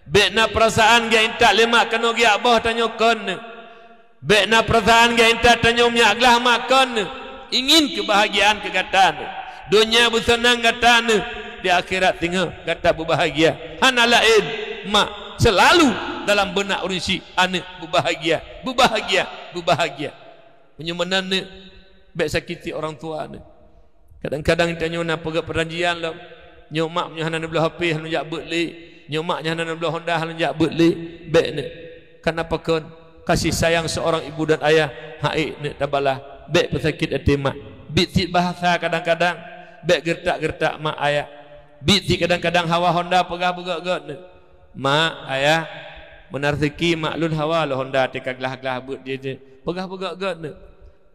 Bék na peurasaan geuintat lé mak keunoe geujak boh tanyoe kon neuëk. Bék na peurasaan geuintat tanyoe minyak glah mak kon neuëk. Ingin keubahagiaan keu gata neuëk. Donya beuseunang gata neuëk, di akhirat singoh gata beubahagia. Hana laén mak, seulalu dalam beunak ureuëng syiek aneuëk beubahagia, beubahagia, beubahagia. Meunyoe meunan neuëk, bék sakiti orang tua neuëk. Kadang-kadang tanyoe na peugah peujanjian lom. Nyoe mak, nyoe hana neubloe H P, hana jak beuet lé. Nyoe mak, nyoe hana neubloe Honda, hana jak beuet lé. Bék neuëk. Kareuna pakon? Kasih sayang seorang ibu dan ayah, hak ék neuk tabalah. Bék peusakét até mak. Biet cit bahasa kadang-kadang, bék geuretak-geuretak mak ayah. Biet cit kadang-kadang hawa honda peugah beugét-gét neuk. Mak, ayah, meunan raseuki mak lôn hawa lôn honda teuka glah-glah beuet jih, jih. Peugah beugét-gét neuk.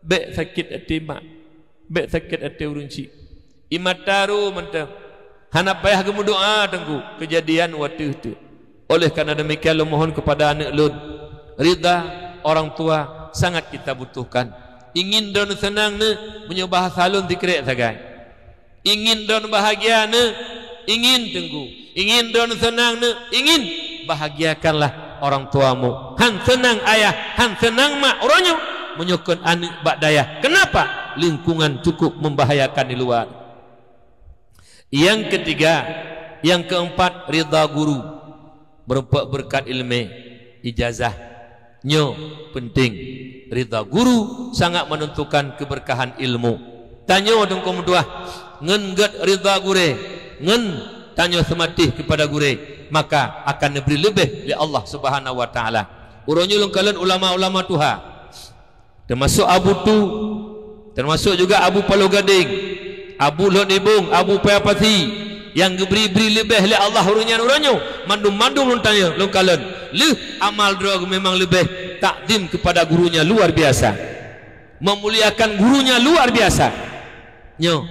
Bék sakét até mak. Bék sakét até ureuëng chik. Ié mata ru mantong. Hana payah geumeudoá teungku, keujadian wateueh teuk. Oleh karena demikian, lôn mohon kepada aneuk lôn, ridha orang tua sangat kita butuhkan. Ingin droeneuh seunang neuk, meunyoe bahasa lôn sikrek sagai. Ingin droeneuh bahagia neuk, ingin teungku. Ingin droeneuh seunang neuk, ingin. Bahagiakanlah orang tuamu. Han seunang ayah, han seunang mak uroe nyoe, meunyoe kon aneuk bak dayah. Kenapa? Lingkungan cukup membahayakan di luar. Yang ketiga, yang keempat, ridha guru. Meureumpok beureukat ileumé, ijazah. Nyoe peunteng. Ridha guru sangat menentukan keberkahan ilmu. Tanyoe teungku meutuah, ngon gét ridha gurée, ngon tanyoe seumatéh keupada gurée, maka akan neubri leubeh lé Allah Subhanahu wa Taala. Uroe nyoe lôn kalon ulama-ulama tuha, teumasok Abu Tu, teumasok juga Abu Paloh Gadeng, Abu Lhot Ibong, Abu Paya Pasi, nyang geubri-bri leubeh lé Allah ureuëng nyan uroe nyoe, mandum-mandum lôn tanyoe, lôn kalon. Lheueh amal droe geuh memang leubeh, takzim kepada gurunya luar biasa. Memuliakan gurunya luar biasa. Nyoe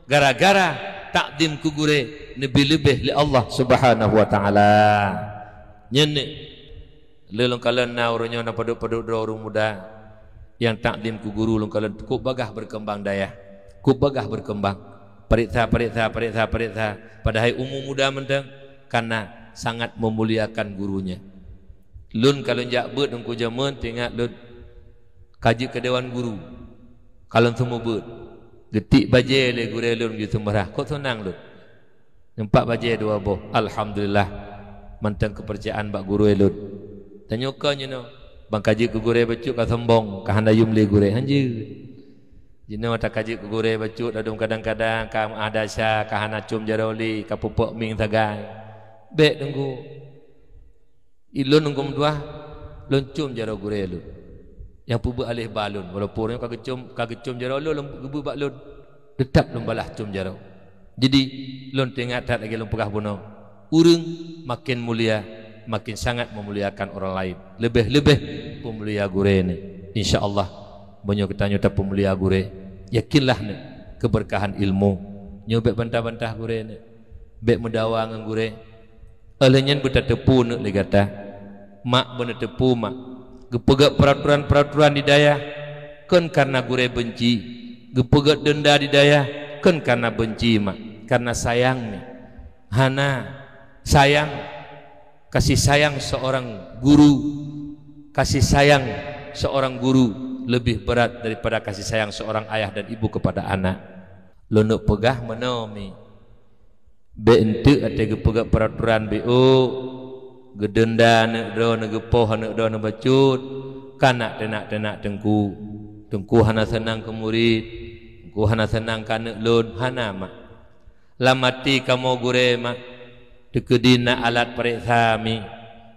gara-gara takzim keu gurée neubri leubeh lé Allah Subhanahu wa Taala. Nyan ni, lé lôn kalon na uroe nyoe na padub-padub droe ureuëng muda nyang takzim keu guru, lôn kalon cukup bagah berkembang dayah. Cukup bagah berkembang. Pareksa, pareksa, pareksa, pareksa. Padahai umu muda mantong, karena sangat memuliakan gurunya. Lôn kalon jak beuet teungku jameun, teuingat lôn ka jeuet keu dewan guru. Kalon seumeubeuet, geutik bajée lé gurée lôn geuseumeurah, kok seunang lôn. Nyoe pat bajée dua boh, alhamdulillah. Mantong keupeurcayaan bak gurée lôn. Tanyoe kon jinoe, ban ka jeuet keu gurée bacut ka sombong, ka hana yum lé gurée, hanjeuet. Jinoe ta ka jeuet keu gurée bacut, ladôm kadang-kadang ka meu'ah desya, ka hana com jaroe lé, ka peupuek mieng sagai. Bék teungku. Ilôn teungku meutuah, lôn com jaroe gurée lôn. Nyang peubeuet aléh ba lôn, walaupun nyoe ka geucom, ka geucom jaroe lôn, lôn geubeuet bak lôn, teutab lôn balah com jaroe. Jadi, lôn teuingat that lagée lôn peugah bunoe, ureuëng makin mulia, makin sangat memuliakan orang lain. Leubeh-leubeh peumulia gurée nyoe. Insya Allah, meunyoe geutanyoe tapeumulia gurée, yakinlah nyoe, keubeurkahan ilmu. Nyoe bék bantah-bantah gurée nyoe. Bék meudawa ngon gurée. Óh lheueh nyan beutateupeue neuk lé gata. Mak beuneuteupeue mak. Geupeugét peuraturan-peuraturan di dayah, kon karena gurée beunci. Geupeugét deunda di dayah, kon karena beunci mak. Karena sayang nyoe. Hana sayang, kasih sayang seorang guru, kasih sayang seorang guru lebih berat daripada kasih sayang seorang ayah dan ibu kepada anak. Lôn neuk peugah meunoe mi. Bék eunteuk até geupeugét peuraturan B O, geudeunda aneuk droeneuh, geupoh aneuk droeneuh bacut, ka nak teunak-teunak teungku. Teungku hana seunang keu murit, teungku hana seunang keu aneuk lôn, hana mak. Lam até kamoe gurée mak, teukeudi na alat pareksa mi,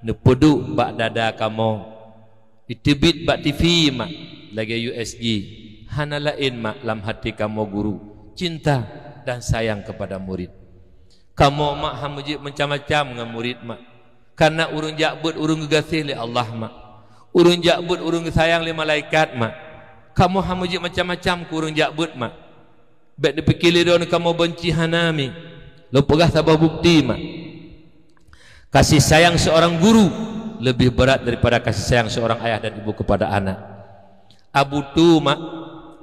neupeuduek bak dada kamoe. Iteubiet bak T V mak, lagée U S G. Hana laén mak lam hati kamoe guru, cinta dan sayang kepada murid. Kamoe mak hana meujeuet macam-macam ngon murid mak. Karena ureuëng jak beuet ureuëng geugaséh lé Allah mak. Ureuëng jak beuet ureuëng geusayang lé malaikat mak. Kamoe hana meujeuet macam-macam keu ureuëng jak beuet mak. Bék neupike lé droeneuh kamoe beunci, hana mi. Lôn peugah saboh bukti mak. Kasih sayang seorang guru lebih berat daripada kasih sayang seorang ayah dan ibu kepada anak. Abu Tu mak,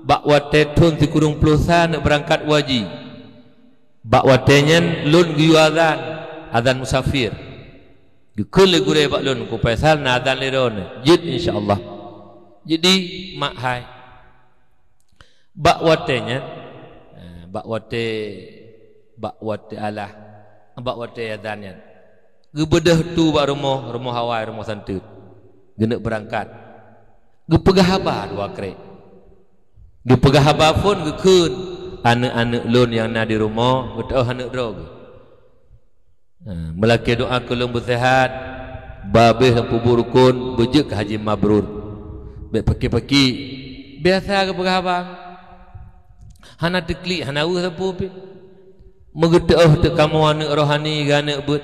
bak watée thon sikureueng ploh sa neuk beurangkat u haji. Bak watée nyan lôn geuyue azan, azan musafir. Geukheun lé gurée bak lôn, "Ku Faisal, na azan lé droeneuh." "Jeuet, insya Allah." Jadi mak hai. Bak watée nyan, eh, bak watée, bak watée alah, bak watée azan nyan, geubeudôh tu bak rumoh, rumoh awai, rumoh santeuet. Geuneuk beurangkat. Geupeugah haba dua krek. Geupeugah haba phon geukheun, "Aneuk-aneuk lôn nyang na di rumoh, geuteu'oh aneuk droe geuh." Ha, meulakée doa keu lôn beuseuhat, Babeh lam kubu rukon, beujeuet keu haji mabrur. Bèk paki-paki. Biasa geupeugah haba. Hana teuklik, hana weueh sapeue pih. Meugeuteuôh teuk kamoe aneuk rohani geuh aneuk beuet.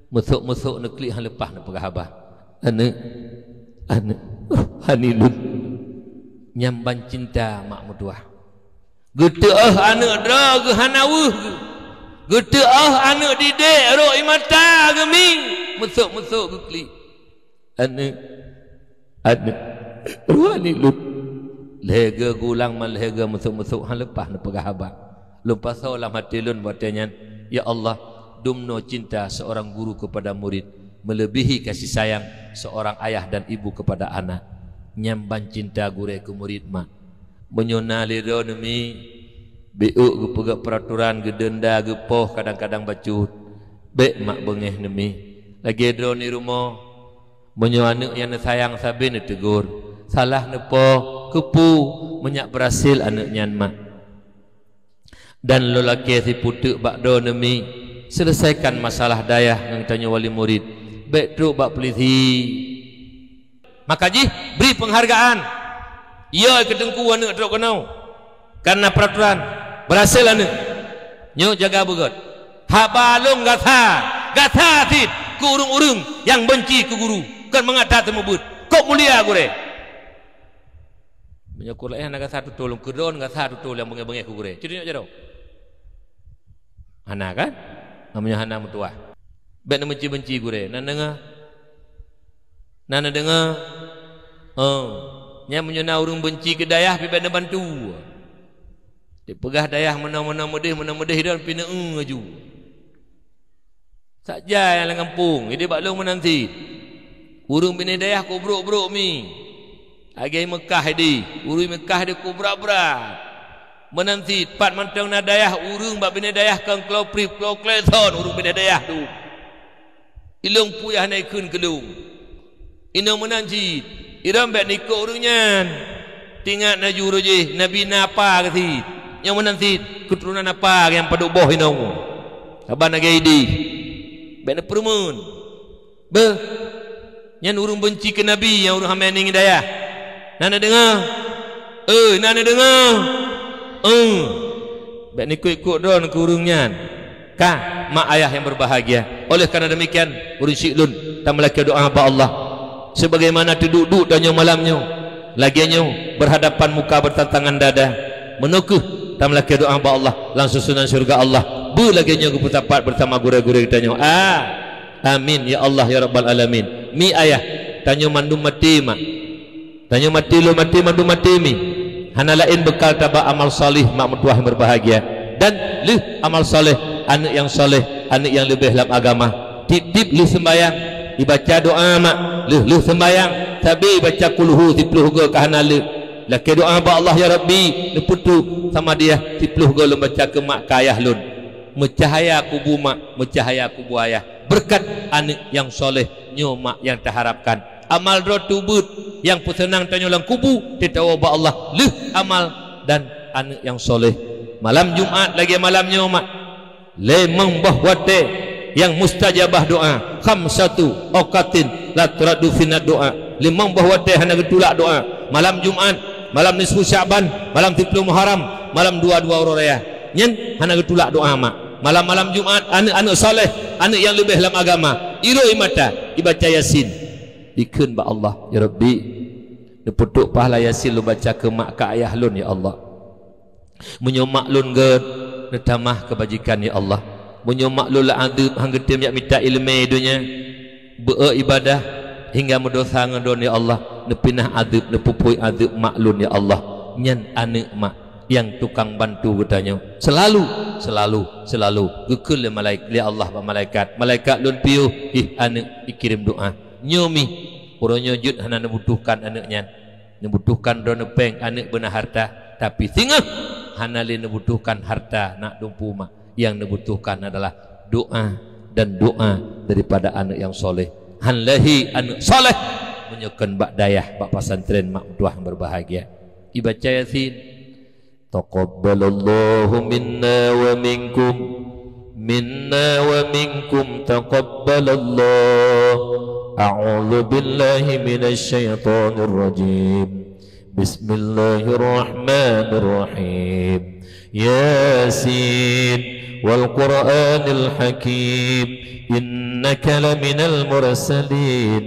Meusok-meusok neuklik han leupah neupeugah haba. Aneuk, aneuk rohani lôn. Nyan ban cinta mak meutuah. Geuteuôh aneuk droe geuh hana weueh geuh. Geuteuôh aneuk didek rhot ie mata geuh mi. Meusok-meusok geuklik. Aneuk, aneuk, ruwah ni lôn. Lhèe geuh geulang man lhèe geuh meusok-meusok han leupah neupeugah haba. Lôn pasoe lam até lôn watèe nyan, "Ya Allah, dumnoe cinta seorang guru kepada murid melebihi kasih sayang seorang ayah dan ibu kepada anak." Nyan ban cinta gurèe keu murid mak. Meunyoe na lé droeneuh mi, beuôt geupeugah peuraturan, geudenda, geupoh, kadang-kadang bacut, bèk mak beungèh neuh mi. Lagèe droeneuh rumoh, meunyoe aneuk nyang neusayang sabe neuteugor, salah neupoh, keupeue, meunyak beurhasil aneuk nyan mak. Dan lôn lakèe sipeuteuk bak droeneuh mi, selesaikan masalah dayah ngon tanyoe wali murid, bèk trok bak peulisi. Maka jih bri peunghargaan. Yo keu teungku aneuk trok keunoe. Karena peuraturan, beurhasil aneuk. Nyoe jaga beugöt. Haba lôn gasa, gasa cit keu ureueng-ureueng nyang beunci keu guru, kon mangat that teumeubeuet. Kok mulia gurèe. Meunyoe keu laén hana gasa tutoe lôn, keu droeneuh gasa tutoe nyang beungèh-beungèh keu gurèe. Cit nyoe jaroe. Hana kan? Meunyoe hana meutuah. Bèk neubenci-benci gurèe. Na neudeungoe? Na neudeungoe? Oh. Nyan meunyoe na ureueng beunci keu dayah pih bèk neubantu. Dipeugah dayah meunoe-meunoe meudeh, meunoe meudeh droe pih neu-eu laju. Saja nyang lam gampông, ideh bak lôn meunan cit. Ureueng binéh dayah keu brok-brok mi. Lagèe Meukah ideh, ureueng Meukah ideh keu brat-brat. Meunan cit, pat mantong na dayah ureueng bak binéh dayah kon kloe prip, kloe klèe thon ureueng binéh dayah tu. Ilôn peue nyang hana ikheun keu lôn. Inoe meunan cit, droeneuh bèk neuikot ureueng nyan. Teuingat laju roh jih, Nabi na apa geuh cit. Nyoe meunan cit, keuturonan apa nyang padub boh inoe. Saban lagèe ideh. Bèk neupeureumeun. Beuh, nyan ureueng beunci keu Nabi nyang ureueng hamé ngieng dayah. Na neudeungoe? Eh, na neudeungoe? Eh. Bèk neuikot-ikot droeneuh keu ureueng nyan. Ka, mak ayah nyang berbahagia. Oleh karena demikian, ureueng syik lôn, tameulakèe doa bak Allah. Sebagaimana teuduek-duek tanyoe malam nyoe, lagèe nyoe, berhadapan muka bertantangan dada. Meunoe kheueh, tameulakèe doa bak Allah, lam susunan syeuruga Allah. Beu lagèe nyoe geupeusapat bersama gurèe-gurèe geutanyoe. Ah. Amin ya Allah ya rabbal alamin. Mi ayah, tanyoe mandum maté mak. Tanyoe maté lôn maté mandum maté mi. Hana laén beukal tabak amal saleh mak meutuah nyang berbahagia. Dan lheueh amal saleh, aneuk nyang saleh, aneuk nyang leubeh lam agama. Tiep-tiep lheueh seumbahyang, ibaca doa mak, lheueh-lheueh seumbahyang, sabe ibaca kulhu siploh goe ka hana le. Lakèe doa bak Allah, "Ya Rabbi, neupeutrok sama dia siploh goe lôn baca keu mak keu ayah lôn." Meucahaya kubu mak, meucahaya kubu ayah. Beureukat aneuk nyang saleh nyoe mak nyang taharapkan. Amal droe teubeut nyang peuseunang tanyoe lam kubu, teutabah bak Allah lheueh amal dan aneuk nyang saleh. Malam Jumat lagèe malam nyoe mak, limong boh watèe nyang mustajabah doa, khamsatu awqatin la turaddu fihinna doa. Limong boh watèe hana geutulak doa. Malam Jumat, malam nisfu Sya'ban, malam siploh Muharram, malam dua-dua uroe raya. Nyan hana geutulak doa mak. Malam-malam Jumat, aneuk-aneuk saleh, aneuk nyang leubeh lam agama, iroi mata, ibaca Yasin. Ikheun bak Allah, "Ya Rabbi, neupeutrok pahala Yasin lôn baca keu mak keu ayah lôn, ya Allah. Meunyoe mak lôn göt, neutamah keubajikan, ya Allah. Meunyoe mak lôn lam adeueb, han geutem jak mita ileumèe donya, beu-e ibadah, hingga meudosa ngon droeneuh, ya Allah, neupinah adeueb, neupeuphôi adeueb mak lôn, ya Allah." Nyan aneuk mak nyang tukang bantu geutanyoe. Seulalu, seulalu, seulalu geukheun lé malaik-, lé Allah bak malaikat, "Malaikat lôn piôh, ih aneuk, ikirém doa." Nyoe mi, uroe nyoe jeuet hana neubutuhkan aneuk nyan. Neubutuhkan droeneuh péng aneuk beuna harta, tapi singoh hana lé neubutuhkan harta nak dumpu mak. Nyang neubutuhkan adalah doa dan doa daripada aneuk nyang saleh. Han lahé aneuk saleh meunyoe kon bak dayah, bak pesantren mak meutuah nyang berbahagia. Ibaca Yasin. Taqabbalallahu minna wa minkum, minna wa minkum taqabbalallah. A'udzubillahi minasyaitonirrajim. Bismillahirrahmanirrahim. Yasin, wal Qur'anil hakim, innaka laminal mursalin.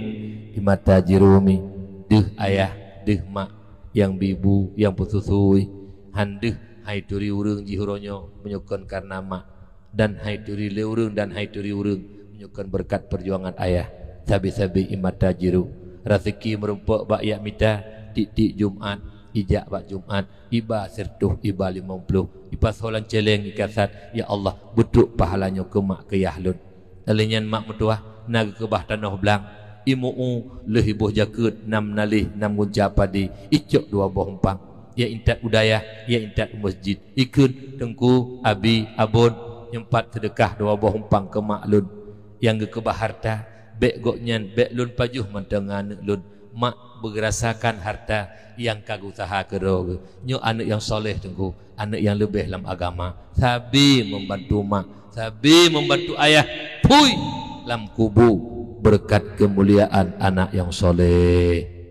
Di mata jiru mi, deuh ayah, deuh mak, nyang bi bu, nyang peususui, han deuh hai turi ureuëng jih uroe nyoe meunyoe kon kareuna mak, dan hai turi lé ureuëng dan hai turi ureuëng meunyoe kon beureukat peujuangan ayah. Sabe-sabe i mata jiru, raseuki meurumpok bak jak mita, tieb-tieb Jumat, ijak bak Jumat, iba sireutôh, iba limong ploh, ipasoe lam céléng, ikasat, "Ya Allah, beutrok pahala nyoe keu mak keu yah lôn." Lheueh nyan mak meutuwah na geukeubah tanoh blang, imu-u lheueh iboh jakeuet, nam naléh, nam gunca padé, icok dua boh umpang, ya intat u dayah, ya intat u meuseujid, ikheun, "Teungku, Abi, Abon, nyoe pat seudeukah dua boh umpang keu mak lôn nyang geukeubah harta, bék gobnyan, bék lôn pajoh mantong ngon aneuëk lôn. Mak beurasakan harta nyang ka geusaha keudroe geuh. Nyoe aneuëk nyang soleh, Teungku, aneuëk nyang leubeh lam agama, sabe membantu mak, sabe membantu ayah, phui lam kubu beureukat keumuliaan anak nyang soleh."